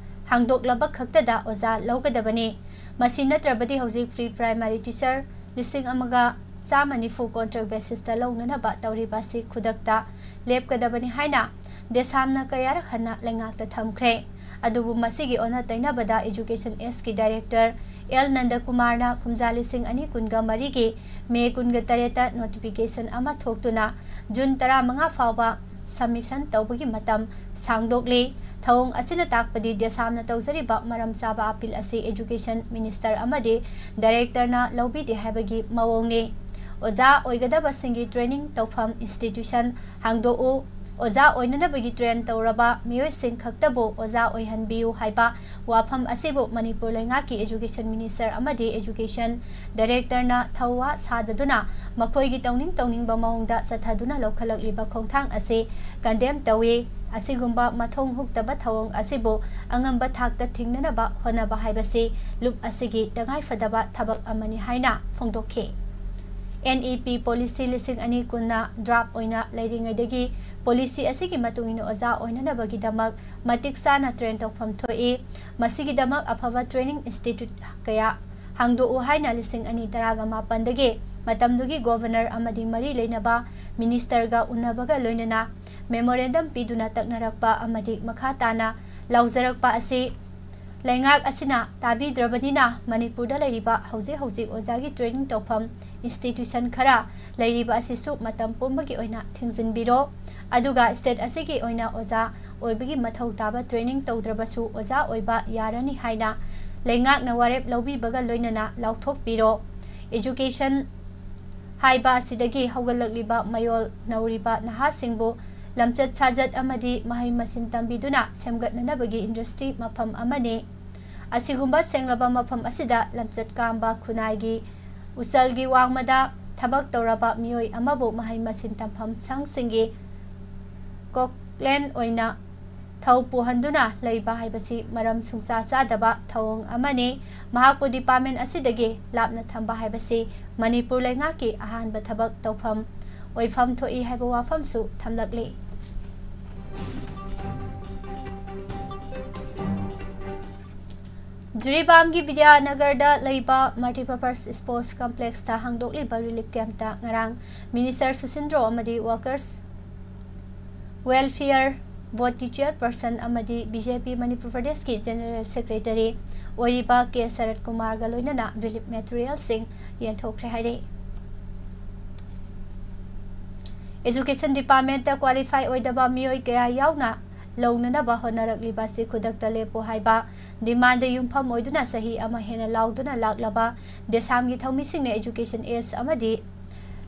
ꯍꯥꯡꯗꯣꯛꯂꯕ ꯈꯛꯇꯗ ꯑꯣꯖꯥ ꯂꯧꯒꯗꯕꯅꯤ꯫ ꯃꯁꯤ ꯅꯠꯇ꯭ꯔꯕꯗꯤ ꯍꯧꯖꯤꯛ ꯄ꯭ꯔꯤ ꯄ꯭ꯔꯥꯏꯃꯥꯔꯤ ꯇꯤꯆꯔ ꯂꯤꯁꯤꯡ ꯑꯃꯒ ꯆꯥꯝꯃ ꯅꯤꯐꯨ ꯀꯣꯟꯇ꯭ꯔꯦꯛ ꯕꯦꯁꯤꯁꯇ ꯂꯧꯅꯅꯕ ꯇꯧꯔꯤꯕ ꯑꯁꯤ ꯈꯨꯗꯛꯇ ꯂꯦꯞꯀꯗꯕꯅꯤ ꯍꯥꯏꯅ ꯗꯦꯁꯥꯝꯅ ꯀꯌꯥꯔꯛ ꯍꯟꯅ ꯂꯩꯉꯥꯛꯇ ꯊꯝꯈ꯭ꯔꯦ꯫ ꯑꯗꯨꯕꯨ ꯃꯁꯤꯒꯤ ꯑꯣꯟꯅ ꯇꯩꯅꯕꯗ ꯑꯦꯖꯨꯀꯦꯁꯟ ꯑꯦꯁꯀꯤ ꯗꯥꯏꯔꯦꯛꯇꯔ ꯑꯦꯜ ꯅꯟꯗꯀꯨꯃꯥꯔꯅ ꯀꯨꯝꯖꯥ ꯂꯤꯁꯤꯡ ꯑꯅꯤ ꯀꯨꯟꯒ ꯃꯔꯤꯒꯤ ꯃꯦ ꯀꯨꯟꯒ ꯇꯔꯦꯠꯇ ꯅꯣꯇꯤꯐꯤꯀꯦꯁꯟ ꯑꯃ ꯊꯣꯛꯇꯨꯅ ꯖꯨꯟ ꯇꯔꯥꯃꯉꯥ ꯐꯥꯎꯕ ꯁꯕꯃꯤꯁꯟ ꯇꯧꯕꯒꯤ ꯃꯇꯝ ꯁꯥꯡꯗꯣꯛꯂꯤ꯫ ꯊꯧꯑꯣꯡ ꯑꯁꯤꯅ ꯇꯥꯛꯄꯗꯤ ꯗꯦꯁꯥꯝꯅ ꯇꯧꯖꯔꯤꯕ ꯃꯔꯝ ꯆꯥꯕ ꯑꯄꯤꯜ ꯑꯁꯤ ꯑꯦꯖꯨꯀꯦꯁꯟ ꯃꯤꯅꯤꯁꯇꯔ ꯑꯃꯗꯤ ꯗꯥꯏꯔꯦꯛꯇꯔꯅ ꯂꯧꯕꯤꯗꯦ ꯍꯥꯏꯕꯒꯤ ꯃꯑꯣꯡꯅꯤ꯫ ꯑꯣꯖꯥ ꯑꯣꯏꯒꯗꯕꯁꯤꯡꯒꯤ ꯇ꯭ꯔꯦꯅꯤꯡ ꯇꯧꯐꯝ ꯏꯟꯁꯇꯤꯇ꯭ꯌꯨꯁꯟ ꯍꯥꯡꯗꯣꯛꯎ, ꯑꯣꯖꯥ ꯑꯣꯏꯅꯅꯕꯒꯤ ꯇ꯭ꯔꯦꯟ ꯇꯧꯔꯕ ꯃꯤꯑꯣꯏꯁꯤꯡ ꯈꯛꯇꯕꯨ ꯑꯣꯖꯥ ꯑꯣꯏꯍꯟꯕꯤꯌꯨ ꯍꯥꯏꯕ ꯋꯥꯐꯝ ꯑꯁꯤꯕꯨ ꯃꯅꯤꯄꯨꯔ ꯂꯩꯉꯥꯛꯀꯤ ꯑꯦꯖꯨꯀꯦꯁꯟ ꯃꯤꯅꯤꯁꯇꯔ ꯑꯃꯗꯤ ꯑꯦꯖꯨꯀꯦꯁꯟ ꯗꯥꯏꯔꯦꯛꯇꯔꯅ ꯊꯧꯋꯥ ꯁꯥꯗꯗꯨꯅ ꯃꯈꯣꯏꯒꯤ ꯇꯧꯅꯤꯡ ꯇꯧꯅꯤꯡꯕ ꯃꯑꯣꯡꯗ ꯆꯠꯊꯗꯨꯅ ꯂꯧꯈꯠꯂꯛꯂꯤꯕ ꯈꯣꯡꯊꯥꯡ ꯑꯁꯤ ꯀꯟꯗꯦꯝ ꯇꯧꯏ꯫ ꯑꯁꯤꯒꯨꯝꯕ ꯃꯊꯣꯡ ꯍꯨꯛꯇꯕ ꯊꯧꯑꯣꯡ ꯑꯁꯤꯕꯨ ꯑꯉꯝꯕ ꯊꯥꯛꯇ ꯊꯤꯡꯅꯅꯕ ꯍꯣꯠꯅꯕ ꯍꯥꯏꯕꯁꯤ ꯂꯨꯞ ꯑꯁꯤꯒꯤ ꯇꯉꯥꯏꯐꯗꯕ ꯊꯕꯛ ꯑꯃꯅꯤ ꯍꯥꯏꯅ ꯐꯣꯡꯗꯣꯛꯈꯤ꯫ ꯑꯦꯟ ꯏ ꯄꯤ ꯄꯣꯂꯤꯁꯤ ꯂꯤꯁꯤꯡ ꯑꯅꯤ ꯀꯨꯟꯅ ꯗ꯭ꯔꯥꯐ ꯑꯣꯏꯅ ꯂꯩꯔꯤꯉꯩꯗꯒꯤ ꯄꯣꯂꯤꯁꯤ ꯑꯁꯤꯒꯤ ꯃꯇꯨꯡ ꯏꯟꯅ ꯑꯣꯖꯥ ꯑꯣꯏꯅꯅꯕꯒꯤꯗꯃꯛ ꯃꯇꯤꯛ ꯆꯥꯅ ꯇ꯭ꯔꯦꯟ ꯇꯧꯐꯝ ꯊꯣꯛꯏ꯫ ꯃꯁꯤꯒꯤꯗꯃꯛ ꯑꯐꯕ ꯇ꯭ꯔꯦꯅꯤꯡ ꯏꯟꯁꯇꯤꯇ꯭ꯌꯨꯠ ꯀꯌꯥ ꯍꯥꯡꯗꯣꯛꯎ ꯍꯥꯏꯅ ꯂꯤꯁꯤꯡ ꯑꯅꯤ ꯇꯔꯥꯒ ꯃꯥꯄꯟꯗꯒꯤ ꯃꯇꯝꯗꯨꯒꯤ ꯒꯣꯚꯔꯅꯔ ꯑꯃꯗꯤ ꯃꯔꯤ ꯂꯩꯅꯕ ꯃꯤꯅꯤꯁꯇꯔꯒ ꯎꯅꯕꯒ ꯂꯣꯏꯅꯅ ꯃꯦꯃꯣꯔꯦꯟꯗꯝ ꯄꯤꯗꯨꯅ ꯇꯛꯅꯔꯛꯄ ꯑꯃꯗꯤ ꯃꯈꯥ ꯇꯥꯅ ꯂꯥꯎꯖꯔꯛꯄ ꯑꯁꯤ ꯂꯩꯉꯥꯛ ꯑꯁꯤꯅ ꯇꯥꯕꯤꯗ꯭ꯔꯕꯅꯤꯅ ꯃꯅꯤꯄꯨꯔꯗ ꯂꯩꯔꯤꯕ ꯍꯧꯖꯤꯛ ꯍꯧꯖꯤꯛ ꯑꯣꯖꯥꯒꯤ ꯇ꯭ꯔꯦꯅꯤꯡ ꯇꯧꯐꯝ ꯏꯟꯁꯇꯤꯇ꯭ꯌꯨꯁꯟ ꯈꯔ ꯂꯩꯔꯤꯕ ꯑꯁꯤꯁꯨ ꯃꯇꯝ ꯄꯨꯝꯕꯒꯤ ꯑꯣꯏꯅ ꯊꯤꯡꯖꯤꯟꯕꯤꯔꯣ꯫ ꯑꯗꯨꯒ ꯁ꯭ꯇꯦꯠ ꯑꯁꯤꯒꯤ ꯑꯣꯏꯅ ꯑꯣꯖꯥ ꯑꯣꯏꯕꯒꯤ ꯃꯊꯧ ꯇꯥꯕ ꯇ꯭ꯔꯦꯅꯤꯡ ꯇꯧꯗ꯭ꯔꯕꯁꯨ ꯑꯣꯖꯥ ꯑꯣꯏꯕ ꯌꯥꯔꯅꯤ ꯍꯥꯏꯅ ꯂꯩꯉꯥꯛꯅ ꯋꯥꯔꯦꯞ ꯂꯧꯕꯤꯕꯒ ꯂꯣꯏꯅꯅ ꯂꯥꯎꯊꯣꯛꯄꯤꯔꯣ꯫ ꯑꯦꯖꯨꯀꯦꯁꯟ ꯍꯥꯏꯕ ꯑꯁꯤꯗꯒꯤ ꯍꯧꯒꯠꯂꯛꯂꯤꯕ ꯃꯌꯣꯜ ꯅꯧꯔꯤꯕ ꯅꯍꯥꯁꯤꯡꯕꯨ ꯂꯝꯆꯠ ꯁꯥꯖꯠ ꯑꯃꯗꯤ ꯃꯍꯩ ꯃꯁꯤꯡ ꯇꯝꯕꯤꯗꯨꯅ ꯁꯦꯝꯒꯠꯅꯅꯕꯒꯤ ꯏꯟꯗꯁꯇ꯭ꯔꯤ ꯃꯐꯝ ꯑꯃꯅꯤ꯫ ꯑꯁꯤꯒꯨꯝꯕ ꯁꯦꯡꯂꯕ ꯃꯐꯝ ꯑꯁꯤꯗ ꯂꯝꯆꯠ ꯀꯥꯝꯕ ꯈꯨꯟꯅꯥꯏꯒꯤ ꯎꯆꯜꯒꯤ ꯋꯥꯡꯃꯗ ꯊꯕꯛ ꯇꯧꯔꯕ ꯃꯤꯑꯣꯏ ꯑꯃꯕꯨ ꯃꯍꯩ ꯃꯁꯤꯡ ꯇꯝꯐꯝ ꯁꯪꯁꯤꯡꯒꯤ ꯀꯣꯛꯂꯦꯟ ꯑꯣꯏꯅ ꯊꯧ ꯄꯨꯍꯟꯗꯨꯅ ꯂꯩꯕ ꯍꯥꯏꯕꯁꯤ ꯃꯔꯝ ꯁꯨꯡꯆꯥ ꯆꯥꯗꯕ ꯊꯧꯑꯣꯡ ꯑꯃꯅꯤ꯫ ꯃꯍꯥꯛꯄꯨ ꯗꯤꯄꯥꯔꯠꯃꯦꯟ ꯑꯁꯤꯗꯒꯤ ꯂꯥꯞꯅ ꯊꯝꯕ ꯍꯥꯏꯕꯁꯤ ꯃꯅꯤꯄꯨꯔ ꯂꯩꯉꯥꯛꯀꯤ ꯑꯍꯥꯟꯕ ꯊꯕꯛ ꯇꯧꯐꯝ ꯑꯣꯏꯐꯝ ꯊꯣꯛꯏ ꯍꯥꯏꯕ ꯋꯥꯐꯝꯁꯨ ꯊꯝꯂꯛꯂꯤ꯫ ꯖꯤꯔꯤꯕꯥꯝꯒꯤ ꯕꯤꯗ꯭ꯌꯥꯅꯒꯔꯗ ꯂꯩꯕ Multipurpose Sports Complexꯇ ꯍꯥꯡꯗꯣꯛꯂꯤꯕ relief campꯇ ꯉꯔꯥꯡ Minister ꯁꯨꯁꯤꯟꯗ꯭ꯔꯣ ꯑꯃꯗꯤ Workers Welfare Boardꯀꯤ Chairperson ꯑꯃꯗꯤ BJP ꯃꯅꯤꯄꯨꯔ ꯄ꯭ꯔꯗꯦꯁꯀꯤ General Secretary ꯑꯣꯏꯔꯤꯕ ꯀꯦ ꯁꯔꯠ ꯀꯨꯃꯥꯔꯒ ꯂꯣꯏꯅꯅ relief materialꯁꯤꯡ ꯌꯦꯟꯊꯣꯛꯈ꯭ꯔꯦ ꯍꯥꯏꯔꯤ꯫ Education Departmentꯇ qualify ꯑꯣꯏꯗꯕ ꯃꯤꯑꯣꯏ ꯀꯌꯥ ꯌꯥꯎꯅ ꯂꯧꯅꯅꯕ ꯍꯣꯠꯅꯔꯛꯂꯤꯕ ꯑꯁꯤ ꯈꯨꯗꯛꯇ ꯂꯦꯞꯄꯨ ꯍꯥꯏꯕ demandꯗ ꯌꯨꯝꯐꯝ ꯑꯣꯏꯗꯨꯅ ꯆꯍꯤ ꯑꯃ ꯍꯦꯟꯅ ꯂꯥꯎꯗꯨꯅ ꯂꯥꯛꯂꯕ ꯗꯦꯁꯥꯝꯒꯤ ꯊꯧꯃꯤꯁꯤꯡꯅ Education Act ꯑꯃꯗꯤ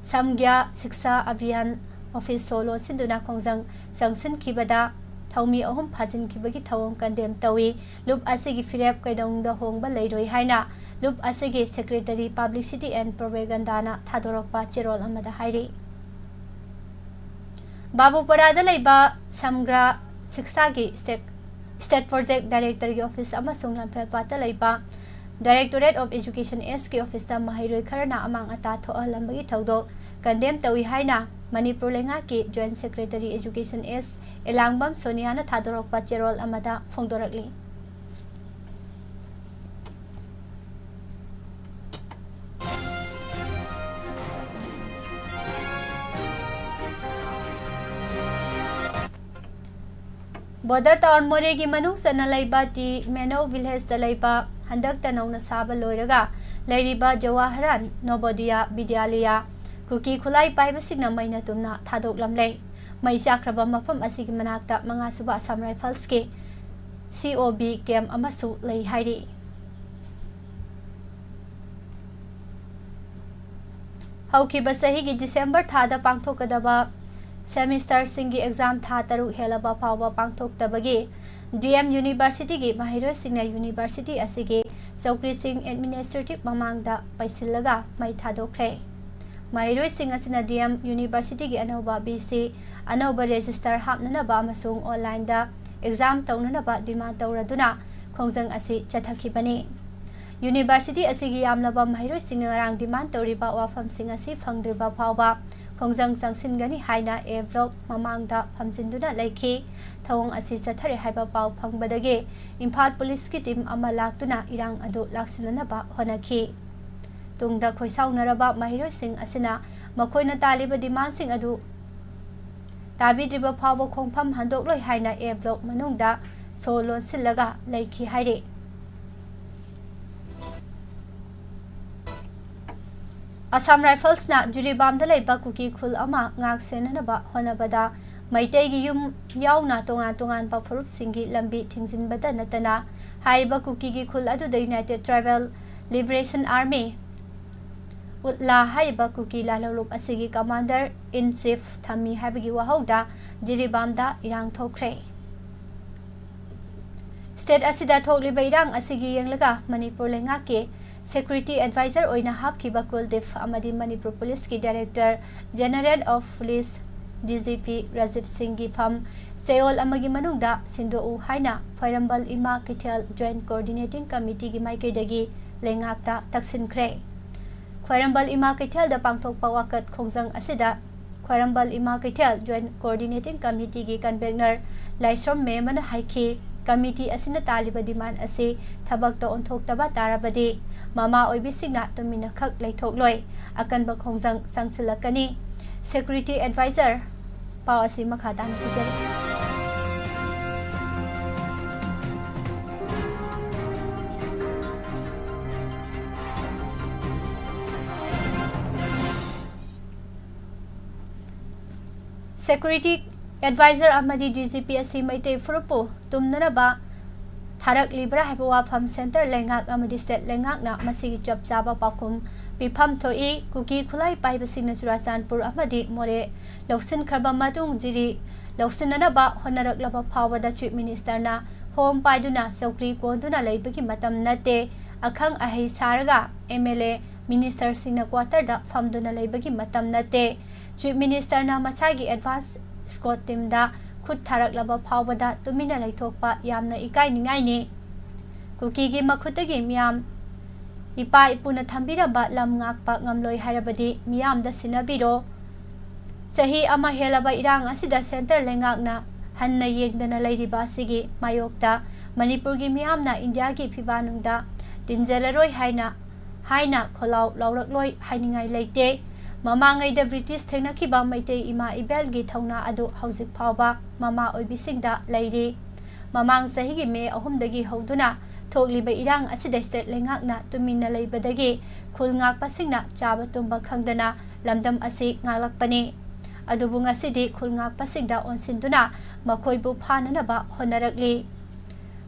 Samgya Shiksha Abhiyan office ꯁꯣ ꯂꯣꯟꯁꯤꯟꯗꯨꯅ ꯈꯣꯡꯖꯪ ꯆꯪꯁꯤꯟꯈꯤꯕꯗ ꯊꯧꯃꯤ ꯑꯍꯨꯝ ꯐꯥꯖꯤꯟꯈꯤꯕꯒꯤ ꯊꯧꯑꯣꯡ condemn ꯇꯧꯏ꯫ ꯂꯨꯞ ꯑꯁꯤꯒꯤ ꯐꯤꯔꯦꯞ ꯀꯩꯗꯧꯅꯨꯡꯗ ꯍꯣꯡꯕ ꯂꯩꯔꯣꯏ ꯍꯥꯏꯅ ꯂꯨꯞ ꯑꯁꯤꯒꯤ Secretary Publicity and Propagandaꯅ ꯊꯥꯗꯣꯔꯛꯄ ꯆꯦꯔꯣꯜ ꯑꯃꯗ ꯍꯥꯏꯔꯤ꯫ ꯕꯥꯕꯨꯄꯔꯥꯗ ꯂꯩꯕ Samgya Shikshꯥꯒꯤ State, State Project Directorꯒꯤ office ꯑꯃꯁꯨꯡ ꯂꯝꯐꯦꯜꯄꯥꯠꯇ ꯂꯩꯕ Directorate of Education Actꯀꯤ officeꯇ ꯃꯍꯩꯔꯣꯏ ꯈꯔꯅ ꯑꯃꯥꯡ ꯑꯇꯥ ꯊꯣꯛꯍꯜꯂꯝꯕꯒꯤ ꯊꯧꯗꯣꯛ condemn ꯇꯧꯏ ꯍꯥꯏꯅ ꯃꯅꯤꯄꯨꯔ ꯂꯩꯉꯥꯛꯀꯤ Joint Secretary Education Act ꯑꯦꯂꯥꯡꯕꯝ ꯁꯣꯅꯤꯌꯥꯅ ꯊꯥꯗꯣꯔꯛꯄ ꯆꯦꯔꯣꯜ ꯑꯃꯗ ꯐꯣꯡꯗꯣꯔꯛꯂꯤ꯫ Border town ꯃꯣꯔꯦꯒꯤ ꯃꯅꯨꯡ ꯆꯟꯅ ꯂꯩꯕ ꯇꯤ ꯃꯦꯅꯧ villageꯇ ꯂꯩꯕ ꯍꯟꯗꯛꯇ ꯅꯧꯅ ꯁꯥꯕ ꯂꯣꯏꯔꯒ ꯂꯩꯔꯤꯕ ꯖꯋꯥꯍꯔꯂꯥꯜ ꯅꯣꯕꯣꯗꯤꯌꯥ ꯕꯤꯗ꯭ꯌꯥꯂꯌ ꯀꯨꯀꯤ ꯈꯨꯠꯂꯥꯏ ꯄꯥꯏꯕꯁꯤꯡꯅ ꯃꯩꯅ ꯇꯨꯝꯅ ꯊꯥꯗꯣꯛꯂꯝꯂꯦ꯫ ꯃꯩ ꯆꯥꯛꯈ꯭ꯔꯕ ꯃꯐꯝ ꯑꯁꯤꯒꯤ ꯃꯅꯥꯛꯇ ꯃꯉꯥꯁꯨꯕ Assam Riflesꯀꯤ C O B camp ꯑꯃꯁꯨ ꯂꯩ ꯍꯥꯏꯔꯤ꯫ ꯍꯧꯈꯤꯕ ꯆꯍꯤꯒꯤ December ꯊꯥꯗ ꯄꯥꯡꯊꯣꯛꯀꯗꯕ semesterꯁꯤꯡꯒꯤ exam ꯊꯥ ꯇꯔꯨꯛ ꯍꯦꯜꯂꯕ ꯐꯥꯎꯕ ꯄꯥꯡꯊꯣꯛꯇꯕꯒꯤ D M Universityꯒꯤ ꯃꯍꯩꯔꯣꯏꯁꯤꯡꯅ university ꯑꯁꯤꯒꯤ ꯆꯧꯀ꯭ꯔꯤꯁꯤꯡ administrative ꯃꯃꯥꯡꯗ ꯄꯩꯁꯤꯜꯂꯒ ꯃꯩ ꯊꯥꯗꯣꯛꯈ꯭ꯔꯦ꯫ ꯃꯍꯩꯔꯣꯏꯁꯤꯡ ꯑꯁꯤꯅ D M Universityꯒꯤ ꯑꯅꯧꯕ V C, ꯑꯅꯧꯕ register ꯍꯥꯞꯅꯅꯕ ꯑꯃꯁꯨꯡ onlineꯗ exam ꯇꯧꯅꯅꯕ demand ꯇꯧꯔꯗꯨꯅ ꯈꯣꯡꯖꯪ ꯑꯁꯤ ꯆꯠꯊꯈꯤꯕꯅꯤ꯫ University ꯑꯁꯤꯒꯤ ꯌꯥꯝꯂꯕ ꯃꯍꯩꯔꯣꯏꯁꯤꯡꯅ ꯉꯔꯥꯡ demand ꯇꯧꯔꯤꯕ ꯋꯥꯐꯝꯁꯤꯡ ꯑꯁꯤ ꯐꯪꯗ꯭ꯔꯤꯕ ꯐꯥꯎꯕ ꯈꯣꯡꯖꯪ ꯆꯪꯁꯤꯟꯒꯅꯤ ꯍꯥꯏꯅ ꯑꯦ ꯕ꯭ꯂꯣꯛ ꯃꯃꯥꯡꯗ ꯐꯝꯖꯤꯟꯗꯨꯅ ꯂꯩꯈꯤ꯫ ꯊꯧꯑꯣꯡ ꯑꯁꯤ ꯆꯠꯊꯔꯦ ꯍꯥꯏꯕ ꯄꯥꯎ ꯐꯪꯕꯗꯒꯤ ꯏꯝꯐꯥꯜ ꯄꯨꯂꯤꯁꯀꯤ ꯇꯤꯝ ꯑꯃ ꯂꯥꯛꯇꯨꯅ ꯏꯔꯥꯡ ꯑꯗꯨ ꯂꯥꯛꯁꯤꯟꯅꯅꯕ ꯍꯣꯠꯅꯈꯤ꯫ ꯇꯨꯡꯗ ꯈꯣꯏꯁꯥꯎꯅꯔꯕ ꯃꯍꯩꯔꯣꯏꯁꯤꯡ ꯑꯁꯤꯅ ꯃꯈꯣꯏꯅ ꯇꯥꯜꯂꯤꯕ ꯗꯤꯃꯥꯟꯁꯤꯡ ꯑꯗꯨ ꯇꯥꯕꯤꯗ꯭ꯔꯤꯕ ꯐꯥꯎꯕ ꯈꯣꯡꯐꯝ ꯍꯟꯗꯣꯛꯂꯣꯏ ꯍꯥꯏꯅ ꯑꯦ ꯕ꯭ꯂꯣꯛ ꯃꯅꯨꯡꯗ ꯁꯣ ꯂꯣꯟꯁꯤꯜꯂꯒ ꯂꯩꯈꯤ ꯍꯥꯏꯔꯤ꯫ ꯑꯁꯥꯝ ꯔꯥꯏꯐꯜꯁꯅ ꯖꯤꯔꯤꯕꯥꯝꯗ ꯂꯩꯕ ꯀꯨꯀꯤ ꯈꯨꯜ ꯑꯃ ꯉꯥꯛ ꯁꯦꯟꯅꯅꯕ ꯍꯣꯠꯅꯕꯗ ꯃꯩꯇꯩꯒꯤ ꯌꯨꯝ ꯌꯥꯎꯅ ꯇꯣꯉꯥꯟ ꯇꯣꯉꯥꯟꯕ ꯐꯨꯔꯨꯞꯁꯤꯡꯒꯤ ꯂꯝꯕꯤ ꯊꯤꯡꯖꯤꯟꯕꯗ ꯅꯠꯇꯅ ꯍꯥꯏꯔꯤꯕ ꯀꯨꯀꯤꯒꯤ ꯈꯨꯜ ꯑꯗꯨꯗ United Tribal Liberation Army, ꯎꯠꯂꯥ ꯍꯥꯏꯔꯤꯕ ꯀꯨꯀꯤ ꯂꯥꯜꯍꯧꯂꯨꯞ ꯑꯁꯤꯒꯤ commander in chief ꯊꯝꯃꯤ ꯍꯥꯏꯕꯒꯤ ꯋꯥꯍꯧꯗ ꯖꯤꯔꯤꯕꯥꯝꯗ ꯏꯔꯥꯡ ꯊꯣꯛꯈ꯭ꯔꯦ꯫ State ꯑꯁꯤꯗ ꯊꯣꯛꯂꯤꯕ ꯏꯔꯥꯡ ꯑꯁꯤꯒꯤ ꯌꯦꯡꯂꯒ ꯃꯅꯤꯄꯨꯔ ꯂꯩꯉꯥꯛꯀꯤ security advisor ꯑꯣꯏꯅ ꯍꯥꯞꯈꯤꯕ ꯀꯨꯜꯗꯤꯞ ꯑꯃꯗꯤ ꯃꯅꯤꯄꯨꯔ ꯄꯨꯂꯤꯁꯀꯤ Director General of Police, D G P, Rajiv ꯁꯤꯡꯒꯤ ꯐꯝ ꯆꯌꯣꯜ ꯑꯃꯒꯤ ꯃꯅꯨꯡꯗ ꯁꯤꯟꯗꯣꯛꯎ ꯍꯥꯏꯅ ꯈ꯭ꯋꯥꯏꯔꯝꯕꯜ ꯏꯃꯥ ꯀꯩꯊꯦꯜ Joint Coordinating Committeeꯒꯤ ꯃꯥꯏꯀꯩꯗꯒꯤ ꯂꯩꯉꯥꯛꯇ ꯇꯛꯁꯤꯟꯈ꯭ꯔꯦ꯫ ꯈ꯭ꯋꯥꯏꯔꯝꯕꯜ ꯏꯃꯥ ꯀꯩꯊꯦꯜꯗ ꯄꯥꯡꯊꯣꯛꯄ ꯋꯥꯀꯠ ꯈꯣꯡꯖꯪ ꯑꯁꯤꯗ ꯈ꯭ꯋꯥꯏꯔꯝꯕꯜ ꯏꯃꯥ ꯀꯩꯊꯦꯜ Joint Coordinating Committeeꯒꯤ convener ꯂꯥꯏꯁ꯭ꯔꯣꯝ ꯃꯦꯝꯃꯅ ꯍꯥꯏꯈꯤ, committee ꯑꯁꯤꯅ ꯇꯥꯜꯂꯤꯕ demand ꯑꯁꯤ ꯊꯕꯛꯇ ꯑꯣꯟꯊꯣꯛꯇꯕ ꯇꯥꯔꯕꯗꯤ ꯃꯃꯥ ꯑꯣꯏꯕꯤꯁꯤꯡꯅ ꯇꯨꯃꯤꯟꯅꯈꯛ ꯂꯩꯊꯣꯛꯂꯣꯏ, ꯑꯀꯟꯕ ꯈꯣꯡꯖꯪ ꯆꯪꯁꯤꯜꯂꯛꯀꯅꯤ꯫ Security advisor ꯄꯥꯎ ꯑꯁꯤ ꯃꯈꯥ ꯇꯥꯅ ꯄꯤꯖꯔꯤ꯫ Security advisor ꯑꯃꯗꯤ D G P ꯑꯁꯤ ꯃꯩꯇꯩ ꯐꯨꯔꯨꯞꯄꯨ ꯇꯨꯝꯅꯅꯕ ꯊꯥꯔꯛꯂꯤꯕ꯭ꯔꯥ ꯍꯥꯏꯕ ꯋꯥꯐꯝ centre ꯂꯩꯉꯥꯛ ꯑꯃꯗꯤ state ꯂꯩꯉꯥꯛꯅ ꯃꯁꯤꯒꯤ ꯆꯞ ꯆꯥꯕ ꯄꯥꯎꯈꯨꯝ ꯄꯤꯐꯝ ꯊꯣꯛꯏ꯫ ꯀꯨꯀꯤ ꯈꯨꯠꯂꯥꯏ ꯄꯥꯏꯕꯁꯤꯡꯅ ꯆꯨꯔꯥꯆꯥꯟꯄꯨꯔ ꯑꯃꯗꯤ ꯃꯣꯔꯦ ꯂꯧꯁꯤꯟꯈ꯭ꯔꯕ ꯃꯇꯨꯡ ꯖꯤꯔꯤ ꯂꯧꯁꯤꯟꯅꯅꯕ ꯍꯣꯠꯅꯔꯛꯂꯕ ꯐꯥꯎꯕꯗ Chief Ministerꯅ ꯍꯣꯝ ꯄꯥꯏꯗꯨꯅ ꯆꯧꯀ꯭ꯔꯤ ꯀꯣꯟꯗꯨꯅ ꯂꯩꯕꯒꯤ ꯃꯇꯝ ꯅꯠꯇꯦ꯫ ꯑꯈꯪ ꯑꯍꯩ ꯁꯥꯔꯒ M L A, ministerꯁꯤꯡꯅ quarterꯗ ꯐꯝꯗꯨꯅ ꯂꯩꯕꯒꯤ ꯃꯇꯝ ꯅꯠꯇꯦ꯫ Chief Ministerꯅ ꯃꯁꯥꯒꯤ advance escort teamꯗ ꯈꯨꯠ ꯊꯥꯔꯛꯂꯕ ꯐꯥꯎꯕꯗ ꯇꯨꯃꯤꯟꯅ ꯂꯩꯊꯣꯛꯄ ꯌꯥꯝꯅ ꯏꯀꯥꯏꯅꯤꯡꯉꯥꯏꯅꯤ꯫ ꯀꯨꯀꯤꯒꯤ ꯃꯈꯨꯠꯇꯒꯤ ꯃꯤꯌꯥꯝ, ꯏꯄꯥ ꯏꯄꯨꯅ ꯊꯝꯕꯤꯔꯝꯕ ꯂꯝ ꯉꯥꯛꯄ ꯉꯝꯂꯣꯏ ꯍꯥꯏꯔꯕꯗꯤ ꯃꯤꯌꯥꯝꯗ ꯁꯤꯟꯅꯕꯤꯔꯣ꯫ ꯆꯍꯤ ꯑꯃ ꯍꯦꯜꯂꯕ ꯏꯔꯥꯡ ꯑꯁꯤꯗ centre ꯂꯩꯉꯥꯛꯅ ꯍꯟꯅ ꯌꯦꯡꯗꯅ ꯂꯩꯔꯤꯕ ꯑꯁꯤꯒꯤ ꯃꯥꯌꯣꯛꯇ ꯃꯅꯤꯄꯨꯔꯒꯤ ꯃꯤꯌꯥꯝꯅ ꯏꯟꯗꯤꯌꯥꯒꯤ ꯐꯤꯕꯥꯅꯨꯡꯗ ꯇꯤꯟꯖꯔꯔꯣꯏ ꯍꯥꯏꯅ, ꯍꯥꯏꯅ ꯈꯣꯜꯂꯥꯎ ꯂꯥꯎꯔꯛꯂꯣꯏ ꯍꯥꯏꯅꯤꯡꯉꯥꯏ ꯂꯩꯇꯦ꯫ ꯃꯃꯥꯡꯉꯩꯗ ꯕ꯭ꯔꯤꯇꯤꯁ ꯊꯦꯡꯅꯈꯤꯕ ꯃꯩꯇꯩ ꯏꯃꯥ ꯏꯕꯦꯜꯒꯤ ꯊꯧꯅꯥ ꯑꯗꯨ ꯍꯧꯖꯤꯛ ꯐꯥꯎꯕ ꯃꯃꯥ ꯑꯣꯏꯕꯤꯁꯤꯡꯗ ꯂꯩꯔꯤ꯫ ꯃꯃꯥꯡ ꯆꯍꯤꯒꯤ ꯃꯦ ꯑꯍꯨꯝꯗꯒꯤ ꯍꯧꯗꯨꯅ ꯊꯣꯛꯂꯤꯕ ꯏꯔꯥꯡ ꯑꯁꯤꯗ state ꯂꯩꯉꯥꯛꯅ ꯇꯨꯃꯤꯟꯅ ꯂꯩꯕꯗꯒꯤ ꯈꯨꯜ ꯉꯥꯛꯄꯁꯤꯡꯅ ꯆꯥꯕ ꯇꯨꯝꯕ ꯈꯪꯗꯅ ꯂꯝꯗꯝ ꯑꯁꯤ ꯉꯥꯛꯂꯛꯄꯅꯤ꯫ ꯑꯗꯨꯕꯨ ꯉꯁꯤꯗꯤ ꯈꯨꯜ ꯉꯥꯛꯄꯁꯤꯡꯗ ꯑꯣꯟꯁꯤꯟꯗꯨꯅ ꯃꯈꯣꯏꯕꯨ ꯐꯥꯅꯅꯕ ꯍꯣꯠꯅꯔꯛꯂꯤ꯫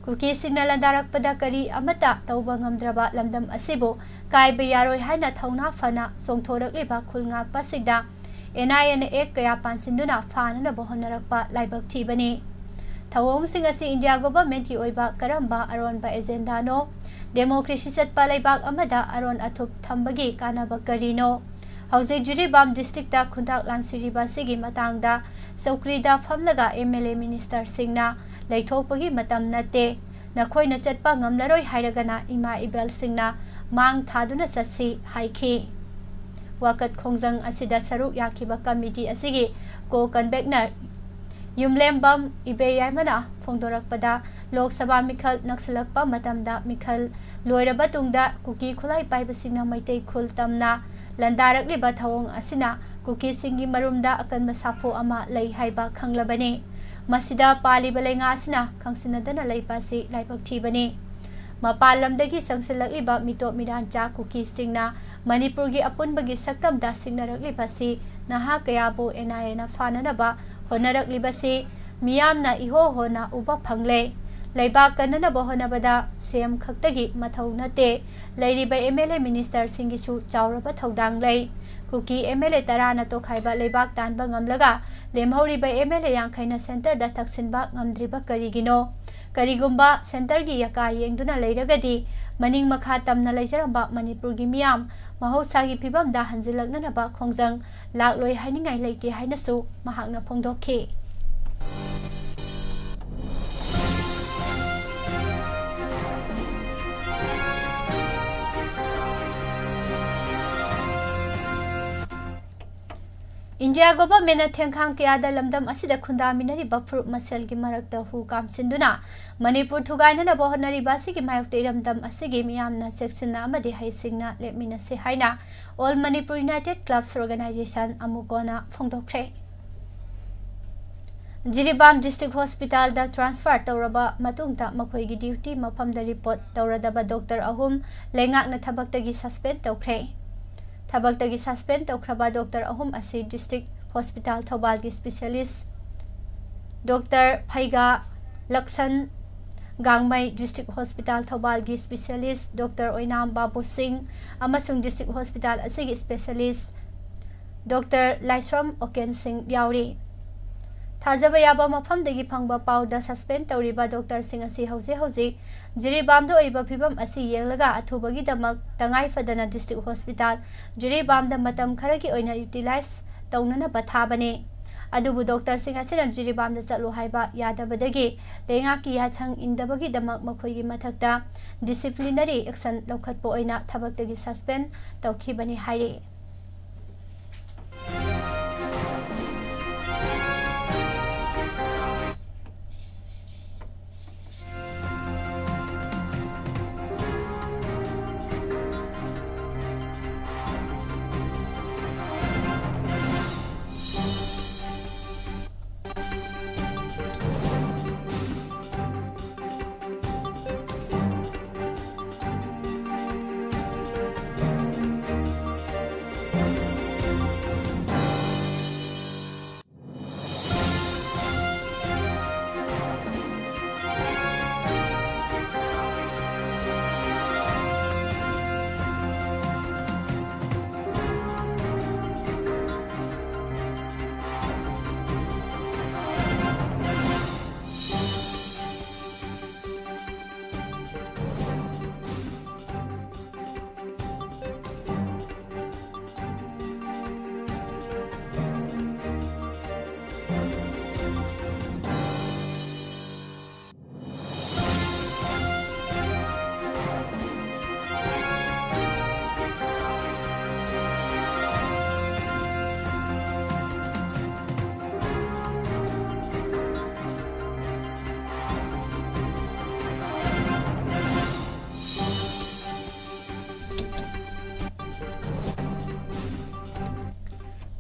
ꯀꯨꯀꯤꯁꯤꯡꯅ ꯂꯥꯟꯗꯥꯔꯛꯄꯗ ꯀꯔꯤ ꯑꯃꯠꯇ ꯇꯧꯕ ꯉꯝꯗ꯭ꯔꯕ ꯂꯝꯗꯝ ꯑꯁꯤꯕꯨ ꯀꯥꯏꯕ ꯌꯥꯔꯣꯏ ꯍꯥꯏꯅ ꯊꯧꯅꯥ ꯐꯅ ꯆꯣꯡꯊꯣꯔꯛꯂꯤꯕ ꯈꯨꯜ ꯉꯥꯛꯄꯁꯤꯡꯗ NIA ꯅ act ꯀꯌꯥ ꯄꯥꯟꯁꯤꯟꯗꯨꯅ ꯐꯥꯅꯅꯕ ꯍꯣꯠꯅꯔꯛꯄ ꯂꯥꯏꯕꯛ ꯊꯤꯕꯅꯤ꯫ ꯊꯧꯑꯣꯡꯁꯤꯡ ꯑꯁꯤ ꯏꯟꯗꯤꯌꯥ government ꯀꯤ ꯑꯣꯏꯕ ꯀꯔꯝꯕ ꯑꯔꯣꯟꯕ agenda ꯅꯣ? Democracy ꯆꯠꯄ ꯂꯩꯕꯥꯛ ꯑꯃꯗ ꯑꯔꯣꯟ ꯑꯊꯨꯞ ꯊꯝꯕꯒꯤ ꯀꯥꯟꯅꯕ ꯀꯔꯤꯅꯣ? ꯍꯧꯖꯤꯛ ꯖꯤꯔꯤꯕꯥꯝ district ꯇ ꯈꯨꯟꯇꯥꯛ ꯂꯥꯟꯁꯤꯔꯤꯕ ꯑꯁꯤꯒꯤ ꯃꯇꯥꯡꯗ ꯆꯧꯀ꯭ꯔꯤꯗ ꯐꯝꯂꯒ MLA minister ꯁꯤꯡꯅ ꯂꯩꯊꯣꯛꯄꯒꯤ ꯃꯇꯝ ꯅꯠꯇꯦ꯫ ꯅꯈꯣꯏꯅ ꯆꯠꯄ ꯉꯝꯂꯔꯣꯏ ꯍꯥꯏꯔꯒꯅ ꯏꯃꯥ ꯏꯕꯦꯜꯁꯤꯡꯅ ꯃꯥꯡ ꯊꯥꯗꯨꯅ ꯆꯠꯁꯤ ꯍꯥꯏꯈꯤ꯫ ꯋꯥꯀꯠ ꯈꯣꯡꯖꯪ ꯑꯁꯤꯗ ꯁꯔꯨꯛ ꯌꯥꯈꯤꯕ committee ꯑꯁꯤꯒꯤ co-convener ꯌꯨꯝꯂꯦꯝꯕꯝ ꯏꯕꯦꯌꯥꯏꯃꯅ ꯐꯣꯡꯗꯣꯔꯛꯄꯗ, ꯂꯣꯛ ꯁꯚꯥ ꯃꯤꯈꯜ ꯅꯛꯁꯤꯜꯂꯛꯄ ꯃꯇꯝꯗ ꯃꯤꯈꯜ ꯂꯣꯏꯔꯕ ꯇꯨꯡꯗ ꯀꯨꯀꯤ ꯈꯨꯠꯂꯥꯏ ꯄꯥꯏꯕꯁꯤꯡꯅ ꯃꯩꯇꯩ ꯈꯨꯜ ꯇꯝꯅ ꯂꯥꯟꯗꯥꯔꯛꯂꯤꯕ ꯊꯧꯑꯣꯡ ꯑꯁꯤꯅ ꯀꯨꯀꯤꯁꯤꯡꯒꯤ ꯃꯔꯨꯝꯗ ꯑꯀꯟꯕ ꯁꯥꯐꯨ ꯑꯃ ꯂꯩ ꯍꯥꯏꯕ ꯈꯪꯂꯕꯅꯤ꯫ ꯃꯁꯤꯗ ꯄꯥꯜꯂꯤꯕ ꯂꯩꯉꯥꯛ ꯑꯁꯤꯅ ꯈꯪꯁꯤꯟꯅꯗꯅ ꯂꯩꯕ ꯑꯁꯤ ꯂꯥꯏꯕꯛ ꯊꯤꯕꯅꯤ꯫ ꯃꯄꯥꯟ ꯂꯝꯗꯒꯤ ꯆꯪꯁꯤꯜꯂꯛꯂꯤꯕ ꯃꯤꯇꯣꯞ ꯃꯤꯔꯥꯟꯆꯥ ꯀꯨꯀꯤꯁꯤꯡꯅ ꯃꯅꯤꯄꯨꯔꯒꯤ ꯑꯄꯨꯟꯕꯒꯤ ꯁꯛꯇꯝꯗ ꯁꯤꯡꯅꯔꯛꯂꯤꯕ ꯑꯁꯤ ꯅꯍꯥ ꯀꯌꯥꯕꯨ NIA ꯅ ꯐꯥꯅꯅꯕ ꯍꯣꯠꯅꯔꯛꯂꯤꯕꯁꯤ ꯃꯤꯌꯥꯝꯅ ꯏꯍꯣ ꯍꯣꯅ ꯎꯕ ꯐꯪꯂꯦ꯫ ꯂꯩꯕꯥꯛ ꯀꯟꯅꯅꯕ ꯍꯣꯠꯅꯕꯗ CM ꯈꯛꯇꯒꯤ ꯃꯊꯧ ꯅꯠꯇꯦ, ꯂꯩꯔꯤꯕ MLA minister ꯁꯤꯡꯒꯤꯁꯨ ꯆꯥꯎꯔꯕ ꯊꯧꯗꯥꯡ ꯂꯩ꯫ ꯀꯨꯀꯤ MLA ꯇꯔꯥꯅ ꯇꯣꯈꯥꯏꯕ ꯂꯩꯕꯥꯛ ꯇꯥꯟꯕ ꯉꯝꯂꯒ ꯂꯦꯝꯍꯧꯔꯤꯕ MLA ꯌꯥꯡꯈꯩꯅ centre ꯗ ꯇꯛꯁꯤꯟꯕ ꯉꯝꯗ꯭ꯔꯤꯕ ꯀꯔꯤꯒꯤꯅꯣ? ꯀꯔꯤꯒꯨꯝꯕ centre ꯒꯤ ꯌꯥꯀꯥ ꯌꯦꯡꯗꯨꯅ ꯂꯩꯔꯒꯗꯤ ꯃꯅꯤꯡ ꯃꯈꯥ ꯇꯝꯅ ꯂꯩꯖꯔꯝꯕ ꯃꯅꯤꯄꯨꯔꯒꯤ ꯃꯤꯌꯥꯝ ꯃꯍꯧꯁꯥꯒꯤ ꯐꯤꯕꯝꯗ ꯍꯟꯖꯤꯜꯂꯛꯅꯅꯕ ꯈꯣꯡꯖꯪ ꯂꯥꯛꯂꯣꯏ ꯍꯥꯏꯅꯤꯡꯉꯥꯏ ꯂꯩꯇꯦ ꯍꯥꯏꯅꯁꯨ ꯃꯍꯥꯛꯅ ꯐꯣꯡꯗꯣꯛꯈꯤ꯫ ꯏꯟꯗꯤꯌꯥ ꯒꯣꯚꯔꯟꯃꯦꯟꯠꯅ ꯊꯦꯡꯈꯥꯡ ꯀꯌꯥꯗ ꯂꯝꯗꯝ ꯑꯁꯤꯗ ꯈꯨꯟꯗꯥꯃꯤꯟꯅꯔꯤꯕ ꯐꯨꯔꯨꯞ ꯃꯁꯦꯜꯒꯤ ꯃꯔꯛꯇ ꯍꯨ ꯀꯥꯝꯁꯤꯟꯗꯨꯅ ꯃꯅꯤꯄꯨꯔ ꯊꯨꯒꯥꯏꯅꯅꯕ ꯍꯣꯠꯅꯔꯤꯕ ꯑꯁꯤꯒꯤ ꯃꯥꯌꯣꯛꯇ ꯏꯔꯝꯗꯝ ꯑꯁꯤꯒꯤ ꯃꯤꯌꯥꯝꯅ ꯆꯦꯛꯁꯤꯟꯅ ꯑꯃꯗꯤ ꯍꯩꯁꯤꯡꯅ ꯂꯦꯞꯃꯤꯟꯅꯁꯤ ꯍꯥꯏꯅ All Manipur United Clubs Organization, ꯑꯃꯨꯀꯣꯅ ꯐꯣꯡꯗꯣꯛꯈ꯭ꯔꯦ꯫ ꯖꯤꯔꯤꯕꯥꯝ ꯗꯤꯁꯇ꯭ꯔꯤꯛ ꯍꯣꯁꯄꯤꯇꯥꯜꯗ ꯇ꯭ꯔꯥꯟꯁꯐꯔ ꯇꯧꯔꯕ ꯃꯇꯨꯡꯗ ꯃꯈꯣꯏꯒꯤ ꯗ꯭ꯌꯨꯇꯤ ꯃꯐꯝꯗ ꯔꯤꯄꯣꯔꯠ ꯇꯧꯔꯗꯕ ꯗꯣꯛꯇꯔ ꯑꯍꯨꯝ ꯂꯩꯉꯥꯛꯅ ꯊꯕꯛꯇꯒꯤ ꯁꯁꯄꯦꯟ ꯇꯧꯈ꯭ꯔꯦ꯫ ꯊꯕꯛꯇꯒꯤ ꯁꯁꯄꯦꯟ ꯇꯧꯈ꯭ꯔꯕ ꯗꯣꯛꯇꯔ ꯑꯍꯨꯝ ꯑꯁꯤ ꯗꯤꯁꯇ꯭ꯔꯤꯛ ꯍꯣꯁꯄꯤꯇꯥꯜ ꯊꯧꯕꯥꯜꯒꯤ ꯁ꯭ꯄꯦꯁꯤꯌꯦꯂꯤꯁ ꯗꯣꯛꯇꯔ ꯐꯩꯒꯥ ꯂꯛꯁꯟ, ꯒꯥꯡꯃꯩ ꯗꯤꯁꯇ꯭ꯔꯤꯛ ꯍꯣꯁꯄꯤꯇꯥꯜ ꯊꯧꯕꯥꯜꯒꯤ ꯁ꯭ꯄꯦꯁꯤꯌꯦꯂꯤꯁ ꯗꯣꯛꯇꯔ ꯑꯣꯏꯅꯥꯝ ꯕꯥꯕꯨ ꯁꯤꯡ ꯑꯃꯁꯨꯡ ꯗꯤꯁꯇ꯭ꯔꯤꯛ ꯍꯣꯁꯄꯤꯇꯥꯜ ꯑꯁꯤꯒꯤ ꯁ꯭ꯄꯦꯁꯤꯌꯦꯂꯤꯁ ꯗꯣꯛꯇꯔ ꯂꯥꯏꯁ꯭ꯔꯝ ꯑꯣꯀꯦꯟ ꯁꯤꯡ ꯌꯥꯎꯔꯤ꯫ ꯊꯥꯖꯕ ꯌꯥꯕ ꯃꯐꯝꯗꯒꯤ ꯐꯪꯕ ꯄꯥꯎꯗ ꯁꯁꯄꯦꯟ ꯇꯧꯔꯤꯕ ꯗꯣꯛꯇꯔꯁꯤꯡ ꯑꯁꯤ ꯍꯧꯖꯤꯛ ꯍꯧꯖꯤꯛ ꯖꯤꯔꯤꯕꯥꯝꯗ ꯑꯣꯏꯔꯤꯕ ꯐꯤꯕꯝ ꯑꯁꯤ ꯌꯦꯡꯂꯒ ꯑꯊꯨꯕꯒꯤꯗꯃꯛ ꯇꯉꯥꯏ ꯐꯗꯅ ꯗꯤꯁꯇ꯭ꯔꯤꯛ ꯍꯣꯁꯄꯤꯇꯥꯜ ꯖꯤꯔꯤꯕꯥꯝꯗ ꯃꯇꯝ ꯈꯔꯒꯤ ꯑꯣꯏꯅ ꯌꯨꯇꯤꯂꯥꯏꯖ ꯇꯧꯅꯅꯕ ꯊꯥꯕꯅꯤ꯫ ꯑꯗꯨꯕꯨ ꯗꯣꯛꯇꯔꯁꯤꯡ ꯑꯁꯤꯅ ꯖꯤꯔꯤꯕꯥꯝꯗ ꯆꯠꯂꯨ ꯍꯥꯏꯕ ꯌꯥꯗꯕꯗꯒꯤ ꯂꯩꯉꯥꯛꯀꯤ ꯌꯥꯊꯪ ꯏꯟꯗꯕꯒꯤꯗꯃꯛ ꯃꯈꯣꯏꯒꯤ ꯃꯊꯛꯇ ꯗꯤꯁꯤꯄ꯭ꯂꯤꯅꯔꯤ ꯑꯦꯛꯁꯟ ꯂꯧꯈꯠꯄ ꯑꯣꯏꯅ ꯊꯕꯛꯇꯒꯤ ꯁꯁꯄꯦꯟ ꯇꯧꯈꯤꯕꯅꯤ ꯍꯥꯏꯔꯤ꯫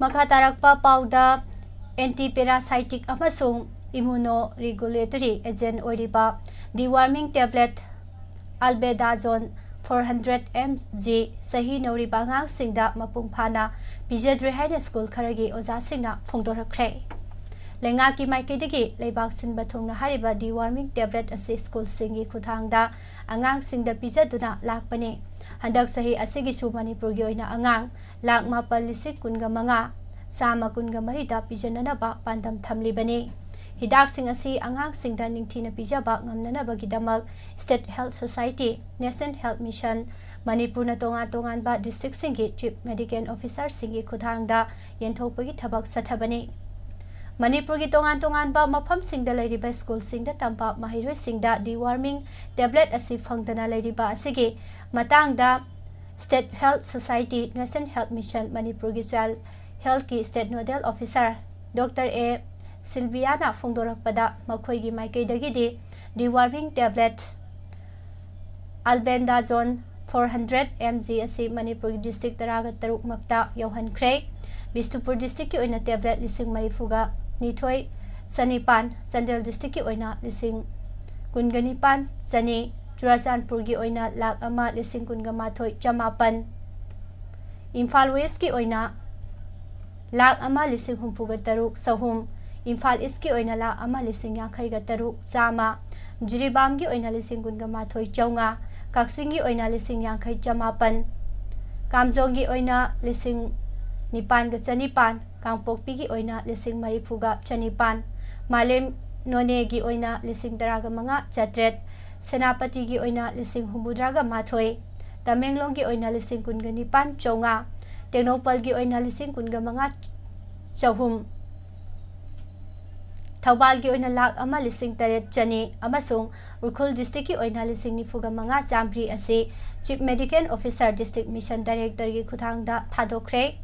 ꯃꯈꯥ ꯇꯥꯔꯛꯄ ꯄꯥꯎꯗ, anti parasitic ꯑꯃꯁꯨꯡ immunoregulatory agent ꯑꯣꯏꯔꯤꯕ deworming tablet albendazole four hundred M G ꯆꯍꯤ ꯅꯧꯔꯤꯕ ꯑꯉꯥꯡꯁꯤꯡꯗ ꯃꯄꯨꯡ ꯐꯥꯅ ꯄꯤꯖꯗ꯭ꯔꯦ ꯍꯥꯏꯅ ꯁ꯭ꯀꯨꯜ ꯈꯔꯒꯤ ꯑꯣꯖꯥꯁꯤꯡꯅ ꯐꯣꯡꯗꯣꯔꯛꯈ꯭ꯔꯦ꯫ ꯂꯩꯉꯥꯛꯀꯤ ꯃꯥꯏꯀꯩꯗꯒꯤ ꯂꯩꯕꯥꯛ ꯁꯤꯟꯕ ꯊꯨꯡꯅ ꯍꯥꯏꯔꯤꯕ deworming tablet ꯑꯁꯤ ꯁ꯭ꯀꯨꯜꯁꯤꯡꯒꯤ ꯈꯨꯠꯊꯥꯡꯗ ꯑꯉꯥꯡꯁꯤꯡꯗ ꯄꯤꯖꯗꯨꯅ ꯂꯥꯛꯄꯅꯤ꯫ ꯍꯟꯗꯛ ꯆꯍꯤ ꯑꯁꯤꯒꯤꯁꯨ ꯃꯅꯤꯄꯨꯔꯒꯤ ꯑꯣꯏꯅ ꯑꯉꯥꯡ ꯂꯥꯈ ꯃꯥꯄꯜ ꯂꯤꯁꯤꯡ ꯀꯨꯟꯒ ꯃꯉꯥ ꯆꯥꯝꯃ ꯀꯨꯟꯒ ꯃꯔꯤꯗ ꯄꯤꯖꯅꯅꯕ ꯄꯥꯟꯗꯝ ꯊꯝꯂꯤꯕꯅꯤ꯫ ꯍꯤꯗꯥꯛꯁꯤꯡ ꯑꯁꯤ ꯑꯉꯥꯡꯁꯤꯡꯗ ꯅꯤꯡꯊꯤꯅ ꯄꯤꯖꯕ ꯉꯝꯅꯅꯕꯒꯤꯗꯃꯛ State Health Society, National Health Mission, ꯃꯅꯤꯄꯨꯔꯅ ꯇꯣꯉꯥꯟ ꯇꯣꯉꯥꯟꯕ districtꯁꯤꯡꯒꯤ Chief Medical Officerꯁꯤꯡꯒꯤ ꯈꯨꯠꯊꯥꯡꯗ ꯌꯦꯟꯊꯣꯛꯄꯒꯤ ꯊꯕꯛ ꯆꯠꯊꯕꯅꯤ꯫ ꯃꯅꯤꯄꯨꯔꯒꯤ ꯇꯣꯉꯥꯟ ꯇꯣꯉꯥꯟꯕ ꯃꯐꯝꯁꯤꯡꯗ ꯂꯩꯔꯤꯕ ꯁ꯭ꯀꯨꯜꯁꯤꯡꯗ ꯇꯝꯕ ꯃꯍꯩꯔꯣꯏꯁꯤꯡꯗ deworming tablet ꯑꯁꯤ ꯐꯪꯗꯅ ꯂꯩꯔꯤꯕ ꯑꯁꯤꯒꯤ ꯃꯇꯥꯡꯗ State Health Society, National Health Mission, ꯃꯅꯤꯄꯨꯔꯒꯤ Child Healthꯀꯤ State Nodal Officer Doctor A ꯁꯤꯜꯕꯤꯌꯥꯅ ꯐꯣꯡꯗꯣꯔꯛꯄꯗ, ꯃꯈꯣꯏꯒꯤ ꯃꯥꯏꯀꯩꯗꯒꯤꯗꯤ deworming tablet albendazole four hundred M G ꯑꯁꯤ ꯃꯅꯤꯄꯨꯔꯒꯤ district ꯇꯔꯥꯒ ꯇꯔꯨꯛ ꯃꯛꯇ ꯌꯧꯍꯟꯈ꯭ꯔꯦ꯫ ꯕꯤꯁꯅꯨꯄꯨꯔ districtꯀꯤ ꯑꯣꯏꯅ tablet ꯂꯤꯁꯤꯡ ꯃꯔꯤꯐꯨꯒ ꯅꯤꯊꯣꯏ ꯆꯅꯤꯄꯥꯟ, ꯆꯥꯟꯗꯦꯜ districtꯀꯤ ꯑꯣꯏꯅ ꯂꯤꯁꯤꯡ ꯀꯨꯟꯒ ꯅꯤꯄꯥꯟ ꯆꯅꯤ, ꯆꯨꯔꯥꯆꯥꯟꯄꯨꯔꯒꯤ ꯑꯣꯏꯅ ꯂꯥꯈ ꯑꯃ ꯂꯤꯁꯤꯡ ꯀꯨꯟꯒ ꯃꯥꯊꯣꯏ ꯆꯃꯥꯄꯟ, ꯏꯝꯐꯥꯜ Westꯀꯤ ꯑꯣꯏꯅ ꯂꯥꯈ ꯑꯃ ꯂꯤꯁꯤꯡ ꯍꯨꯝꯐꯨꯒ ꯇꯔꯨꯛ ꯆꯍꯨꯝ, ꯏꯝꯐꯥꯜ Eastꯀꯤ ꯑꯣꯏꯅ ꯂꯥꯈ ꯑꯃ ꯂꯤꯁꯤꯡ ꯌꯥꯡꯈꯩꯒ ꯇꯔꯨꯛ ꯆꯥꯝꯃ, ꯖꯤꯔꯤꯕꯥꯝꯒꯤ ꯑꯣꯏꯅ ꯂꯤꯁꯤꯡ ꯀꯨꯟꯒ ꯃꯥꯊꯣꯏ ꯆꯥꯝꯃꯉꯥ, ꯀꯛꯆꯤꯡꯒꯤ ꯑꯣꯏꯅ ꯂꯤꯁꯤꯡ ꯌꯥꯡꯈꯩ ꯆꯃꯥꯄꯟ, ꯀꯥꯝꯖꯣꯡꯒꯤ ꯑꯣꯏꯅ ꯂꯤꯁꯤꯡ ꯅꯤꯄꯥꯟꯒ ꯆꯅꯤꯄꯥꯟ, ꯀꯥꯡꯄꯣꯛꯄꯤꯒꯤ ꯑꯣꯏꯅ ꯂꯤꯁꯤꯡ ꯃꯔꯤꯐꯨꯒ ꯆꯅꯤꯄꯥꯟ, ꯃꯥꯂꯦꯝ ꯅꯣꯅꯦꯒꯤ ꯑꯣꯏꯅ ꯂꯤꯁꯤꯡ ꯇꯔꯥꯒ ꯃꯉꯥ ꯆꯥꯇ꯭ꯔꯦꯠ, ꯁꯦꯅꯥꯄꯇꯤꯒꯤ ꯑꯣꯏꯅ ꯂꯤꯁꯤꯡ ꯍꯨꯝꯐꯨꯇꯔꯥꯒ ꯃꯥꯊꯣꯏ, ꯇꯃꯦꯡꯂꯣꯡꯒꯤ ꯑꯣꯏꯅ ꯂꯤꯁꯤꯡ ꯀꯨꯟꯒ ꯅꯤꯄꯥꯟ ꯆꯥꯝꯃꯉꯥ, ꯇꯦꯡꯅꯧꯄꯜꯒꯤ ꯑꯣꯏꯅ ꯂꯤꯁꯤꯡ ꯀꯨꯟꯒ ꯃꯉꯥ ꯆꯍꯨꯝ, ꯊꯧꯕꯥꯜꯒꯤ ꯑꯣꯏꯅ ꯂꯥꯈ ꯑꯃ ꯂꯤꯁꯤꯡ ꯇꯔꯦꯠ ꯆꯅꯤ ꯑꯃꯁꯨꯡ ꯎꯈ꯭ꯔꯨꯜ districtꯀꯤ ꯑꯣꯏꯅ ꯂꯤꯁꯤꯡ ꯅꯤꯐꯨꯒ ꯃꯉꯥ ꯆꯥꯝꯃꯔꯤ ꯑꯁꯤ Chief Medical Officer, District Mission Directorꯒꯤ ꯈꯨꯠꯊꯥꯡꯗ ꯊꯥꯗꯣꯛꯈ꯭ꯔꯦ꯫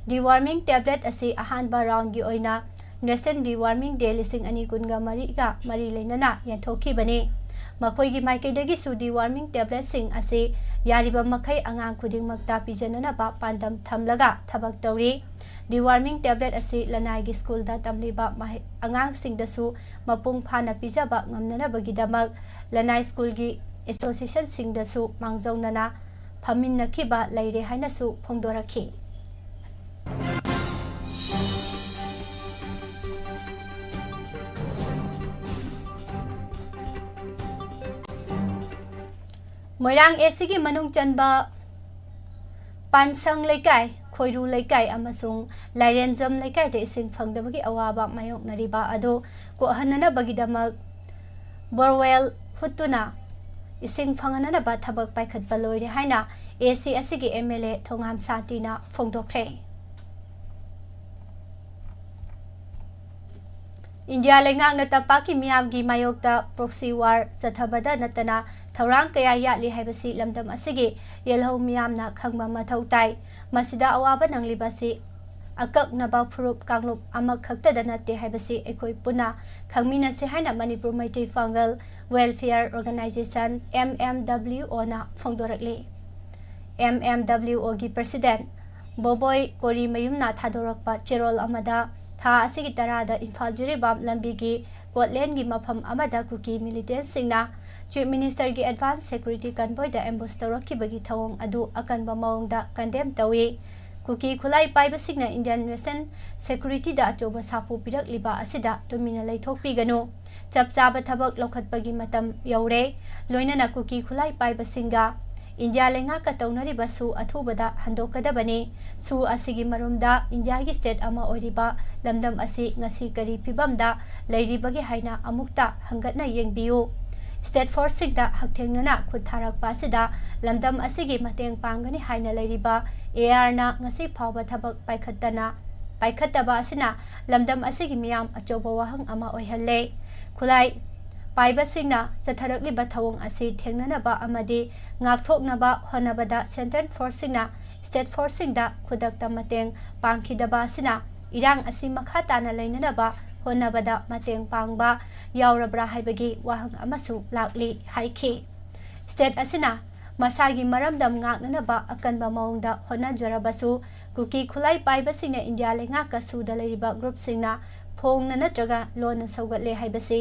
Deworming tablet ꯑꯁꯤ ꯑꯍꯥꯟꯕ roundꯒꯤ ꯑꯣꯏꯅ National Deworming Day ꯂꯤꯁꯤꯡ ꯑꯅꯤ ꯀꯨꯟꯒ ꯃꯔꯤꯒ ꯃꯔꯤ ꯂꯩꯅꯅ ꯌꯦꯟꯊꯣꯛꯈꯤꯕꯅꯤ꯫ ꯃꯈꯣꯏꯒꯤ ꯃꯥꯏꯀꯩꯗꯒꯤꯁꯨ deworming tabletꯁꯤꯡ ꯑꯁꯤ ꯌꯥꯔꯤꯕ ꯃꯈꯩ ꯑꯉꯥꯡ ꯈꯨꯗꯤꯡꯃꯛꯇ ꯄꯤꯖꯅꯅꯕ ꯄꯥꯟꯗꯝ ꯊꯝꯂꯒ ꯊꯕꯛ ꯇꯧꯔꯤ꯫ Deworming tablet ꯑꯁꯤ ꯂꯅꯥꯏꯒꯤ ꯁ꯭ꯀꯨꯜꯗ ꯇꯝꯂꯤꯕ ꯃꯍꯩ-, ꯑꯉꯥꯡꯁꯤꯡꯗꯁꯨ ꯃꯄꯨꯡ ꯐꯥꯅ ꯄꯤꯖꯕ ꯉꯝꯅꯅꯕꯒꯤꯗꯃꯛ ꯂꯅꯥꯏ ꯁ꯭ꯀꯨꯜꯒꯤ associationꯁꯤꯡꯗꯁꯨ ꯃꯥꯡꯖꯧꯅꯅ ꯐꯝꯃꯤꯟꯅꯈꯤꯕ ꯂꯩꯔꯦ ꯍꯥꯏꯅꯁꯨ ꯐꯣꯡꯗꯣꯔꯛꯈꯤ꯫ ꯃꯣꯏꯔꯥꯡ ACꯒꯤ ꯃꯅꯨꯡ ꯆꯟꯕ ꯄꯥꯟꯁꯪ ꯂꯩꯀꯥꯏ, ꯈꯣꯏꯔꯨ ꯂꯩꯀꯥꯏ ꯑꯃꯁꯨꯡ ꯂꯥꯏꯔꯦꯟꯖꯝ ꯂꯩꯀꯥꯏꯗ ꯏꯁꯤꯡ ꯐꯪꯗꯕꯒꯤ ꯑꯋꯥꯕ ꯃꯥꯌꯣꯛꯅꯔꯤꯕ ꯑꯗꯨ ꯀꯣꯛꯍꯟꯅꯅꯕꯒꯤꯗꯃꯛ borewell ꯍꯨꯠꯇꯨꯅ ꯏꯁꯤꯡ ꯐꯪꯍꯟꯅꯅꯕ ꯊꯕꯛ ꯄꯥꯏꯈꯠꯄ ꯂꯣꯏꯔꯦ ꯍꯥꯏꯅ AC ꯑꯁꯤꯒꯤ MLA ꯊꯣꯉꯥꯝ ꯁꯥꯟꯇꯤꯅ ꯐꯣꯡꯗꯣꯛꯈ꯭ꯔꯦ꯫ ꯏꯟꯗꯤꯌꯥ ꯂꯩꯉꯥꯛꯅ ꯇꯝꯄꯥꯛꯀꯤ ꯃꯤꯌꯥꯝꯒꯤ ꯃꯥꯌꯣꯛꯇ proxy war ꯆꯠꯊꯕꯗ ꯅꯠꯇꯅ ꯊꯧꯔꯥꯡ ꯀꯌꯥ ꯌꯥꯠꯂꯤ ꯍꯥꯏꯕꯁꯤ ꯂꯝꯗꯝ ꯑꯁꯤꯒꯤ ꯌꯦꯜꯍꯧ ꯃꯤꯌꯥꯝꯅ ꯈꯪꯕ ꯃꯊꯧ ꯇꯥꯏ꯫ ꯃꯁꯤꯗ ꯑꯋꯥꯕ ꯅꯪꯂꯤꯕꯁꯤ ꯑꯀꯛꯅꯕ ꯐꯨꯔꯨꯞ ꯀꯥꯡꯂꯨꯞ ꯑꯃꯈꯛꯇꯗ ꯅꯠꯇꯦ ꯍꯥꯏꯕꯁꯤ ꯑꯩꯈꯣꯏ ꯄꯨꯟꯅ ꯈꯪꯃꯤꯟꯅꯁꯤ ꯍꯥꯏꯅ ꯃꯅꯤꯄꯨꯔ ꯃꯩꯇꯩ ꯄꯥꯉꯜ Welfare Organisation, MMWOꯅ ꯐꯣꯡꯗꯣꯔꯛꯂꯤ꯫ MMWOꯒꯤ president ꯕꯣꯕꯣꯏ ꯀꯣꯔꯤꯃꯌꯨꯝꯅ ꯊꯥꯗꯣꯔꯛꯄ ꯆꯦꯔꯣꯜ ꯑꯃꯗ ꯊꯥ ꯑꯁꯤꯒꯤ ꯇꯔꯥꯗ ꯏꯝꯐꯥꯜ ꯖꯤꯔꯤꯕꯥꯝ ꯂꯝꯕꯤꯒꯤ ꯀꯣꯠꯂꯦꯟꯒꯤ ꯃꯐꯝ ꯑꯃꯗ ꯀꯨꯀꯤ militantꯁꯤꯡꯅ Chief Ministerꯒꯤ advance security convoyꯗ ambush ꯇꯧꯔꯛꯈꯤꯕꯒꯤ ꯊꯧꯑꯣꯡ ꯑꯗꯨ ꯑꯀꯟꯕ ꯃꯑꯣꯡꯗ condemn ꯇꯧꯏ꯫ ꯀꯨꯀꯤ ꯈꯨꯠꯂꯥꯏ ꯄꯥꯏꯕꯁꯤꯡꯅ Indian national securityꯗ ꯑꯆꯧꯕ ꯁꯥꯐꯨ ꯄꯤꯔꯛꯂꯤꯕ ꯑꯁꯤꯗ ꯇꯨꯃꯤꯟꯅ ꯂꯩꯊꯣꯛꯄꯤꯒꯅꯨ꯫ ꯆꯞ ꯆꯥꯕ ꯊꯕꯛ ꯂꯧꯈꯠꯄꯒꯤ ꯃꯇꯝ ꯌꯧꯔꯦ꯫ ꯂꯣꯏꯅꯅ ꯀꯨꯀꯤ ꯈꯨꯠꯂꯥꯏ ꯄꯥꯏꯕꯁꯤꯡꯒ ꯏꯟꯗꯤꯌꯥ ꯂꯩꯉꯥꯛꯀ ꯇꯧꯅꯔꯤꯕꯁꯨ ꯑꯊꯨꯕꯗ ꯍꯟꯗꯣꯛꯀꯗꯕꯅꯤ꯫ ꯁꯨ ꯑꯁꯤꯒꯤ ꯃꯔꯨꯝꯗ ꯏꯟꯗꯤꯌꯥꯒꯤ state ꯑꯃ ꯑꯣꯏꯔꯤꯕ ꯂꯝꯗꯝ ꯑꯁꯤ ꯉꯁꯤ ꯀꯔꯤ ꯐꯤꯕꯝꯗ ꯂꯩꯔꯤꯕꯒꯦ ꯍꯥꯏꯅ ꯑꯃꯨꯛꯇ ꯍꯪꯒꯠꯅ ꯌꯦꯡꯕꯤꯌꯨ꯫ State forceꯁꯤꯡꯗ ꯍꯛꯊꯦꯡꯅꯅ ꯈꯨꯠ ꯊꯥꯔꯛꯄ ꯑꯁꯤꯗ ꯂꯝꯗꯝ ꯑꯁꯤꯒꯤ ꯃꯇꯦꯡ ꯄꯥꯡꯒꯅꯤ ꯍꯥꯏꯅ ꯂꯩꯔꯤꯕ ARꯅ ꯉꯁꯤ ꯐꯥꯎꯕ ꯊꯕꯛ ꯄꯥꯏꯈꯠꯇꯅ, ꯄꯥꯏꯈꯠꯇꯕ ꯑꯁꯤꯅ ꯂꯝꯗꯝ ꯑꯁꯤꯒꯤ ꯃꯤꯌꯥꯝ ꯑꯆꯧꯕ ꯋꯥꯍꯪ ꯑꯃ ꯑꯣꯏꯍꯜꯂꯦ꯫ ꯈꯨꯠꯂꯥꯏ ꯄꯥꯏꯕꯁꯤꯡꯅ ꯆꯠꯊꯔꯛꯂꯤꯕ ꯊꯧꯑꯣꯡ ꯑꯁꯤ ꯊꯦꯡꯅꯅꯕ ꯑꯃꯗꯤ ꯉꯥꯛꯊꯣꯛꯅꯕ ꯍꯣꯠꯅꯕꯗ central forceꯁꯤꯡꯅ state forceꯁꯤꯡꯗ ꯈꯨꯗꯛꯇ ꯃꯇꯦꯡ ꯄꯥꯡꯈꯤꯗꯕ ꯑꯁꯤꯅ ꯏꯔꯥꯡ ꯑꯁꯤ ꯃꯈꯥ ꯇꯥꯅ ꯂꯩꯅꯅꯕ ꯍꯣꯠꯅꯕꯗ ꯃꯇꯦꯡ ꯄꯥꯡꯕ ꯌꯥꯎꯔꯕ꯭ꯔꯥ ꯍꯥꯏꯕꯒꯤ ꯋꯥꯍꯪ ꯑꯃꯁꯨ ꯂꯥꯛꯂꯤ ꯍꯥꯏꯈꯤ꯫ ꯁ꯭ꯇꯦꯠ ꯑꯁꯤꯅ ꯃꯁꯥꯒꯤ ꯃꯔꯝꯗꯝ ꯉꯥꯛꯅꯅꯕ ꯑꯀꯟꯕ ꯃꯑꯣꯡꯗ ꯍꯣꯠꯅꯖꯔꯕꯁꯨ, ꯀꯨꯀꯤ ꯈꯨꯠꯂꯥꯏ ꯄꯥꯏꯕꯁꯤꯡꯅ ꯏꯟꯗꯤꯌꯥ ꯂꯩꯉꯥꯛꯀ ꯁꯨꯗ ꯂꯩꯔꯤꯕ ꯒ꯭ꯔꯨꯞꯁꯤꯡꯅ ꯐꯣꯡꯅ ꯅꯠꯇ꯭ꯔꯒ ꯂꯣꯟꯅ ꯁꯧꯒꯠꯂꯦ ꯍꯥꯏꯕꯁꯤ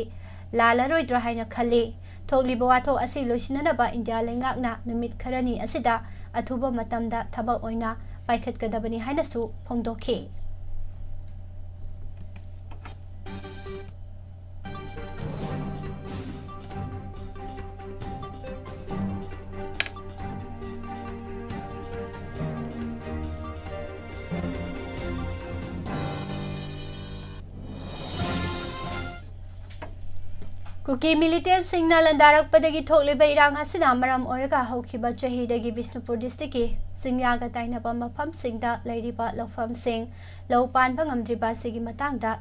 ꯂꯥꯜꯂꯔꯣꯏꯗ꯭ꯔꯥ ꯍꯥꯏꯅ ꯈꯜꯂꯤ꯫ ꯊꯣꯛꯂꯤꯕ ꯋꯥꯊꯣꯛ ꯑꯁꯤ ꯂꯣꯏꯁꯤꯟꯅꯅꯕ ꯏꯟꯗꯤꯌꯥ ꯂꯩꯉꯥꯛꯅ ꯅꯨꯃꯤꯠ ꯈꯔꯅꯤ ꯑꯁꯤꯗ ꯑꯊꯨꯕ ꯃꯇꯝꯗ ꯊꯕꯛ ꯑꯣꯏꯅ ꯄꯥꯏꯈꯠꯀꯗꯕꯅꯤ ꯍꯥꯏꯅꯁꯨ ꯐꯣꯡꯗꯣꯛꯈꯤ꯫ ꯀꯨꯀꯤ ꯃꯤꯂꯤꯇꯦꯟꯁꯤꯡꯅ ꯂꯥꯟꯗꯥꯔꯛꯄꯗꯒꯤ ꯊꯣꯛꯂꯤꯕ ꯏꯔꯥꯡ ꯑꯁꯤꯅ ꯃꯔꯝ ꯑꯣꯏꯔꯒ ꯍꯧꯈꯤꯕ ꯆꯍꯤꯗꯒꯤ ꯕꯤꯁꯅꯨꯄꯨꯔ ꯗꯤꯁꯇ꯭ꯔꯤꯛꯀꯤ ꯆꯤꯡꯌꯥꯒ ꯇꯥꯏꯅꯕ ꯃꯐꯝꯁꯤꯡꯗ ꯂꯩꯔꯤꯕ ꯂꯧꯐꯝꯁꯤꯡ ꯂꯧ ꯄꯥꯟꯕ ꯉꯝꯗ꯭ꯔꯤꯕ ꯑꯁꯤꯒꯤ ꯃꯇꯥꯡꯗ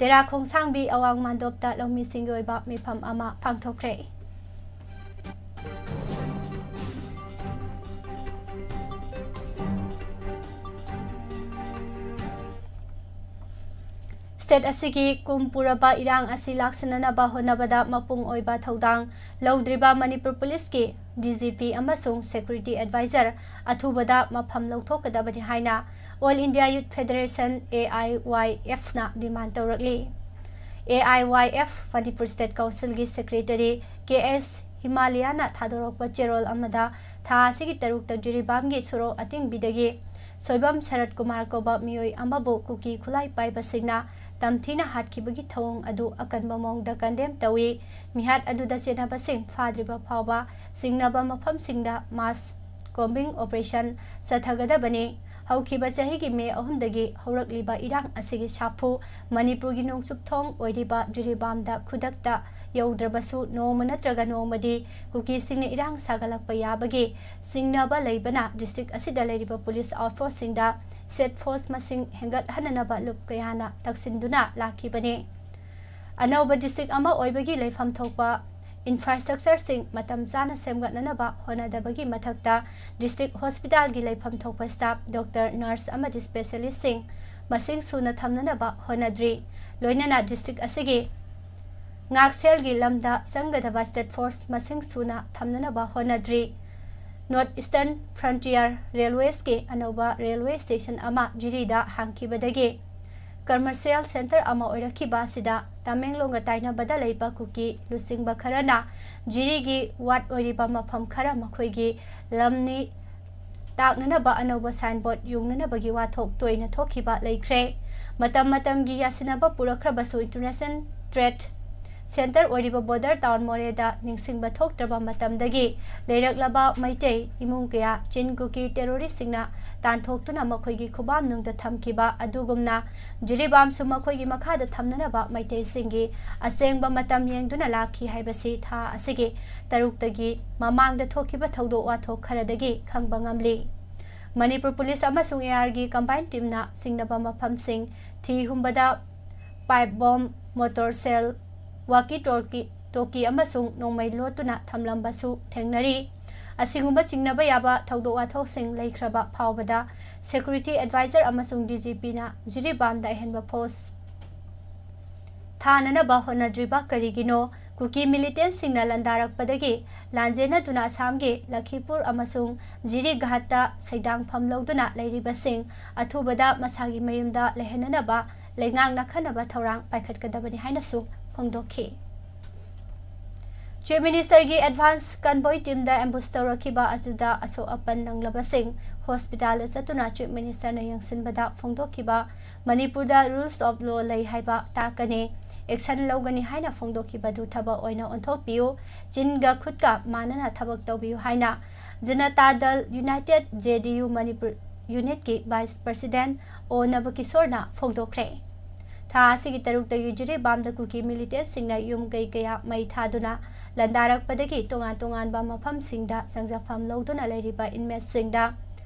ꯇꯦꯔꯥ ꯈꯣꯡꯁꯥꯡꯕꯤ ꯑꯋꯥꯡ ꯃꯥꯟꯗꯣꯞꯇ ꯂꯧꯃꯤꯁꯤꯡꯒꯤ ꯑꯣꯏꯕ ꯃꯤꯐꯝ ꯑꯃ ꯄꯥꯡꯊꯣꯛꯈ꯭ꯔꯦ꯫ ꯁ꯭ꯇꯦꯠ ꯑꯁꯤꯒꯤ ꯀꯨꯝ ꯄꯨꯔꯕ ꯏꯔꯥꯡ ꯑꯁꯤ ꯂꯥꯛꯁꯤꯟꯅꯅꯕ ꯍꯣꯠꯅꯕꯗ ꯃꯄꯨꯡ ꯑꯣꯏꯕ ꯊꯧꯗꯥꯡ ꯂꯧꯗ꯭ꯔꯤꯕ ꯃꯅꯤꯄꯨꯔ ꯄꯨꯂꯤꯁꯀꯤ ꯗꯤ ꯖꯤ ꯄꯤ ꯑꯃꯁꯨꯡ ꯁꯦꯀ꯭ꯌꯨꯔꯤꯇꯤ ꯑꯦꯗꯚꯥꯏꯖꯔ ꯑꯊꯨꯕꯗ ꯃꯐꯝ ꯂꯧꯊꯣꯛꯀꯗꯕꯅꯤ ꯍꯥꯏꯅ All India Youth Federation, A I Y F ꯅ ꯗꯤꯃꯥꯟ ꯇꯧꯔꯛꯂꯤ꯫ A I Y F Manipur state ꯀꯥꯎꯟꯁꯤꯜꯒꯤ ꯁꯦꯀ꯭ꯔꯦꯇꯔꯤ ꯀꯦ ꯑꯦꯁ ꯍꯤꯃꯥꯂꯌꯥꯅ ꯊꯥꯗꯣꯔꯛꯄ ꯆꯦꯔꯣꯜ ꯑꯃꯗ ꯊꯥ ꯑꯁꯤꯒꯤ ꯇꯔꯨꯛꯇ ꯖꯤꯔꯤꯕꯥꯝꯒꯤ ꯁꯣꯔꯣꯛ ꯑꯇꯤꯡꯕꯤꯗꯒꯤ ꯁꯣꯏꯕꯝ ꯁꯔꯠ ꯀꯨꯃꯥꯔ ꯀꯧꯕ ꯃꯤꯑꯣꯏ ꯑꯃꯕꯨ ꯀꯨꯀꯤ ꯈꯨꯠꯂꯥꯏ ꯄꯥꯏꯕꯁꯤꯡꯅ ꯇꯝꯊꯤꯅ ꯍꯥꯠꯈꯤꯕꯒꯤ ꯊꯧꯑꯣꯡ ꯑꯗꯨ ꯑꯀꯟꯕ ꯃꯑꯣꯡꯗ ꯀꯟꯗꯦꯝ ꯇꯧꯏ꯫ ꯃꯤꯍꯥꯠ ꯑꯗꯨꯗ ꯆꯦꯟꯅꯕꯁꯤꯡ ꯐꯥꯗ꯭ꯔꯤꯕ ꯐꯥꯎꯕ ꯆꯤꯡꯅꯕ ꯃꯐꯝꯁꯤꯡꯗ ꯃꯥꯁ ꯀꯣꯝꯕꯤꯡ ꯑꯣꯄꯔꯦꯁꯟ ꯆꯠꯊꯒꯗꯕꯅꯤ꯫ ꯍꯧꯈꯤꯕ ꯆꯍꯤꯒꯤ ꯃꯦ ꯑꯍꯨꯝꯗꯒꯤ ꯍꯧꯔꯛꯂꯤꯕ ꯏꯔꯥꯡ ꯑꯁꯤꯒꯤ ꯁꯥꯐꯨ ꯃꯅꯤꯄꯨꯔꯒꯤ ꯅꯣꯡꯆꯨꯞꯊꯣꯡ ꯑꯣꯏꯔꯤꯕ ꯖꯤꯔꯤꯕꯥꯝꯗ ꯈꯨꯗꯛꯇ ꯌꯧꯗ꯭ꯔꯕꯁꯨ ꯅꯣꯡꯃ ꯅꯠꯇ꯭ꯔꯒ ꯅꯣꯡꯃꯗꯤ ꯀꯨꯀꯤꯁꯤꯡꯅ ꯏꯔꯥꯡ ꯁꯥꯒꯠꯂꯛꯄ ꯌꯥꯕꯒꯤ ꯆꯤꯡꯅꯕ ꯂꯩꯕꯅ ꯗꯤꯁꯇ꯭ꯔꯤꯛ ꯑꯁꯤꯗ ꯂꯩꯔꯤꯕ ꯄꯨꯂꯤꯁ ꯑꯥꯎꯠꯄꯣꯁꯁꯤꯡꯗ ꯁꯦꯠ ꯐꯣꯔꯁ ꯃꯁꯤꯡ ꯍꯦꯟꯒꯠꯍꯟꯅꯅꯕ ꯂꯨꯞ ꯀꯌꯥꯅ ꯇꯛꯁꯤꯟꯗꯨꯅ ꯂꯥꯛꯈꯤꯕꯅꯤ꯫ ꯑꯅꯧꯕ ꯗꯤꯁꯇ꯭ꯔꯤꯛ ꯑꯃ ꯑꯣꯏꯕꯒꯤ ꯂꯩꯐꯝ ꯊꯣꯛꯄ ꯏꯟꯐ꯭ꯔꯥꯁ꯭ꯇ꯭ꯔꯛꯆꯔꯁꯤꯡ ꯃꯇꯝ ꯆꯥꯅ ꯁꯦꯝꯒꯠꯅꯅꯕ ꯍꯣꯠꯅꯗꯕꯒꯤ ꯃꯊꯛꯇ, ꯗꯤꯁꯇ꯭ꯔꯤꯛ ꯍꯣꯁꯄꯤꯇꯥꯜꯒꯤ ꯂꯩꯐꯝ ꯊꯣꯛꯄ ꯁ꯭ꯇꯥꯐ, ꯗꯣꯛꯇꯔ, ꯅꯔꯁ ꯑꯃꯗꯤ ꯁ꯭ꯄꯦꯁꯤꯌꯦꯂꯤꯁꯁꯤꯡ ꯃꯁꯤꯡ ꯁꯨꯅ ꯊꯝꯅꯅꯕ ꯍꯣꯠꯅꯗ꯭ꯔꯤ꯫ ꯂꯣꯏꯅꯅ ꯗꯤꯁꯇ꯭ꯔꯤꯛ ꯑꯁꯤꯒꯤ ꯉꯥꯛꯁꯦꯜꯒꯤ ꯂꯝꯗ ꯆꯪꯒꯗꯕ ꯁ꯭ꯇꯦꯠ ꯐꯣꯔꯁ ꯃꯁꯤꯡ ꯁꯨꯅ ꯊꯝꯅꯅꯕ ꯍꯣꯠꯅꯗ꯭ꯔꯤ꯫ ꯅꯣꯔꯠ ꯏꯁꯇꯔꯟ ꯐ꯭ꯔꯟꯇꯤꯌꯔ ꯔꯦꯜꯋꯦꯁꯀꯤ ꯑꯅꯧꯕ ꯔꯦꯜꯋꯦ ꯁ꯭ꯇꯦꯁꯟ ꯑꯃ ꯖꯤꯔꯤꯗ ꯍꯥꯡꯈꯤꯕꯗꯒꯤ ꯀꯃꯔꯁꯤꯌꯦꯜ ꯁꯦꯟꯇꯔ ꯑꯃ ꯑꯣꯏꯔꯛꯈꯤꯕ ꯑꯁꯤꯗ ꯇꯃꯦꯡꯂꯣꯡꯒ ꯇꯥꯏꯅꯕꯗ ꯂꯩꯕ ꯀꯨꯀꯤ ꯂꯨꯆꯤꯡꯕ ꯈꯔꯅ ꯖꯤꯔꯤꯒꯤ ꯋꯥꯔꯗ ꯑꯣꯏꯔꯤꯕ ꯃꯐꯝ ꯈꯔ ꯃꯈꯣꯏꯒꯤ ꯂꯝꯅꯤ ꯇꯥꯛꯅꯅꯕ ꯑꯅꯧꯕ ꯁꯥꯏꯟꯕꯣꯔꯗ ꯌꯨꯡꯅꯅꯕꯒꯤ ꯋꯥꯊꯣꯛ ꯇꯣꯏꯅ ꯊꯣꯛꯈꯤꯕ ꯂꯩꯈ꯭ꯔꯦ꯫ ꯃꯇꯝ ꯃꯇꯝꯒꯤ ꯌꯥꯁꯤꯟꯅꯕ ꯄꯨꯔꯛꯈ꯭ꯔꯕꯁꯨ ꯏꯟꯇꯔꯅꯦꯁꯅꯦꯜ ꯇ꯭ꯔꯦꯗ ꯁꯦꯟꯇꯔ ꯑꯣꯏꯔꯤꯕ ꯕꯣꯔꯗꯔ ꯇꯥꯎꯟ ꯃꯣꯔꯦꯗ ꯅꯤꯡꯁꯤꯡꯕ ꯊꯣꯛꯇ꯭ꯔꯕ ꯃꯇꯝꯗꯒꯤ ꯂꯩꯔꯛꯂꯕ ꯃꯩꯇꯩ ꯏꯃꯨꯡ ꯀꯌꯥ ꯆꯤꯟ ꯀꯨꯀꯤ ꯇꯦꯔꯣꯔꯤꯁꯁꯤꯡꯅ ꯇꯥꯟꯊꯣꯛꯇꯨꯅ ꯃꯈꯣꯏꯒꯤ ꯈꯨꯕꯥꯝꯅꯨꯡꯗ ꯊꯝꯈꯤꯕ ꯑꯗꯨꯒꯨꯝꯅ ꯖꯤꯔꯤꯕꯥꯝꯁꯨ ꯃꯈꯣꯏꯒꯤ ꯃꯈꯥꯗ ꯊꯝꯅꯅꯕ ꯃꯩꯇꯩꯁꯤꯡꯒꯤ ꯑꯁꯦꯡꯕ ꯃꯇꯝ ꯌꯦꯡꯗꯨꯅ ꯂꯥꯛꯈꯤ ꯍꯥꯏꯕꯁꯤ ꯊꯥ ꯑꯁꯤꯒꯤ ꯇꯔꯨꯛꯇꯒꯤ ꯃꯃꯥꯡꯗ ꯊꯣꯛꯈꯤꯕ ꯊꯧꯗꯣꯛ ꯋꯥꯊꯣꯛ ꯈꯔꯗꯒꯤ ꯈꯪꯕ ꯉꯝꯂꯤ꯫ ꯃꯅꯤꯄꯨꯔ ꯄꯨꯂꯤꯁ ꯑꯃꯁꯨꯡ ꯑꯦ ꯑꯥꯔꯒꯤ ꯀꯝꯕꯥꯏꯟ ꯇꯤꯝꯅ ꯆꯤꯡꯅꯕ ꯃꯐꯝꯁꯤꯡ ꯊꯤ ꯍꯨꯝꯕꯗ ꯄꯥꯏꯞ ꯕꯣꯝ, ꯃꯣꯇꯣꯔ ꯁꯦꯜ, ꯋꯥꯀꯤ ꯇꯣꯀꯤ, ꯇꯣꯀꯤ ꯑꯃꯁꯨꯡ ꯅꯣꯡꯃꯩ ꯂꯣꯠꯇꯨꯅ ꯊꯝꯂꯝꯕꯁꯨ ꯊꯦꯡꯅꯔꯤ꯫ ꯑꯁꯤꯒꯨꯝꯕ ꯆꯤꯡꯅꯕ ꯌꯥꯕ ꯊꯧꯗꯣꯛ ꯋꯥꯊꯣꯛꯁꯤꯡ ꯂꯩꯈ꯭ꯔꯕ ꯐꯥꯎꯕꯗ ꯁꯦꯀ꯭ꯌꯨꯔꯤꯇꯤ ꯑꯦꯗꯚꯥꯏꯖꯔ ꯑꯃꯁꯨꯡ ꯗꯤ ꯖꯤ ꯄꯤꯅ ꯖꯤꯔꯤꯕꯥꯝꯗ ꯑꯍꯦꯟꯕ ꯐꯣꯔꯁ ꯊꯥꯅꯅꯕ ꯍꯣꯠꯅꯗ꯭ꯔꯤꯕ ꯀꯔꯤꯒꯤꯅꯣ? ꯀꯨꯀꯤ ꯃꯤꯂꯤꯇꯦꯟꯁꯤꯡꯅ ꯂꯥꯟꯗꯥꯔꯛꯄꯗꯒꯤ ꯂꯥꯟꯖꯦꯟꯅꯗꯨꯅ ꯑꯁꯥꯝꯒꯤ ꯂꯈꯤꯄꯨꯔ ꯑꯃꯁꯨꯡ ꯖꯤꯔꯤꯘꯥꯠꯇ ꯁꯩꯗꯥꯡꯐꯝ ꯂꯧꯗꯨꯅ ꯂꯩꯔꯤꯕꯁꯤꯡ ꯑꯊꯨꯕꯗ ꯃꯁꯥꯒꯤ ꯃꯌꯨꯝꯗ ꯂꯩꯍꯟꯅꯅꯕ ꯂꯩꯉꯥꯛꯅ ꯈꯟꯅꯕ ꯊꯧꯔꯥꯡ ꯄꯥꯏꯈꯠꯀꯗꯕꯅꯤ ꯍꯥꯏꯅꯁꯨ ꯐꯣꯡꯗꯣꯛꯈꯤ꯫ ꯆꯤꯐ ꯃꯤꯅꯤꯁꯇꯔꯒꯤ ꯑꯦꯗꯚꯥꯟꯁ ꯀꯟꯚꯣꯏ ꯇꯤꯝꯗ ꯑꯦꯝꯕꯨꯁ ꯇꯧꯔꯛꯈꯤꯕ ꯑꯗꯨꯗ ꯑꯁꯣꯛ ꯑꯄꯟ ꯅꯪꯂꯕꯁꯤꯡ ꯍꯣꯁꯄꯤꯇꯥꯜꯗ ꯆꯠꯇꯨꯅ ꯆꯤꯐ ꯃꯤꯅꯤꯁꯇꯔꯅ ꯌꯦꯡꯁꯤꯟꯕꯗ ꯐꯣꯡꯗꯣꯛꯈꯤꯕ ꯃꯅꯤꯄꯨꯔꯗ ꯔꯨꯜꯁ ꯑꯣꯐ ꯂꯣ ꯂꯩ ꯍꯥꯏꯕ ꯇꯥꯛꯀꯅꯤ, ꯑꯦꯛꯁꯟ ꯂꯧꯒꯅꯤ ꯍꯥꯏꯅ ꯐꯣꯡꯗꯣꯛꯈꯤꯕꯗꯨ ꯊꯕꯛ ꯑꯣꯏꯅ ꯑꯣꯟꯊꯣꯛꯄꯤꯌꯨ, ꯆꯤꯟꯒ ꯈꯨꯠꯀ ꯃꯥꯟꯅꯅ ꯊꯕꯛ ꯇꯧꯕꯤꯌꯨ ꯍꯥꯏꯅ ꯖꯅꯇꯥ ꯗꯜ ꯌꯨꯅꯥꯏꯇꯦꯗ, ꯖꯦ ꯗꯤ ꯌꯨ, ꯃꯅꯤꯄꯨꯔ ꯌꯨꯅꯤꯠꯀꯤ ꯚꯥꯏꯁ ꯄ꯭ꯔꯁꯤꯗꯦꯟꯠ ꯑꯣ ꯅꯕꯀꯤꯁꯣꯔꯅ ꯐꯣꯡꯗꯣꯛꯈ꯭ꯔꯦ꯫ ꯊꯥ ꯑꯁꯤꯒꯤ ꯇꯔꯨꯛꯇꯒꯤ ꯖꯤꯔꯤꯕꯥꯝꯗ ꯀꯨꯀꯤ ꯃꯤꯂꯤꯇꯦꯟꯁꯤꯡꯅ ꯌꯨꯝ ꯀꯩ ꯀꯌꯥ ꯃꯩ ꯊꯥꯗꯨꯅ ꯂꯥꯟꯗꯥꯔꯛꯄꯗꯒꯤ ꯇꯣꯉꯥꯟ ꯇꯣꯉꯥꯟꯕ ꯃꯐꯝꯁꯤꯡꯗ ꯆꯪꯖꯐꯝ ꯂꯧꯗꯨꯅ ꯂꯩꯔꯤꯕ ꯏꯟꯃꯦꯠꯁꯤꯡꯗ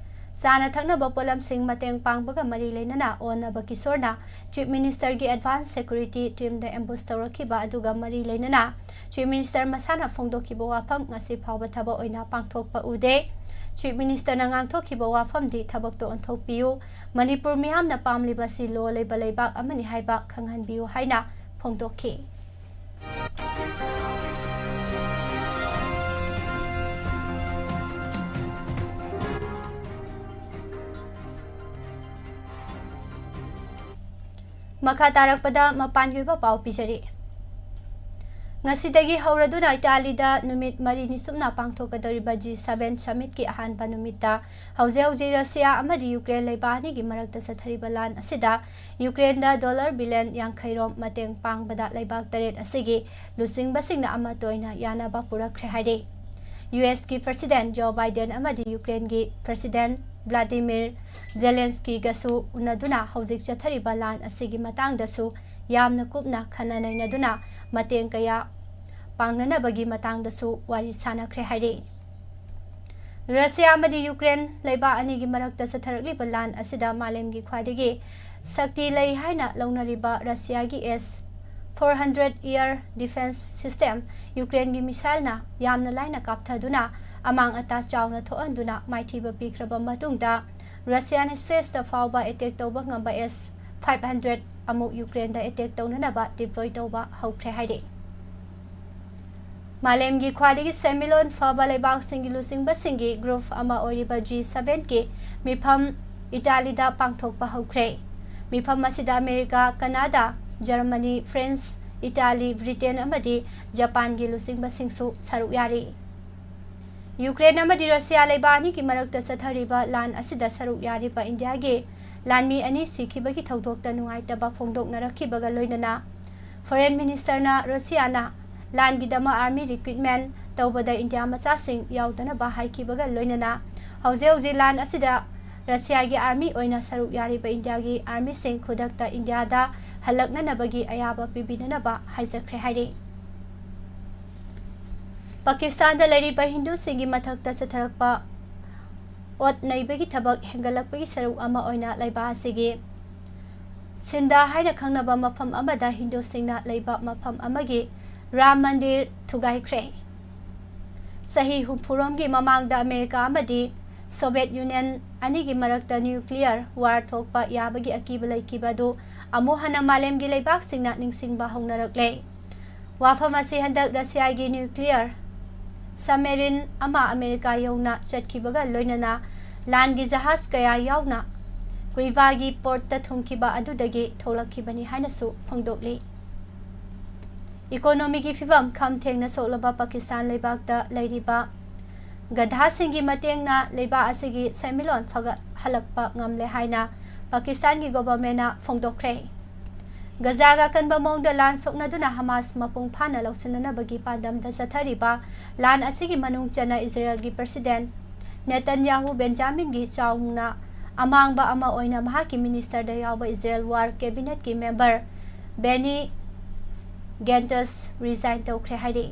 ꯆꯥꯅ ꯊꯛꯅꯕ ꯄꯣꯠꯂꯝꯁꯤꯡ ꯃꯇꯦꯡ ꯄꯥꯡꯕꯒ ꯃꯔꯤ ꯂꯩꯅꯅ ꯑꯣ ꯅꯕꯀꯤꯁꯣꯔꯅ ꯆꯤꯐ ꯃꯤꯅꯤꯁꯇꯔꯒꯤ ꯑꯦꯗꯚꯥꯟꯁ ꯁꯦꯀ꯭ꯌꯨꯔꯤꯇꯤ ꯇꯤꯝꯗ ꯑꯦꯝꯕꯨꯁ ꯇꯧꯔꯛꯈꯤꯕ ꯑꯗꯨꯒ ꯃꯔꯤ ꯂꯩꯅꯅ ꯆꯤꯐ ꯃꯤꯅꯤꯁꯇꯔ ꯃꯁꯥꯅ ꯐꯣꯡꯗꯣꯛꯈꯤꯕ ꯋꯥꯐꯝ ꯉꯁꯤ ꯐꯥꯎꯕ ꯊꯕꯛ ꯑꯣꯏꯅ ꯄꯥꯡꯊꯣꯛꯄ ꯎꯗꯦ꯫ ꯆꯤꯐ ꯃꯤꯅꯤꯁꯇꯔꯅ ꯉꯥꯡꯊꯣꯛꯈꯤꯕ ꯋꯥꯐꯝꯗꯤ ꯊꯕꯛꯇ ꯑꯣꯟꯊꯣꯛꯄꯤꯌꯨ, ꯃꯅꯤꯄꯨꯔ ꯃꯤꯌꯥꯝꯅ ꯄꯥꯝꯂꯤꯕꯁꯤ ꯂꯣ ꯂꯩꯕ ꯂꯩꯕꯥꯛ ꯑꯃꯅꯤ ꯍꯥꯏꯕ ꯈꯪꯍꯟꯕꯤꯌꯨ ꯍꯥꯏꯅ ꯐꯣꯡꯗꯣꯛꯈꯤ꯫ ꯃꯈꯥ ꯇꯥꯔꯛꯄꯗ ꯃꯄꯥꯟꯒꯤ ꯑꯣꯏꯕ ꯄꯥꯎ ꯄꯤꯖꯔꯤ꯫ ꯉꯁꯤꯗꯒꯤ ꯍꯧꯔꯗꯨꯅ ꯏꯇꯥꯂꯤꯗ ꯅꯨꯃꯤꯠ ꯃꯔꯤꯅꯤ ꯆꯨꯞꯅ ꯄꯥꯡꯊꯣꯛꯀꯗꯧꯔꯤꯕ ꯖꯤ ꯁꯚꯦꯟ ꯁꯃꯤꯠꯀꯤ ꯑꯍꯥꯟꯕ ꯅꯨꯃꯤꯠꯇ ꯍꯧꯖꯤꯛ ꯍꯧꯖꯤꯛ ꯔꯁꯤꯌꯥ ꯑꯃꯗꯤ ꯌꯨꯀ꯭ꯔꯦꯟ ꯂꯩꯕꯥꯛ ꯑꯅꯤꯒꯤ ꯃꯔꯛꯇ ꯆꯠꯊꯔꯤꯕ ꯂꯥꯟ ꯑꯁꯤꯗ ꯌꯨꯀ꯭ꯔꯦꯟꯗ ꯗꯣꯂꯔ ꯕꯤꯂꯤꯌꯟ ꯌꯥꯡꯈꯩ ꯔꯣꯝ ꯃꯇꯦꯡ ꯄꯥꯡꯕꯗ ꯂꯩꯕꯥꯛ ꯇꯔꯦꯠ ꯑꯁꯤꯒꯤ ꯂꯨꯆꯤꯡꯕꯁꯤꯡꯅ ꯑꯃꯠꯇ ꯑꯣꯏꯅ ꯌꯥꯅꯕ ꯄꯨꯔꯛꯈ꯭ꯔꯦ ꯍꯥꯏꯔꯤ꯫ ꯌꯨ ꯑꯦꯁꯀꯤ ꯄ꯭ꯔꯁꯤꯗꯦꯟ ꯖꯣ ꯕꯥꯏꯗꯦꯟ ꯑꯃꯗꯤ ꯌꯨꯀ꯭ꯔꯦꯟꯒꯤ ꯄ꯭ꯔꯁꯤꯗꯦꯟ ꯚ꯭ꯂꯥꯗꯤꯃꯤꯔ ꯖꯦꯂꯦꯟꯁꯀꯤꯒꯁꯨ ꯎꯅꯗꯨꯅ ꯍꯧꯖꯤꯛ ꯆꯠꯊꯔꯤꯕ ꯂꯥꯟ ꯑꯁꯤꯒꯤ ꯃꯇꯥꯡꯗꯁꯨ ꯌꯥꯝꯅ ꯀꯨꯞꯅ ꯈꯟꯅ ꯅꯩꯅꯗꯨꯅ ꯃꯇꯦꯡ ꯀꯌꯥ ꯄꯥꯡꯅꯅꯕꯒꯤ ꯃꯇꯥꯡꯗꯁꯨ ꯋꯥꯔꯤ ꯁꯥꯅꯈ꯭ꯔꯦ ꯍꯥꯏꯔꯤ꯫ ꯔꯁꯤꯌꯥ ꯑꯃꯗꯤ ꯌꯨꯀ꯭ꯔꯦꯟ ꯂꯩꯕꯥꯛ ꯑꯅꯤꯒꯤ ꯃꯔꯛꯇ ꯆꯠꯊꯔꯛꯂꯤꯕ ꯂꯥꯟ ꯑꯁꯤꯗ ꯃꯥꯂꯦꯝꯒꯤ ꯈ꯭ꯋꯥꯏꯗꯒꯤ ꯁꯛꯇꯤ ꯂꯩ ꯍꯥꯏꯅ ꯂꯧꯅꯔꯤꯕ ꯔꯁꯤꯌꯥꯒꯤ S four hundred air defence system ꯌꯨꯀ꯭ꯔꯦꯟꯒꯤ ꯃꯤꯁꯥꯏꯜꯅ ꯌꯥꯝꯅ ꯂꯥꯏꯅ ꯀꯥꯞꯊꯗꯨꯅ ꯑꯃꯥꯡ ꯑꯇꯥ ꯆꯥꯎꯅ ꯊꯣꯛꯍꯟꯗꯨꯅ ꯃꯥꯏꯊꯤꯕ ꯄꯤꯈ꯭ꯔꯕ ꯃꯇꯨꯡꯗ ꯔꯁꯤꯌꯥꯟ ꯁ꯭ꯄꯦꯁꯇ ꯐꯥꯎꯕ ꯑꯦꯇꯦꯛ ꯇꯧꯕ ꯉꯝꯕ ꯑꯦꯁ ꯐꯥꯏꯚ ꯍꯟꯗ꯭ꯔꯦꯠ ꯑꯃꯨꯛ ꯌꯨꯀ꯭ꯔꯦꯟꯗ ꯑꯦꯇꯦꯛ ꯇꯧꯅꯅꯕ ꯗꯤꯄ꯭ꯂꯣꯏ ꯇꯧꯕ ꯍꯧꯈ꯭ꯔꯦ ꯍꯥꯏꯔꯤ꯫ ꯃꯥꯂꯦꯝꯒꯤ ꯈ꯭ꯋꯥꯏꯗꯒꯤ ꯁꯦꯟꯃꯤꯠꯂꯣꯟ ꯐꯕ ꯂꯩꯕꯥꯛꯁꯤꯡꯒꯤ ꯂꯨꯆꯤꯡꯕꯁꯤꯡꯒꯤ ꯒ꯭ꯔꯨꯞ ꯑꯃ ꯑꯣꯏꯔꯤꯕ ꯖꯤ ꯁꯚꯦꯟꯒꯤ ꯃꯤꯐꯝ ꯏꯇꯥꯂꯤꯗ ꯄꯥꯡꯊꯣꯛꯄ ꯍꯧꯈ꯭ꯔꯦ꯫ ꯃꯤꯐꯝ ꯑꯁꯤꯗ ꯑꯃꯦꯔꯤꯀꯥ, ꯀꯅꯥꯗꯥ, ꯖꯔꯃꯅꯤ, ꯐ꯭ꯔꯦꯟꯁ, ꯏꯇꯥꯂꯤ, ꯕ꯭ꯔꯤꯇꯦꯟ ꯑꯃꯗꯤ ꯖꯄꯥꯟꯒꯤ ꯂꯨꯆꯤꯡꯕꯁꯤꯡꯁꯨ ꯁꯔꯨꯛ ꯌꯥꯔꯤ꯫ ꯌꯨꯀ꯭ꯔꯦꯟ ꯑꯃꯗꯤ ꯔꯁꯤꯌꯥ ꯂꯩꯕꯥꯛ ꯑꯅꯤꯒꯤ ꯃꯔꯛꯇ ꯆꯠꯊꯔꯤꯕ ꯂꯥꯟ ꯑꯁꯤꯗ ꯁꯔꯨꯛ ꯌꯥꯔꯤꯕ ꯏꯟꯗꯤꯌꯥꯒꯤ ꯂꯥꯟꯃꯤ ꯑꯅꯤ ꯁꯤꯈꯤꯕꯒꯤ ꯊꯧꯗꯣꯛꯇ ꯅꯨꯡꯉꯥꯏꯇꯕ ꯐꯣꯡꯗꯣꯛꯅꯔꯛꯈꯤꯕꯒ ꯂꯣꯏꯅꯅ ꯐꯣꯔꯦꯟ ꯃꯤꯅꯤꯁꯇꯔꯅ ꯔꯁꯤꯌꯥꯅ ꯂꯥꯟꯒꯤꯗꯃꯛ ꯑꯥꯔꯃꯤ ꯔꯤꯀ꯭ꯔꯨꯠꯃꯦꯟ ꯇꯧꯕꯗ ꯏꯟꯗꯤꯌꯥ ꯃꯆꯥꯁꯤꯡ ꯌꯥꯎꯗꯅꯕ ꯍꯥꯏꯈꯤꯕꯒ ꯂꯣꯏꯅꯅ ꯍꯧꯖꯤꯛ ꯍꯧꯖꯤꯛ ꯂꯥꯟ ꯑꯁꯤꯗ ꯔꯁꯤꯌꯥꯒꯤ ꯑꯥꯔꯃꯤ ꯑꯣꯏꯅ ꯁꯔꯨꯛ ꯌꯥꯔꯤꯕ ꯏꯟꯗꯤꯌꯥꯒꯤ ꯑꯥꯔꯃꯤꯁꯤꯡ ꯈꯨꯗꯛꯇ ꯏꯟꯗꯤꯌꯥꯗ ꯍꯜꯂꯛꯅꯅꯕꯒꯤ ꯑꯌꯥꯕ ꯄꯤꯕꯤꯅꯅꯕ ꯍꯥꯏꯖꯈ꯭ꯔꯦ ꯍꯥꯏꯔꯤ꯫ ꯄꯥꯀꯤꯁꯇꯥꯟꯗ ꯂꯩꯔꯤꯕ ꯍꯤꯟꯗꯨꯁꯤꯡꯒꯤ ꯃꯊꯛꯇ ꯆꯠꯊꯔꯛꯄ ꯑꯣꯠ ꯅꯩꯕꯒꯤ ꯊꯕꯛ ꯍꯦꯟꯒꯠꯂꯛꯄꯒꯤ ꯁꯔꯨꯛ ꯑꯃ ꯑꯣꯏꯅ ꯂꯩꯕꯥꯛ ꯑꯁꯤꯒꯤ ꯁꯤꯟꯗ ꯍꯥꯏꯅ ꯈꯪꯅꯕ ꯃꯐꯝ ꯑꯃꯗ ꯍꯤꯟꯗꯨꯁꯤꯡꯅ ꯂꯩꯕ ꯃꯐꯝ ꯑꯃꯒꯤ ꯔꯥꯝ ꯃꯟꯗꯤꯔ ꯊꯨꯒꯥꯏꯈ꯭ꯔꯦ꯫ ꯆꯍꯤ ꯍꯨꯝꯐꯨꯔꯣꯝꯒꯤ ꯃꯃꯥꯡꯗ ꯑꯃꯦꯔꯤꯀꯥ ꯑꯃꯗꯤ ꯁꯣꯚꯤꯌꯦꯠ ꯌꯨꯅꯤꯌꯟ ꯑꯅꯤꯒꯤ ꯃꯔꯛꯇ ꯅ꯭ꯌꯨꯀ꯭ꯂꯤꯌꯔ ꯋꯥꯔ ꯊꯣꯛꯄ ꯌꯥꯕꯒꯤ ꯑꯀꯤꯕ ꯂꯩꯈꯤꯕ ꯑꯗꯨ ꯑꯃꯨꯛ ꯍꯟꯅ ꯃꯥꯂꯦꯝꯒꯤ ꯂꯩꯕꯥꯛꯁꯤꯡꯅ ꯅꯤꯡꯁꯤꯡꯕ ꯍꯧꯅꯔꯛꯂꯦ꯫ ꯋꯥꯐꯝ ꯑꯁꯤ ꯍꯟꯗꯛ ꯔꯁꯤꯌꯥꯒꯤ ꯅ꯭ꯌꯨꯀ꯭ꯂꯤꯌꯔ ꯁꯕꯃꯦꯔꯤꯟ ꯑꯃ ꯑꯃꯦꯔꯤꯀꯥ ꯌꯧꯅ ꯆꯠꯈꯤꯕꯒ ꯂꯣꯏꯅꯅ ꯂꯥꯟꯒꯤ ꯖꯍꯥꯖ ꯀꯌꯥ ꯌꯥꯎꯅ ꯀꯨꯏꯕꯥꯒꯤ ꯄꯣꯔꯠꯇ ꯊꯨꯡꯈꯤꯕ ꯑꯗꯨꯗꯒꯤ ꯊꯣꯛꯂꯛꯈꯤꯕꯅꯤ ꯍꯥꯏꯅꯁꯨ ꯐꯣꯡꯗꯣꯛꯂꯤ꯫ ꯏꯀꯣꯅꯣꯃꯤꯒꯤ ꯐꯤꯕꯝ ꯈꯝ ꯊꯦꯡꯅ ꯁꯣꯛꯂꯕ ꯄꯥꯀꯤꯁꯇꯥꯟ ꯂꯩꯕꯥꯛꯇ ꯂꯩꯔꯤꯕ ꯒꯙꯥꯁꯤꯡꯒꯤ ꯃꯇꯦꯡꯅ ꯂꯩꯕꯥꯛ ꯑꯁꯤꯒꯤ ꯁꯦꯟꯃꯤꯠꯂꯣꯟ ꯐꯒꯠꯍꯜꯂꯛꯄ ꯉꯝꯂꯦ ꯍꯥꯏꯅ ꯄꯥꯀꯤꯁꯇꯥꯟꯒꯤ ꯒꯣꯚꯔꯟꯃꯦꯟꯅ ꯐꯣꯡꯗꯣꯛꯈ꯭ꯔꯦ꯫ ꯒꯖꯥꯒ ꯑꯀꯟꯕ ꯃꯑꯣꯡꯗ ꯂꯥꯟ ꯁꯣꯛꯅꯗꯨꯅ ꯍꯃꯥꯁ ꯃꯄꯨꯡ ꯐꯥꯅ ꯂꯧꯁꯤꯟꯅꯅꯕꯒꯤ ꯄꯥꯟꯗꯝꯗ ꯆꯠꯊꯔꯤꯕ ꯂꯥꯟ ꯑꯁꯤꯒꯤ ꯃꯅꯨꯡ ꯆꯟꯅ ꯏꯖꯔꯦꯜꯒꯤ ꯄ꯭ꯔꯁꯤꯗꯦꯟ ꯅꯦꯇꯟꯌꯥꯍꯨ ꯕꯦꯟꯖꯥꯃꯤꯟꯒꯤ ꯆꯥꯎꯅ ꯑꯃꯥꯡꯕ ꯑꯃ ꯑꯣꯏꯅ ꯃꯍꯥꯛꯀꯤ ꯃꯤꯅꯤꯁꯇꯔꯗ ꯌꯥꯎꯕ ꯏꯖꯔꯦꯜ ꯋꯥꯔ ꯀꯦꯕꯤꯅꯦꯠꯀꯤ ꯃꯦꯝꯕꯔ ꯕꯦꯅꯤ ꯒꯦꯟꯇꯁ ꯔꯤꯖꯥꯏꯟ ꯇꯧꯈ꯭ꯔꯦ ꯍꯥꯏꯔꯤ꯫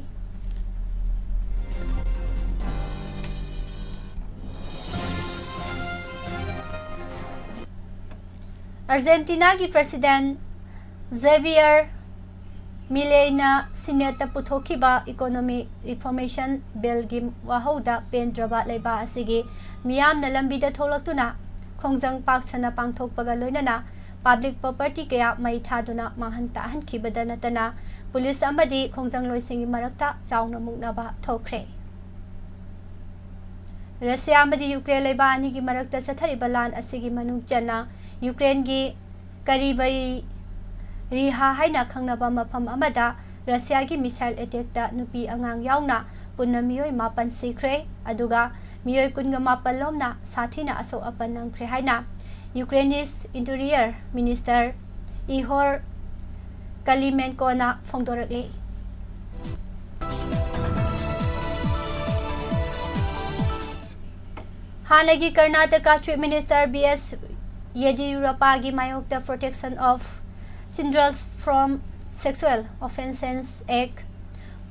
ꯑꯥꯔꯖꯦꯟꯇꯤꯅꯥꯒꯤ ꯄ꯭ꯔꯁꯤꯗꯦꯟ ꯖꯦꯚꯤꯌꯔ ꯃꯤꯂꯦꯅ ꯁꯤꯅꯦꯠꯇ ꯄꯨꯊꯣꯛꯈꯤꯕ ꯏꯀꯣꯅꯣꯃꯤ ꯔꯤꯐꯣꯔꯃꯦꯁꯟ ꯕꯤꯜꯒꯤ ꯋꯥꯍꯧꯗ ꯄꯦꯟꯗ꯭ꯔꯕ ꯂꯩꯕꯥꯛ ꯑꯁꯤꯒꯤ ꯃꯤꯌꯥꯝꯅ ꯂꯝꯕꯤꯗ ꯊꯣꯛꯂꯛꯇꯨꯅ ꯈꯣꯡꯖꯪ ꯄꯥꯛ ꯁꯟꯅ ꯄꯥꯡꯊꯣꯛꯄꯒ ꯂꯣꯏꯅꯅ ꯄꯕ꯭ꯂꯤꯛ ꯄ꯭ꯔꯣꯄꯔꯇꯤ ꯀꯌꯥ ꯃꯩ ꯊꯥꯗꯨꯅ ꯃꯥꯡꯍꯟ ꯇꯥꯛꯍꯟꯈꯤꯕꯗ ꯅꯠꯇꯅ ꯄꯨꯂꯤꯁ ꯑꯃꯗꯤ ꯈꯣꯡꯖꯪꯂꯣꯏꯁꯤꯡꯒꯤ ꯃꯔꯛꯇ ꯆꯥꯎꯅ ꯃꯨꯛꯅꯕ ꯊꯣꯛꯈ꯭ꯔꯦ꯫ ꯔꯁꯤꯌꯥ ꯑꯃꯗꯤ ꯌꯨꯀ꯭ꯔꯦꯟ ꯂꯩꯕꯥꯛ ꯑꯅꯤꯒꯤ ꯃꯔꯛꯇ ꯆꯠꯊꯔꯤꯕ ꯂꯥꯟ ꯑꯁꯤꯒꯤ ꯃꯅꯨꯡ ꯆꯟꯅ ꯌꯨꯀ꯭ꯔꯦꯟꯒꯤ ꯀꯔꯤꯕꯔꯤ ꯔꯤꯍꯥ ꯍꯥꯏꯅ ꯈꯪꯅꯕ ꯃꯐꯝ ꯑꯃꯗ ꯔꯁꯤꯌꯥꯒꯤ ꯃꯤꯁꯥꯏꯜ ꯑꯦꯇꯦꯛꯇ ꯅꯨꯄꯤ ꯑꯉꯥꯡ ꯌꯥꯎꯅ ꯄꯨꯟꯅ ꯃꯤꯑꯣꯏ ꯃꯥꯄꯟ ꯁꯤꯈ꯭ꯔꯦ, ꯑꯗꯨꯒ ꯃꯤꯑꯣꯏ ꯀꯨꯟꯒ ꯃꯥꯄꯟ ꯂꯣꯝꯅ ꯁꯥꯊꯤꯅ ꯑꯁꯣꯛ ꯑꯄꯟ ꯅꯪꯈ꯭ꯔꯦ ꯍꯥꯏꯅ ꯌꯨꯀ꯭ꯔꯦꯅꯤꯁ ꯏꯟꯇꯤꯔꯤꯌꯔ ꯃꯤꯅꯤꯁꯇꯔ ꯏꯍꯣꯔ ꯀꯂꯤꯃꯦꯟꯀꯣꯅ ꯐꯣꯡꯗꯣꯔꯛꯂꯤ꯫ ꯍꯥꯟꯅꯒꯤ Karnataka chief minister B S ꯌꯦꯗꯤꯌꯨꯔꯞꯄꯥꯒꯤ ꯃꯥꯌꯣꯛꯇ Protection of Children from Sexual Offences Act,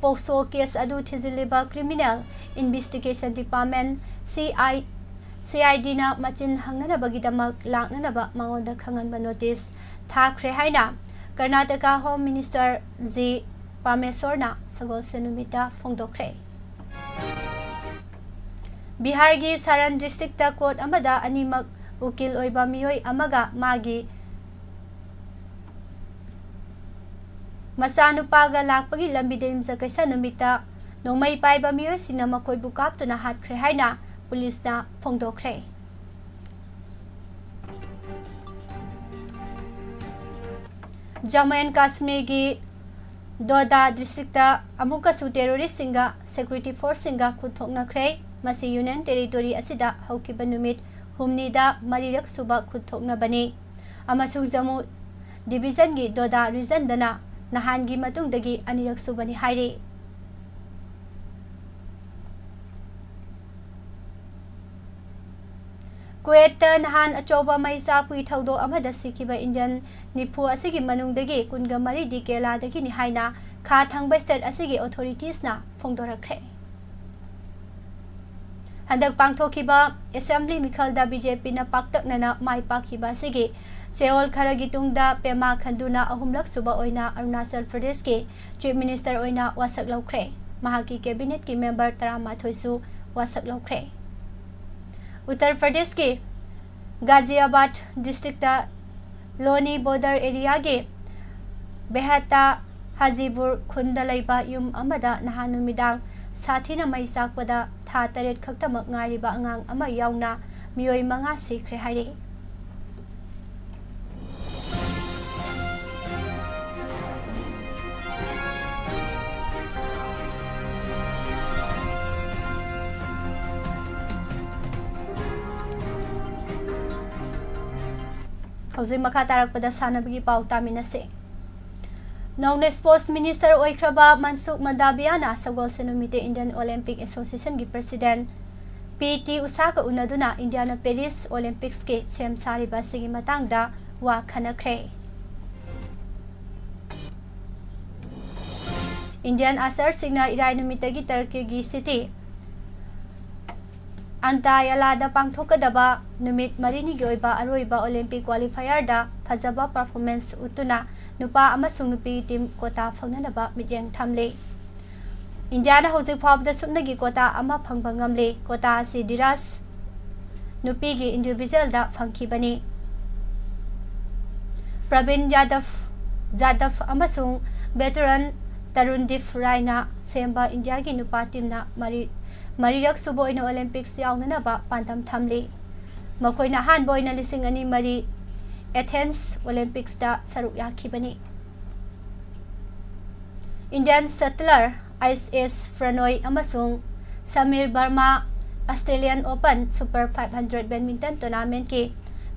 POCSO case ꯑꯗꯨ ꯊꯤꯖꯤꯜꯂꯤꯕ criminal investigation department, C I, C I ꯗꯤꯅ ꯃꯆꯤꯟ ꯍꯪꯅꯅꯕꯒꯤꯗꯃꯛ ꯂꯥꯛꯅꯅꯕ ꯃꯉꯣꯟꯗ ꯈꯪꯍꯟꯕ ꯅꯣꯇꯤꯁ ꯊꯥꯈ꯭ꯔꯦ ꯍꯥꯏꯅ ꯀꯔꯅꯥꯇꯀꯥ ꯍꯣꯝ ꯃꯤꯅꯤꯁꯇꯔ ꯖꯤ ꯄꯔꯃꯦꯁꯣꯔꯅ ꯁꯒꯣꯜꯁꯦꯟ ꯅꯨꯃꯤꯠꯇ ꯐꯣꯡꯗꯣꯛꯈ꯭ꯔꯦ꯫ ꯕꯤꯍꯥꯔꯒꯤ ꯁꯥꯔꯟ ꯗꯤꯁꯇ꯭ꯔꯤꯛꯇ ꯀꯣꯔꯠ ꯑꯃꯗ ꯑꯅꯤꯃꯛ ꯎꯀꯤꯜ ꯑꯣꯏꯕ ꯃꯤꯑꯣꯏ ꯑꯃꯒ ꯃꯥꯒꯤ ꯃꯆꯥꯅꯨꯄꯥꯒ ꯂꯥꯛꯄꯒꯤ ꯂꯝꯕꯤꯗ ꯌꯨꯝꯁꯀꯩꯁ ꯅꯨꯃꯤꯠꯇ ꯅꯣꯡꯃꯩ ꯄꯥꯏꯕ ꯃꯤꯑꯣꯏꯁꯤꯡꯅ ꯃꯈꯣꯏꯕꯨ ꯀꯥꯞꯇꯨꯅ ꯍꯥꯠꯈ꯭ꯔꯦ ꯍꯥꯏꯅ ꯄꯨꯂꯤꯁꯅ ꯐꯣꯡꯗꯣꯛꯈ꯭ꯔꯦ꯫ ꯖꯝꯃꯨ ꯑꯦꯟ ꯀꯥꯁꯃꯤꯔꯒꯤ ꯗꯣꯗꯥ ꯗꯤꯁꯇ꯭ꯔꯤꯛꯇ ꯑꯃꯨꯛꯀꯁꯨ ꯇꯦꯔꯣꯔꯤꯁꯁꯤꯡꯒ ꯁꯦꯀ꯭ꯌꯨꯔꯤꯇꯤ ꯐꯣꯔꯁꯁꯤꯡꯒ ꯈꯨꯠ ꯊꯣꯛꯅꯈ꯭ꯔꯦ꯫ ꯃꯁꯤ ꯌꯨꯅꯤꯌꯟ ꯇꯦꯔꯤꯇꯣꯔꯤ ꯑꯁꯤꯗ ꯍꯧꯈꯤꯕ ꯅꯨꯃꯤꯠ ꯍꯨꯝꯅꯤꯗ ꯃꯔꯤꯔꯛ ꯁꯨꯕ ꯈꯨꯠ ꯊꯣꯛꯅꯕꯅꯤ ꯑꯃꯁꯨꯡ ꯖꯝꯃꯨ ꯗꯤꯕꯤꯖꯟꯒꯤ ꯗꯣꯗꯥ ꯔꯤꯖꯟꯗꯅ ꯅꯍꯥꯟꯒꯤ ꯃꯇꯨꯡꯗꯒꯤ ꯑꯅꯤꯔꯛ ꯁꯨꯕꯅꯤ ꯍꯥꯏꯔꯤ꯫ ꯀꯨꯋꯦꯠꯇ ꯅꯍꯥꯟ ꯑꯆꯧꯕ ꯃꯩ ꯆꯥꯛꯄꯒꯤ ꯊꯧꯗꯣꯛ ꯑꯃꯗ ꯁꯤꯈꯤꯕ ꯏꯟꯗꯤꯌꯟ ꯅꯤꯐꯨ ꯑꯁꯤꯒꯤ ꯃꯅꯨꯡꯗꯒꯤ ꯀꯨꯟꯒ ꯃꯔꯤꯗꯤ ꯀꯦꯔꯂꯥꯗꯒꯤꯅꯤ ꯍꯥꯏꯅ ꯈꯥ ꯊꯪꯕ ꯁ꯭ꯇꯦꯠ ꯑꯁꯤꯒꯤ ꯑꯣꯊꯣꯔꯤꯇꯤꯁꯅ ꯐꯣꯡꯗꯣꯔꯛꯈ꯭ꯔꯦ꯫ ꯍꯟꯗꯛ ꯄꯥꯡꯊꯣꯛꯈꯤꯕ ꯑꯦꯁꯦꯝꯕ꯭ꯂꯤ ꯃꯤꯈꯜꯗ ꯕꯤ ꯖꯦ ꯄꯤꯅ ꯄꯥꯛꯇꯛꯅꯅ ꯃꯥꯏ ꯄꯥꯛꯈꯤꯕ ꯑꯁꯤꯒꯤ ꯆꯌꯣꯜ ꯈꯔꯒꯤ ꯇꯨꯡꯗ ꯄꯦꯃꯥ ꯈꯟꯗꯨꯅ ꯑꯍꯨꯝꯂꯛ ꯁꯨꯕ ꯑꯣꯏꯅ ꯑꯔꯨꯅꯥꯆꯜ ꯄ꯭ꯔꯗꯦꯁꯀꯤ ꯆꯤꯐ ꯃꯤꯅꯤꯁꯇꯔ ꯑꯣꯏꯅ ꯋꯥꯁꯛ ꯂꯧꯈ꯭ꯔꯦ꯫ ꯃꯍꯥꯛꯀꯤ ꯀꯦꯕꯤꯅꯦꯠꯀꯤ ꯃꯦꯝꯕꯔ ꯇꯔꯥꯃꯥꯊꯣꯏꯁꯨ ꯋꯥꯁꯛ ꯂꯧꯈ꯭ꯔꯦ꯫ ꯎꯠꯇꯔ ꯄ꯭ꯔꯗꯦꯁꯀꯤ ꯒꯥꯖꯤꯌꯥꯕꯥꯗ ꯗꯤꯁꯇ꯭ꯔꯤꯛꯇ ꯂꯣꯅꯤ ꯕꯣꯔꯗꯔ ꯑꯦꯔꯤꯌꯥꯒꯤ ꯕꯦꯍꯠꯇ ꯍꯥꯖꯤꯕꯨꯔ ꯈꯨꯟꯗ ꯂꯩꯕ ꯌꯨꯝ ꯑꯃꯗ ꯅꯍꯥꯟ ꯅꯨꯃꯤꯗꯥꯡ ꯁꯥꯊꯤꯅ ꯃꯩ ꯆꯥꯛꯄꯗ ꯊꯥ ꯇꯔꯦꯠ ꯈꯛꯇꯃꯛ ꯉꯥꯏꯔꯤꯕ ꯑꯉꯥꯡ ꯑꯃ ꯌꯥꯎꯅ ꯃꯤꯑꯣꯏ ꯃꯉꯥ ꯁꯤꯈ꯭ꯔꯦ ꯍꯥꯏꯔꯤ꯫ ꯍꯧꯖꯤꯛ ꯃꯈꯥ ꯇꯥꯔꯛꯄꯗ ꯁꯥꯟꯅꯕꯒꯤ ꯄꯥꯎ ꯇꯥꯃꯤꯟꯅꯁꯤ꯫ ꯅꯧꯅ ꯁ꯭ꯄꯣꯔꯠꯁ ꯃꯤꯅꯤꯁꯇꯔ ꯑꯣꯏꯈ꯭ꯔꯕ ꯃꯟꯁꯨꯈ ꯃꯟꯗꯥꯕꯤꯌꯥꯅ ꯁꯒꯣꯜꯁꯦꯟ ꯅꯨꯃꯤꯠꯇ ꯏꯟꯗꯤꯌꯟ ꯑꯣꯂꯦꯝꯄꯤꯛ ꯑꯦꯁꯣꯁꯤꯌꯦꯁꯟꯒꯤ ꯄ꯭ꯔꯁꯤꯗꯦꯟꯠ ꯄꯤ ꯇꯤ ꯎꯁꯥꯒ ꯎꯅꯗꯨꯅ ꯏꯟꯗꯤꯌꯥꯅ ꯄꯦꯔꯤꯁ ꯑꯣꯂꯦꯝꯄꯤꯛꯁꯀꯤ ꯁꯦꯝ ꯁꯥꯔꯤꯕ ꯑꯁꯤꯒꯤ ꯃꯇꯥꯡꯗ ꯋꯥ ꯈꯟꯅꯈ꯭ꯔꯦ꯫ ꯏꯟꯗꯤꯌꯟ ꯑꯁꯔꯁꯤꯡꯅ ꯏꯔꯥꯏ ꯅꯨꯃꯤꯠꯇꯒꯤ ꯇꯔꯀꯤꯒꯤ ꯁꯤꯇꯤ ꯑꯟꯇꯥꯌꯥꯂꯥꯗ ꯄꯥꯡꯊꯣꯛꯀꯗꯕ ꯅꯨꯃꯤꯠ ꯃꯔꯤꯅꯤꯒꯤ ꯑꯣꯏꯕ ꯑꯔꯣꯏꯕ ꯑꯣꯂꯦꯝꯄꯤꯛ ꯀ꯭ꯋꯥꯂꯤꯐꯥꯌꯔꯗ ꯐꯖꯕ ꯄꯔꯐꯣꯔꯃꯦꯟꯁ ꯎꯠꯇꯨꯅ ꯅꯨꯄꯥ ꯑꯃꯁꯨꯡ ꯅꯨꯄꯤꯒꯤ ꯇꯤꯝ ꯀꯣꯇꯥ ꯐꯪꯅꯅꯕ ꯃꯤꯠꯌꯦꯡ ꯊꯝꯂꯤ꯫ ꯏꯟꯗꯤꯌꯥꯅ ꯍꯧꯖꯤꯛ ꯐꯥꯎꯕꯗ ꯁꯨꯞꯅꯒꯤ ꯀꯣꯇꯥ ꯑꯃ ꯐꯪꯕ ꯉꯝꯂꯤ꯫ ꯀꯣꯇꯥ ꯑꯁꯤ ꯗꯤꯔꯥꯖ ꯅꯨꯄꯤꯒꯤ ꯏꯟꯗꯤꯚꯤꯖꯨꯋꯦꯜꯗ ꯐꯪꯈꯤꯕꯅꯤ꯫ ꯄ꯭ꯔꯕꯤꯟ ꯌꯥꯗꯚ, ꯖꯥꯗꯚ ꯑꯃꯁꯨꯡ ꯚꯦꯇꯔꯟ ꯇꯔꯨꯟꯗꯤꯞ ꯔꯥꯏꯅ ꯁꯦꯝꯕ ꯏꯟꯗꯤꯌꯥꯒꯤ ꯅꯨꯄꯥ ꯇꯤꯝꯅ ꯃꯔꯤ, ꯃꯔꯤꯔꯛ ꯁꯨꯕ ꯑꯣꯏꯅ ꯑꯣꯂꯤꯝꯄꯤꯛꯁ ꯌꯥꯎꯅꯅꯕ ꯄꯥꯟꯗꯝ ꯊꯝꯂꯤ꯫ ꯃꯈꯣꯏꯅ ꯑꯍꯥꯟꯕ ꯑꯣꯏꯅ ꯂꯤꯁꯤꯡ ꯑꯅꯤ ꯃꯔꯤ ꯑꯦꯊꯦꯟꯁ ꯑꯣꯂꯤꯝꯄꯤꯛꯁꯇ ꯁꯔꯨꯛ ꯌꯥꯈꯤꯕꯅꯤ꯫ ꯏꯟꯗꯤꯌꯟ ꯁꯦꯇꯂꯔ ꯑꯩꯆ ꯑꯦꯁ ꯄ꯭ꯔꯅꯣꯏ ꯑꯃꯁꯨꯡ Sameer Verma Australian open super five hundred badminton ꯇꯣꯔꯅꯥꯃꯦꯟꯠꯀꯤ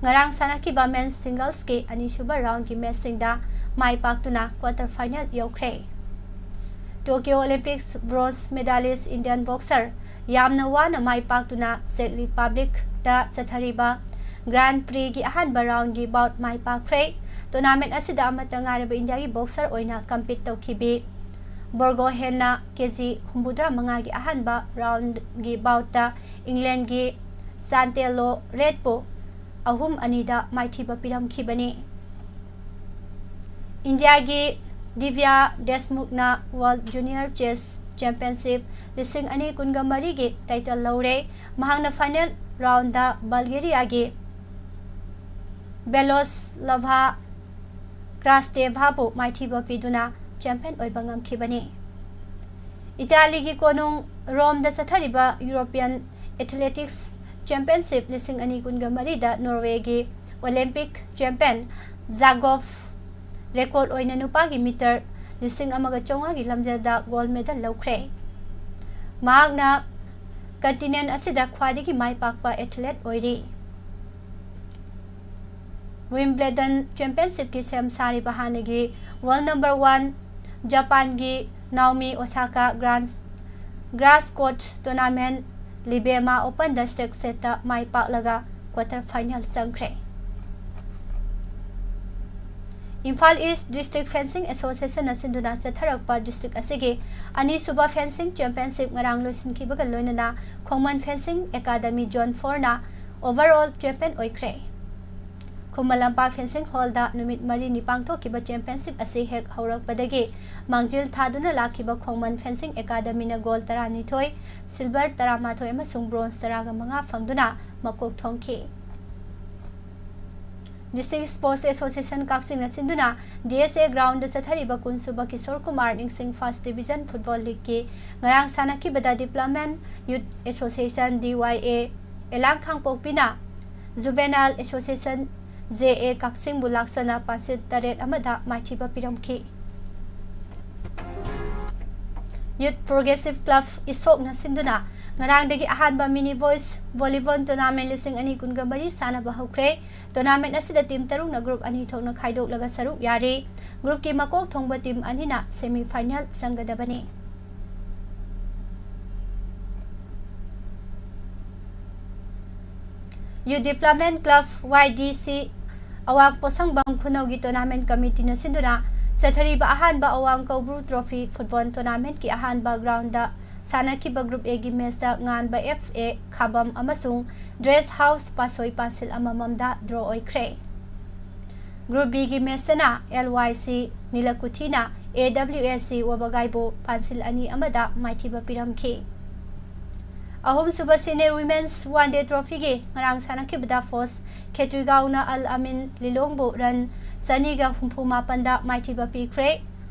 ꯉꯔꯥꯡ ꯁꯥꯟꯅꯈꯤꯕ ꯃꯦꯟꯁ ꯁꯤꯡꯒꯜꯁꯀꯤ ꯑꯅꯤꯁꯨꯕ ꯔꯥꯎꯟꯒꯤ ꯃꯦꯆꯁꯤꯡꯗ ꯃꯥꯏ ꯄꯥꯛꯇꯨꯅ ꯀ꯭ꯋꯥꯇꯔ ꯐꯥꯏꯅꯦꯜ ꯌꯧꯈ꯭ꯔꯦ꯫ Tokyo Olympics bronze medalist Indian boxer ꯌꯥꯝꯅ ꯋꯥꯅ ꯃꯥꯏ ꯄꯥꯛꯇꯨꯅ ꯆꯦꯛ ꯔꯤꯄꯕ꯭ꯂꯤꯛꯇ ꯆꯠꯊꯔꯤꯕ ꯒ꯭ꯔꯥꯟ ꯄ꯭ꯔꯤꯒꯤ ꯑꯍꯥꯟꯕ ꯔꯥꯎꯟꯒꯤ ꯕꯥꯎꯠ ꯃꯥꯏ ꯄꯥꯛꯈ꯭ꯔꯦ꯫ ꯇꯣꯔꯅꯥꯃꯦꯟꯠ ꯑꯁꯤꯗ ꯑꯃꯠꯇ ꯉꯥꯏꯔꯕ ꯏꯟꯗꯤꯌꯥꯒꯤ ꯕꯣꯛꯁꯔ ꯑꯣꯏꯅ ꯀꯝꯄꯤꯠ ꯇꯧꯈꯤꯕꯤ ꯕꯣꯔꯒꯣꯍꯦꯟꯅ ꯀꯦ ꯖꯤ ꯍꯨꯝꯐꯨꯇꯔꯥ ꯃꯉꯥꯒꯤ ꯑꯍꯥꯟꯕ ꯔꯥꯎꯟꯒꯤ ꯕꯥꯎꯠꯇ ꯏꯪꯂꯦꯟꯒꯤ ꯆꯥꯟꯇꯦꯂꯣ ꯔꯦꯠꯄꯨ ꯑꯍꯨꯝ ꯑꯅꯤꯗ ꯃꯥꯏꯊꯤꯕ ꯄꯤꯔꯝꯈꯤꯕꯅꯤ꯫ ꯏꯟꯗꯤꯌꯥꯒꯤ ꯗꯤꯕ꯭ꯌꯥ ꯗꯦꯁꯃꯨꯈꯅ ꯋꯥꯔꯜꯗ ꯖꯨꯅꯤꯌꯔ ꯆꯦꯁ ꯆꯦꯝꯄꯤꯌꯟꯁꯤꯞ ꯂꯤꯁꯤꯡ ꯑꯅꯤ ꯀꯨꯟꯒ ꯃꯔꯤꯒꯤ ꯇꯥꯏꯇꯜ ꯂꯧꯔꯦ꯫ ꯃꯍꯥꯛꯅ ꯐꯥꯏꯅꯦꯜ ꯔꯥꯎꯟꯗ ꯕꯜꯒꯦꯔꯤꯌꯥꯒꯤ ꯕꯦꯂꯣꯁꯂꯚꯥ ꯀ꯭ꯔꯥꯁꯇꯦꯚꯥꯕꯨ ꯃꯥꯏꯊꯤꯕ ꯄꯤꯗꯨꯅ ꯆꯦꯝꯄꯤꯌꯟ ꯑꯣꯏꯕ ꯉꯝꯈꯤꯕꯅꯤ꯫ ꯏꯇꯥꯂꯤꯒꯤ ꯀꯣꯅꯨꯡ ꯔꯣꯝꯗ ꯆꯠꯊꯔꯤꯕ ꯌꯨꯔꯣꯄꯤꯌꯟ ꯑꯦꯊꯂꯦꯇꯤꯛꯁ ꯆꯦꯝꯄꯤꯌꯟꯁꯤꯞ ꯂꯤꯁꯤꯡ ꯑꯅꯤ ꯀꯨꯟꯒ ꯃꯔꯤꯗ ꯅꯣꯔꯋꯦꯒꯤ ꯑꯣꯂꯤꯝꯄꯤꯛ ꯆꯦꯝꯄꯤꯌꯟ ꯖꯥꯒꯣꯐ ꯔꯦꯀꯣꯔꯗ ꯑꯣꯏꯅ ꯅꯨꯄꯥꯒꯤ ꯃꯤꯇꯔ ꯂꯤꯁꯤꯡ ꯑꯃꯒ ꯆꯥꯝꯃꯉꯥꯒꯤ ꯂꯝꯖꯦꯜꯗ ꯒꯣꯜꯗ ꯃꯦꯗꯜ ꯂꯧꯈ꯭ꯔꯦ꯫ ꯃꯍꯥꯛꯅ ꯀꯟꯇꯤꯅꯦꯟꯠ ꯑꯁꯤꯗ ꯈ꯭ꯋꯥꯏꯗꯒꯤ ꯃꯥꯏ ꯄꯥꯛꯄ ꯑꯦꯊꯂꯦꯠ ꯑꯣꯏꯔꯤ꯫ ꯋꯤꯝꯕ꯭ꯂꯦꯗꯟ ꯆꯦꯝꯄꯤꯌꯟꯁꯤꯞꯀꯤ ꯁꯦꯝ ꯁꯥꯔꯤꯕ ꯍꯥꯟꯅꯒꯤ ꯋꯥꯔꯜꯗ ꯅꯝꯕꯔ ꯋꯥꯟ ꯖꯄꯥꯟꯒꯤ ꯅꯥꯎꯃꯤ ꯑꯣꯁꯥꯀꯥ ꯒ꯭ꯔꯥꯟ, ꯒ꯭ꯔꯥꯁ ꯀꯣꯔꯠ ꯇꯣꯔꯅꯥꯃꯦꯟꯠ ꯂꯤꯕꯦꯃꯥ ꯑꯣꯄꯟꯗ ꯁ꯭ꯇꯦꯛ ꯁꯦꯠꯇ ꯃꯥꯏ ꯄꯥꯛꯂꯒ ꯀ꯭ꯋꯥꯇꯔ ꯐꯥꯏꯅꯦꯜ ꯆꯪꯈ꯭ꯔꯦ꯫ ꯏꯝꯐꯥꯜ ꯏꯁ꯭ꯠ ꯗꯤꯁꯇ꯭ꯔꯤꯛ ꯐꯦꯟꯁꯤꯡ ꯑꯦꯁꯣꯁꯤꯌꯦꯁꯟꯅ ꯁꯤꯟꯗꯨꯅ ꯆꯠꯊꯔꯛꯄ ꯗꯤꯁꯇ꯭ꯔꯤꯛ ꯑꯁꯤꯒꯤ ꯑꯅꯤꯁꯨꯕ ꯐꯦꯟꯁꯤꯡ ꯆꯦꯝꯄꯤꯌꯟꯁꯤꯞ ꯉꯔꯥꯡ ꯂꯣꯏꯁꯤꯟꯈꯤꯕꯒ ꯂꯣꯏꯅꯅ ꯈꯣꯡꯃꯟ ꯐꯦꯟꯁꯤꯡ ꯑꯦꯀꯥꯗꯃꯤ ꯖꯣꯟ ꯐꯣꯔꯅ ꯑꯣꯚꯔꯑꯣꯜ ꯆꯦꯝꯄꯤꯌꯟ ꯑꯣꯏꯈ꯭ꯔꯦ꯫ ꯈꯨꯃꯟ ꯂꯝꯄꯥꯛ ꯐꯦꯟꯁꯤꯡ ꯍꯣꯜꯗ ꯅꯨꯃꯤꯠ ꯃꯔꯤꯅꯤ ꯄꯥꯡꯊꯣꯛꯈꯤꯕ ꯆꯦꯝꯄꯤꯌꯟꯁꯤꯞ ꯑꯁꯤ ꯍꯦꯛ ꯍꯧꯔꯛꯄꯗꯒꯤ ꯃꯥꯡꯖꯤꯜ ꯊꯥꯗꯨꯅ ꯂꯥꯛꯈꯤꯕ ꯈꯣꯡꯃꯟ ꯐꯦꯟꯁꯤꯡ ꯑꯦꯀꯥꯗꯃꯤꯅ ꯒꯣꯜ ꯇꯔꯥꯅꯤꯊꯣꯏ, ꯁꯤꯜꯚꯔ ꯇꯔꯥꯃꯥꯊꯣꯏ ꯑꯃꯁꯨꯡ ꯕ꯭ꯔꯣꯟꯖ ꯇꯔꯥꯒ ꯃꯉꯥ ꯐꯪꯗꯨꯅ ꯃꯀꯣꯛ ꯊꯣꯡꯈꯤ꯫ ꯗꯤꯁꯇ꯭ꯔꯤꯛ ꯁ꯭ꯄꯣꯔꯠꯁ ꯑꯦꯁꯣꯁꯤꯌꯦꯁꯟ ꯀꯛꯆꯤꯡꯅ ꯁꯤꯟꯗꯨꯅ ꯗꯤ ꯑꯦꯁ ꯑꯦ ꯒ꯭ꯔꯥꯎꯟꯗ ꯆꯠꯊꯔꯤꯕ ꯀꯨꯟꯁꯨꯕ ꯀꯤꯁꯣꯔ ꯀꯨꯃꯥꯔ ꯅꯤꯡꯁꯤꯡ ꯐꯥꯔꯁ ꯗꯤꯕꯤꯖꯟ ꯐꯨꯠꯕꯣꯜ ꯂꯤꯒꯀꯤ ꯉꯔꯥꯡ ꯁꯥꯟꯅꯈꯤꯕꯗ ꯗꯤꯕ꯭ꯂꯞꯃꯦꯟ ꯌꯨꯠ ꯑꯦꯁꯣꯁꯤꯌꯦꯁꯟ, ꯗꯤ ꯋꯥꯏ ꯑꯦ, ꯑꯦꯂꯥꯡ ꯈꯥꯡꯄꯣꯛꯄꯤꯅ ꯖꯨꯚꯦꯅꯥꯏꯜ ꯑꯦꯁꯣꯁꯤꯌꯦꯁꯟ, ꯖꯦ ꯑꯦ, ꯀꯛꯆꯤꯡꯕꯨ ꯂꯥꯛꯁꯅ ꯄꯥꯟꯁꯤꯜ ꯇꯔꯦꯠ ꯑꯃꯗ ꯃꯥꯏꯊꯤꯕ ꯄꯤꯔꯝꯈꯤ꯫ ꯌꯨꯠ ꯄ꯭ꯔꯣꯒ꯭ꯔꯦꯁꯤꯚ ꯀ꯭ꯂꯕ ꯏꯁꯣꯛꯅ ꯁꯤꯟꯗꯨꯅ ꯉꯔꯥꯡꯗꯒꯤ ꯑꯍꯥꯟꯕ ꯃꯤꯅꯤ ꯕꯣꯏꯁ ꯚꯣꯂꯤꯕꯣꯜ ꯇꯣꯔꯅꯥꯃꯦꯟ ꯂꯤꯁꯤꯡ ꯑꯅꯤ ꯀꯨꯟꯒ ꯃꯔꯤ ꯁꯥꯟꯅꯕ ꯍꯧꯈ꯭ꯔꯦ꯫ ꯇꯣꯔꯅꯥꯃꯦꯟ ꯑꯁꯤꯗ ꯇꯤꯝ ꯇꯔꯨꯛꯅ ꯒ꯭ꯔꯨꯞ ꯑꯅꯤ ꯊꯣꯛꯅ ꯈꯥꯏꯗꯣꯛꯂꯒ ꯁꯔꯨꯛ ꯌꯥꯔꯤ꯫ ꯒ꯭ꯔꯨꯞꯀꯤ ꯃꯀꯣꯛ ꯊꯣꯡꯕ ꯇꯤꯝ ꯑꯅꯤꯅ ꯁꯦꯃꯤ ꯐꯥꯏꯅꯦꯜ ꯆꯪꯒꯗꯕꯅꯤ꯫ ꯌꯨꯠ ꯗꯤꯕ꯭ꯂꯞꯃꯦꯟ ꯀ꯭ꯂꯕ, ꯋꯥꯏ ꯗꯤ ꯁꯤ, ꯑꯋꯥꯡ ꯄꯣꯠꯁꯪꯕꯝ ꯈꯨꯅꯧꯒꯤ ꯇꯣꯔꯅꯥꯃꯦꯟ ꯀꯃꯤꯇꯤꯅ ꯁꯤꯟꯗꯨꯅ ꯆꯠꯊꯔꯤꯕ ꯑꯍꯥꯟꯕ ꯑꯋꯥꯡ ꯀꯧꯕ꯭ꯔꯨ ꯇ꯭ꯔꯣꯐꯤ ꯐꯨꯠꯕꯣꯜ ꯇꯣꯔꯅꯥꯃꯦꯟꯒꯤ ꯑꯍꯥꯟꯕ ꯒ꯭ꯔꯥꯎꯟꯗ ꯁꯥꯟꯅꯈꯤꯕ ꯒ꯭ꯔꯨꯞ ꯑꯦꯒꯤ ꯃꯦꯆꯇ ꯉꯥꯟꯕ ꯑꯦꯐ ꯑꯦ ꯈꯥꯕꯝ ꯑꯃꯁꯨꯡ ꯗ꯭ꯔꯦꯁ ꯍꯥꯎꯁ ꯄꯥꯁꯣꯏ ꯄꯥꯟꯁꯤꯜ ꯑꯃꯃꯝꯗ ꯗ꯭ꯔꯣ ꯑꯣꯏꯈ꯭ꯔꯦ꯫ ꯒ꯭ꯔꯨꯞ ꯕꯤꯒꯤ ꯃꯦꯆꯇꯅ ꯑꯦꯜ ꯋꯥꯏ ꯁꯤ ꯅꯤꯂꯀꯨꯊꯤꯅ ꯑꯦ ꯗꯕ꯭ꯂꯤꯎ ꯑꯦꯁ ꯁꯤ ꯋꯥꯕꯒꯥꯏꯕꯨ ꯄꯥꯟꯁꯤꯜ ꯑꯅꯤ ꯑꯃꯗ ꯃꯥꯏꯊꯤꯕ ꯄꯤꯔꯝꯈꯤ꯫ ꯑꯍꯨꯝꯁꯨꯕ ꯁꯤꯅꯤꯌꯔ ꯋꯤꯃꯦꯟꯁ ꯋꯥꯟ ꯗꯦ ꯇ꯭ꯔꯣꯐꯤꯒꯤ ꯉꯔꯥꯡ ꯁꯥꯟꯅꯈꯤꯕꯗ ꯐꯣꯁ ꯈꯦꯇ꯭ꯔꯤꯒꯥꯎꯅ ꯑꯜ ꯑꯃꯤꯟ ꯂꯤꯂꯣꯡꯕꯨ ꯔꯟ ꯆꯅꯤꯒ ꯍꯨꯝꯐꯨ ꯃꯥꯄꯟꯗ ꯃꯥꯏꯊꯤꯕ ꯄꯤꯈ꯭ꯔꯦ꯫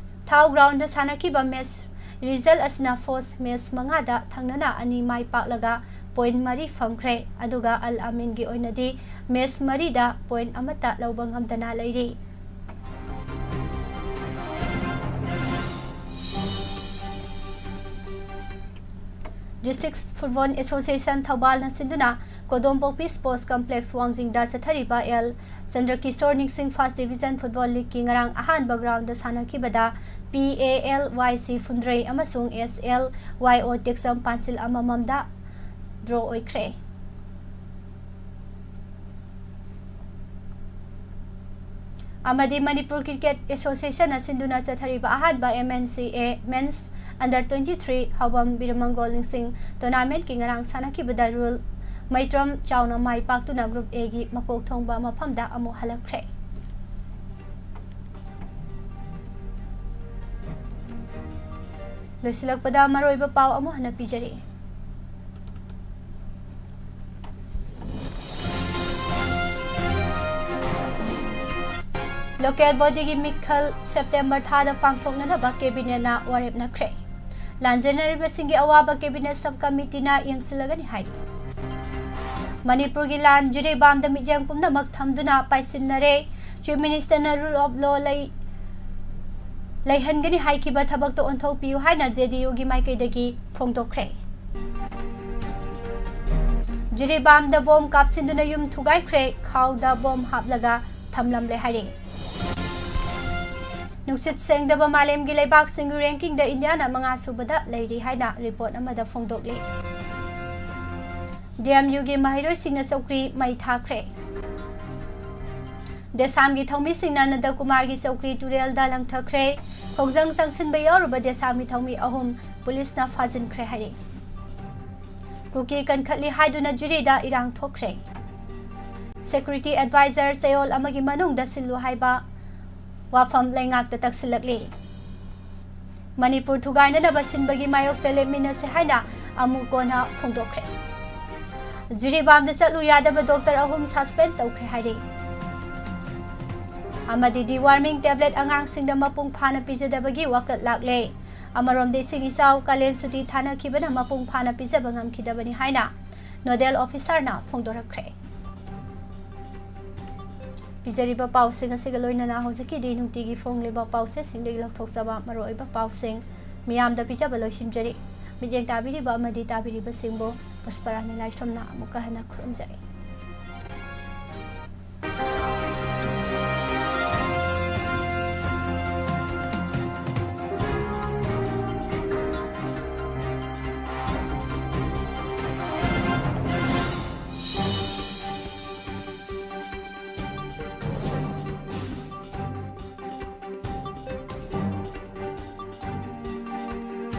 ꯊꯥꯎ ꯒ꯭ꯔꯥꯎꯟꯗ ꯁꯥꯟꯅꯈꯤꯕ ꯃꯦꯆ ꯔꯤꯖꯜ ꯑꯁꯤꯅ ꯐꯣꯁ ꯃꯦꯆ ꯃꯉꯥꯗ ꯊꯪꯅꯅ ꯑꯅꯤ ꯃꯥꯏ ꯄꯥꯛꯂꯒ ꯄꯣꯏꯟ ꯃꯔꯤ ꯐꯪꯈ꯭ꯔꯦ꯫ ꯑꯗꯨꯒ ꯑꯜ ꯑꯃꯤꯟꯒꯤ ꯑꯣꯏꯅꯗꯤ ꯃꯦꯆ ꯃꯔꯤꯗ ꯄꯣꯏꯟ ꯑꯃꯠꯇ ꯂꯧꯕ ꯉꯝꯗꯅ ꯂꯩꯔꯤ꯫ ꯗꯤꯁꯇ꯭ꯔꯤꯛ ꯐꯨꯠꯕꯣꯜ ꯑꯦꯁꯣꯁꯤꯌꯦꯁꯟ ꯊꯧꯕꯥꯜꯅ ꯁꯤꯟꯗꯨꯅ ꯀꯣꯗꯣꯝꯄꯣꯛꯄꯤ ꯁ꯭ꯄꯣꯔꯠꯁ ꯀꯝꯄ꯭ꯂꯦꯛꯁ ꯋꯥꯡꯖꯤꯡꯗ ꯆꯠꯊꯔꯤꯕ ꯑꯦꯜ ꯆꯟꯗ꯭ꯔꯀꯤꯁꯣꯔ ꯅꯤꯡꯁꯤꯡ ꯐꯥꯔꯁ ꯗꯤꯕꯤꯖꯟ ꯐꯨꯠꯕꯣꯜ ꯂꯤꯒꯀꯤ ꯉꯔꯥꯡ ꯑꯍꯥꯟꯕ ground ꯁꯥꯟꯅꯈꯤꯕꯗ P A L Y ꯁꯤ ꯐꯨꯟꯗ꯭ꯔꯩ ꯑꯃꯁꯨꯡ ꯑꯦꯁ ꯑꯦꯜ ꯋꯥꯏ ꯑꯣ ꯇꯦꯛꯆꯝ ꯄꯥꯟꯁꯤꯜ ꯑꯃꯃꯝꯗ ꯗ꯭ꯔꯣ ꯑꯣꯏꯈ꯭ꯔꯦ꯫ ꯑꯃꯗꯤ ꯃꯅꯤꯄꯨꯔ ꯀ꯭ꯔꯤꯀꯦꯠ ꯑꯦꯁꯣꯁꯤꯌꯦꯁꯟꯅ ꯁꯤꯟꯗꯨꯅ ꯆꯠꯊꯔꯤꯕ ꯑꯍꯥꯟꯕ ꯑꯦꯝ ꯑꯦꯟ ꯁꯤ ꯑꯦ ꯃꯦꯟꯁ ꯑꯟꯗꯔ ꯇ꯭ꯋꯦꯟꯇꯤ ꯊ꯭ꯔꯤ ꯍꯥꯎꯕꯝ ꯕꯤꯔꯃꯪꯒꯣꯜ ꯅꯤꯡꯁꯤꯡ ꯇꯣꯔꯅꯥꯃꯦꯟꯠꯀꯤ ꯉꯔꯥꯡ ꯁꯥꯟꯅꯈꯤꯕꯗ ꯔꯨꯜ ꯃꯩꯇ꯭ꯔꯝ ꯆꯥꯎꯅ ꯃꯥꯏ ꯄꯥꯛꯇꯨꯅ Group A ꯒꯤ ꯃꯀꯣꯛ ꯊꯣꯡꯕ ꯃꯐꯝꯗ ꯑꯃꯨꯛ ꯍꯜꯂꯛꯈ꯭ꯔꯦ꯫ ꯂꯣꯏꯁꯤꯜꯂꯛꯄꯗ ꯃꯔꯨꯑꯣꯏꯕ ꯄꯥꯎ ꯑꯃꯨꯛ ꯍꯟꯅ ꯄꯤꯖꯔꯤ꯫ Local body ꯒꯤ ꯃꯤꯈꯜ September ꯊꯥꯗ ꯄꯥꯡꯊꯣꯛꯅꯅꯕ Cabinet ꯅ ꯋꯥꯔꯦꯞꯅꯈ꯭ꯔꯦ꯫ ꯂꯥꯟꯖꯦꯟꯅꯔꯤꯕꯁꯤꯡꯒꯤ ꯑꯋꯥꯕ Cabinet Sub Committee ꯅ ꯌꯦꯡꯁꯤꯜꯂꯒꯅꯤ ꯍꯥꯏꯔꯤ꯫ ꯃꯅꯤꯄꯨꯔꯒꯤ ꯂꯥꯟ ꯖꯤꯔꯤꯕꯥꯝꯗ ꯃꯤꯠꯌꯦꯡ ꯄꯨꯝꯅꯃꯛ ꯊꯝꯗꯨꯅ ꯄꯥꯏꯁꯤꯟꯅꯔꯦ꯫ Chief Minister ꯅ Rule of Law ꯂꯩ-, ꯂꯩꯍꯟꯒꯅꯤ ꯍꯥꯏꯈꯤꯕ ꯊꯕꯛꯇ ꯑꯣꯟꯊꯣꯛꯄꯤꯌꯨ ꯍꯥꯏꯅ JDU ꯒꯤ ꯃꯥꯏꯀꯩꯗꯒꯤ ꯐꯣꯡꯗꯣꯛꯈ꯭ꯔꯦ꯫ ꯖꯤꯔꯤꯕꯥꯝꯗ ꯕꯣꯝ ꯀꯥꯞꯁꯤꯟꯗꯨꯅ ꯌꯨꯝ ꯊꯨꯒꯥꯏꯈ꯭ꯔꯦ, ꯈꯥꯎꯗ ꯕꯣꯝ ꯍꯥꯞꯂꯒ ꯊꯝꯂꯝꯂꯦ ꯍꯥꯏꯔꯤ꯫ ꯅꯨꯡꯁꯤꯠ ꯁꯦꯡꯗꯕ ꯃꯥꯂꯦꯝꯒꯤ ꯂꯩꯕꯥꯛꯁꯤꯡꯒꯤ ranking ꯗ ꯏꯟꯗꯤꯌꯥꯅ ꯃꯉꯥ ꯁꯨꯕꯗ ꯂꯩꯔꯤ ꯍꯥꯏꯅ report ꯑꯃꯗ ꯐꯣꯡꯗꯣꯛꯂꯤ꯫ DMU ꯒꯤ ꯃꯍꯩꯔꯣꯏꯁꯤꯡꯅ ꯆꯧꯀ꯭ꯔꯤ ꯃꯩ ꯊꯥꯈ꯭ꯔꯦ꯫ ꯗꯦꯁꯥꯝꯒꯤ ꯊꯧꯃꯤꯁꯤꯡꯅ ꯅꯟꯗꯀꯨꯃꯥꯔꯒꯤ ꯆꯧꯀ꯭ꯔꯤ ꯇꯨꯔꯦꯜꯗ ꯂꯪꯊꯈ꯭ꯔꯦ꯫ ꯈꯣꯡꯖꯪ ꯆꯪꯁꯤꯟꯕ ꯌꯥꯎꯔꯨꯕ ꯗꯦꯁꯥꯝꯒꯤ ꯊꯧꯃꯤ ꯑꯍꯨꯝ ꯄꯨꯂꯤꯁꯅ ꯐꯥꯖꯤꯟꯈ꯭ꯔꯦ ꯍꯥꯏꯔꯤ꯫ ꯀꯨꯀꯤ ꯀꯟꯈꯠꯂꯤ ꯍꯥꯏꯗꯨꯅ ꯖꯤꯔꯤꯗ ꯏꯔꯥꯡ ꯊꯣꯛꯈ꯭ꯔꯦ꯫ Security advisor ꯆꯌꯣꯜ ꯑꯃꯒꯤ ꯃꯅꯨꯡꯗ ꯁꯤꯜꯂꯨ ꯍꯥꯏꯕ ꯋꯥꯐꯝ ꯂꯩꯉꯥꯛꯇ ꯇꯛꯁꯤꯜꯂꯛꯂꯤ꯫ ꯃꯅꯤꯄꯨꯔ ꯊꯨꯒꯥꯏꯅꯅꯕ ꯁꯤꯟꯕꯒꯤ ꯃꯥꯌꯣꯛꯇ ꯂꯦꯞꯃꯤꯟꯅꯁꯦ ꯍꯥꯏꯅ ꯑꯃꯨꯛ ꯀꯣꯟꯅ ꯐꯣꯡꯗꯣꯛꯈ꯭ꯔꯦ꯫ ꯖꯤꯔꯤꯕꯥꯝꯗ ꯆꯠꯂꯨ ꯌꯥꯗꯕ doctor ꯑꯍꯨꯝ suspend ꯇꯧꯈ꯭ꯔꯦ ꯍꯥꯏꯔꯤ꯫ ꯑꯃꯗꯤ deworming tablet ꯑꯉꯥꯡꯁꯤꯡꯗ ꯃꯄꯨꯡ ꯐꯥꯅ ꯄꯤꯖꯗꯕꯒꯤ ꯋꯥꯀꯠ ꯂꯥꯛꯂꯦ꯫ ꯑꯃꯔꯣꯝꯗ ꯏꯁꯤꯡ ꯏꯆꯥꯎ ꯀꯥꯂꯦꯟ ꯁꯨꯇꯤ ꯊꯥꯅꯈꯤꯕꯅ ꯃꯄꯨꯡ ꯐꯥꯅ ꯄꯤꯖꯕ ꯉꯝꯈꯤꯗꯕꯅꯤ ꯍꯥꯏꯅ nodal officer ꯅ ꯐꯣꯡꯗꯣꯔꯛꯈ꯭ꯔꯦ꯫ ꯄꯤꯖꯔꯤꯕ ꯄꯥꯎꯁꯤꯡ ꯑꯁꯤꯒ ꯂꯣꯏꯅꯅ ꯍꯧꯖꯤꯛꯀꯤꯗꯤ ꯅꯨꯡꯇꯤꯒꯤ ꯐꯣꯡꯂꯤꯕ ꯄꯥꯎꯆꯦꯁꯤꯡꯗꯒꯤ ꯂꯧꯊꯣꯛꯆꯕ ꯃꯔꯨꯑꯣꯏꯕ ꯄꯥꯎꯁꯤꯡ ꯃꯤꯌꯥꯝꯗ ꯄꯤꯖꯕ ꯂꯣꯏꯁꯤꯟꯖꯔꯤ꯫ ꯃꯤꯠꯌꯦꯡ ꯇꯥꯕꯤꯔꯤꯕ ꯑꯃꯗꯤ ꯇꯥꯕꯤꯔꯤꯕꯁꯤꯡꯕꯨ ꯄꯨꯁꯄꯔꯥꯅꯤ ꯂꯥꯏꯁ꯭ꯔꯝꯅ ꯑꯃꯨꯛꯀ ꯍꯟꯅ ꯈꯨꯔꯨꯝꯖꯔꯤ꯫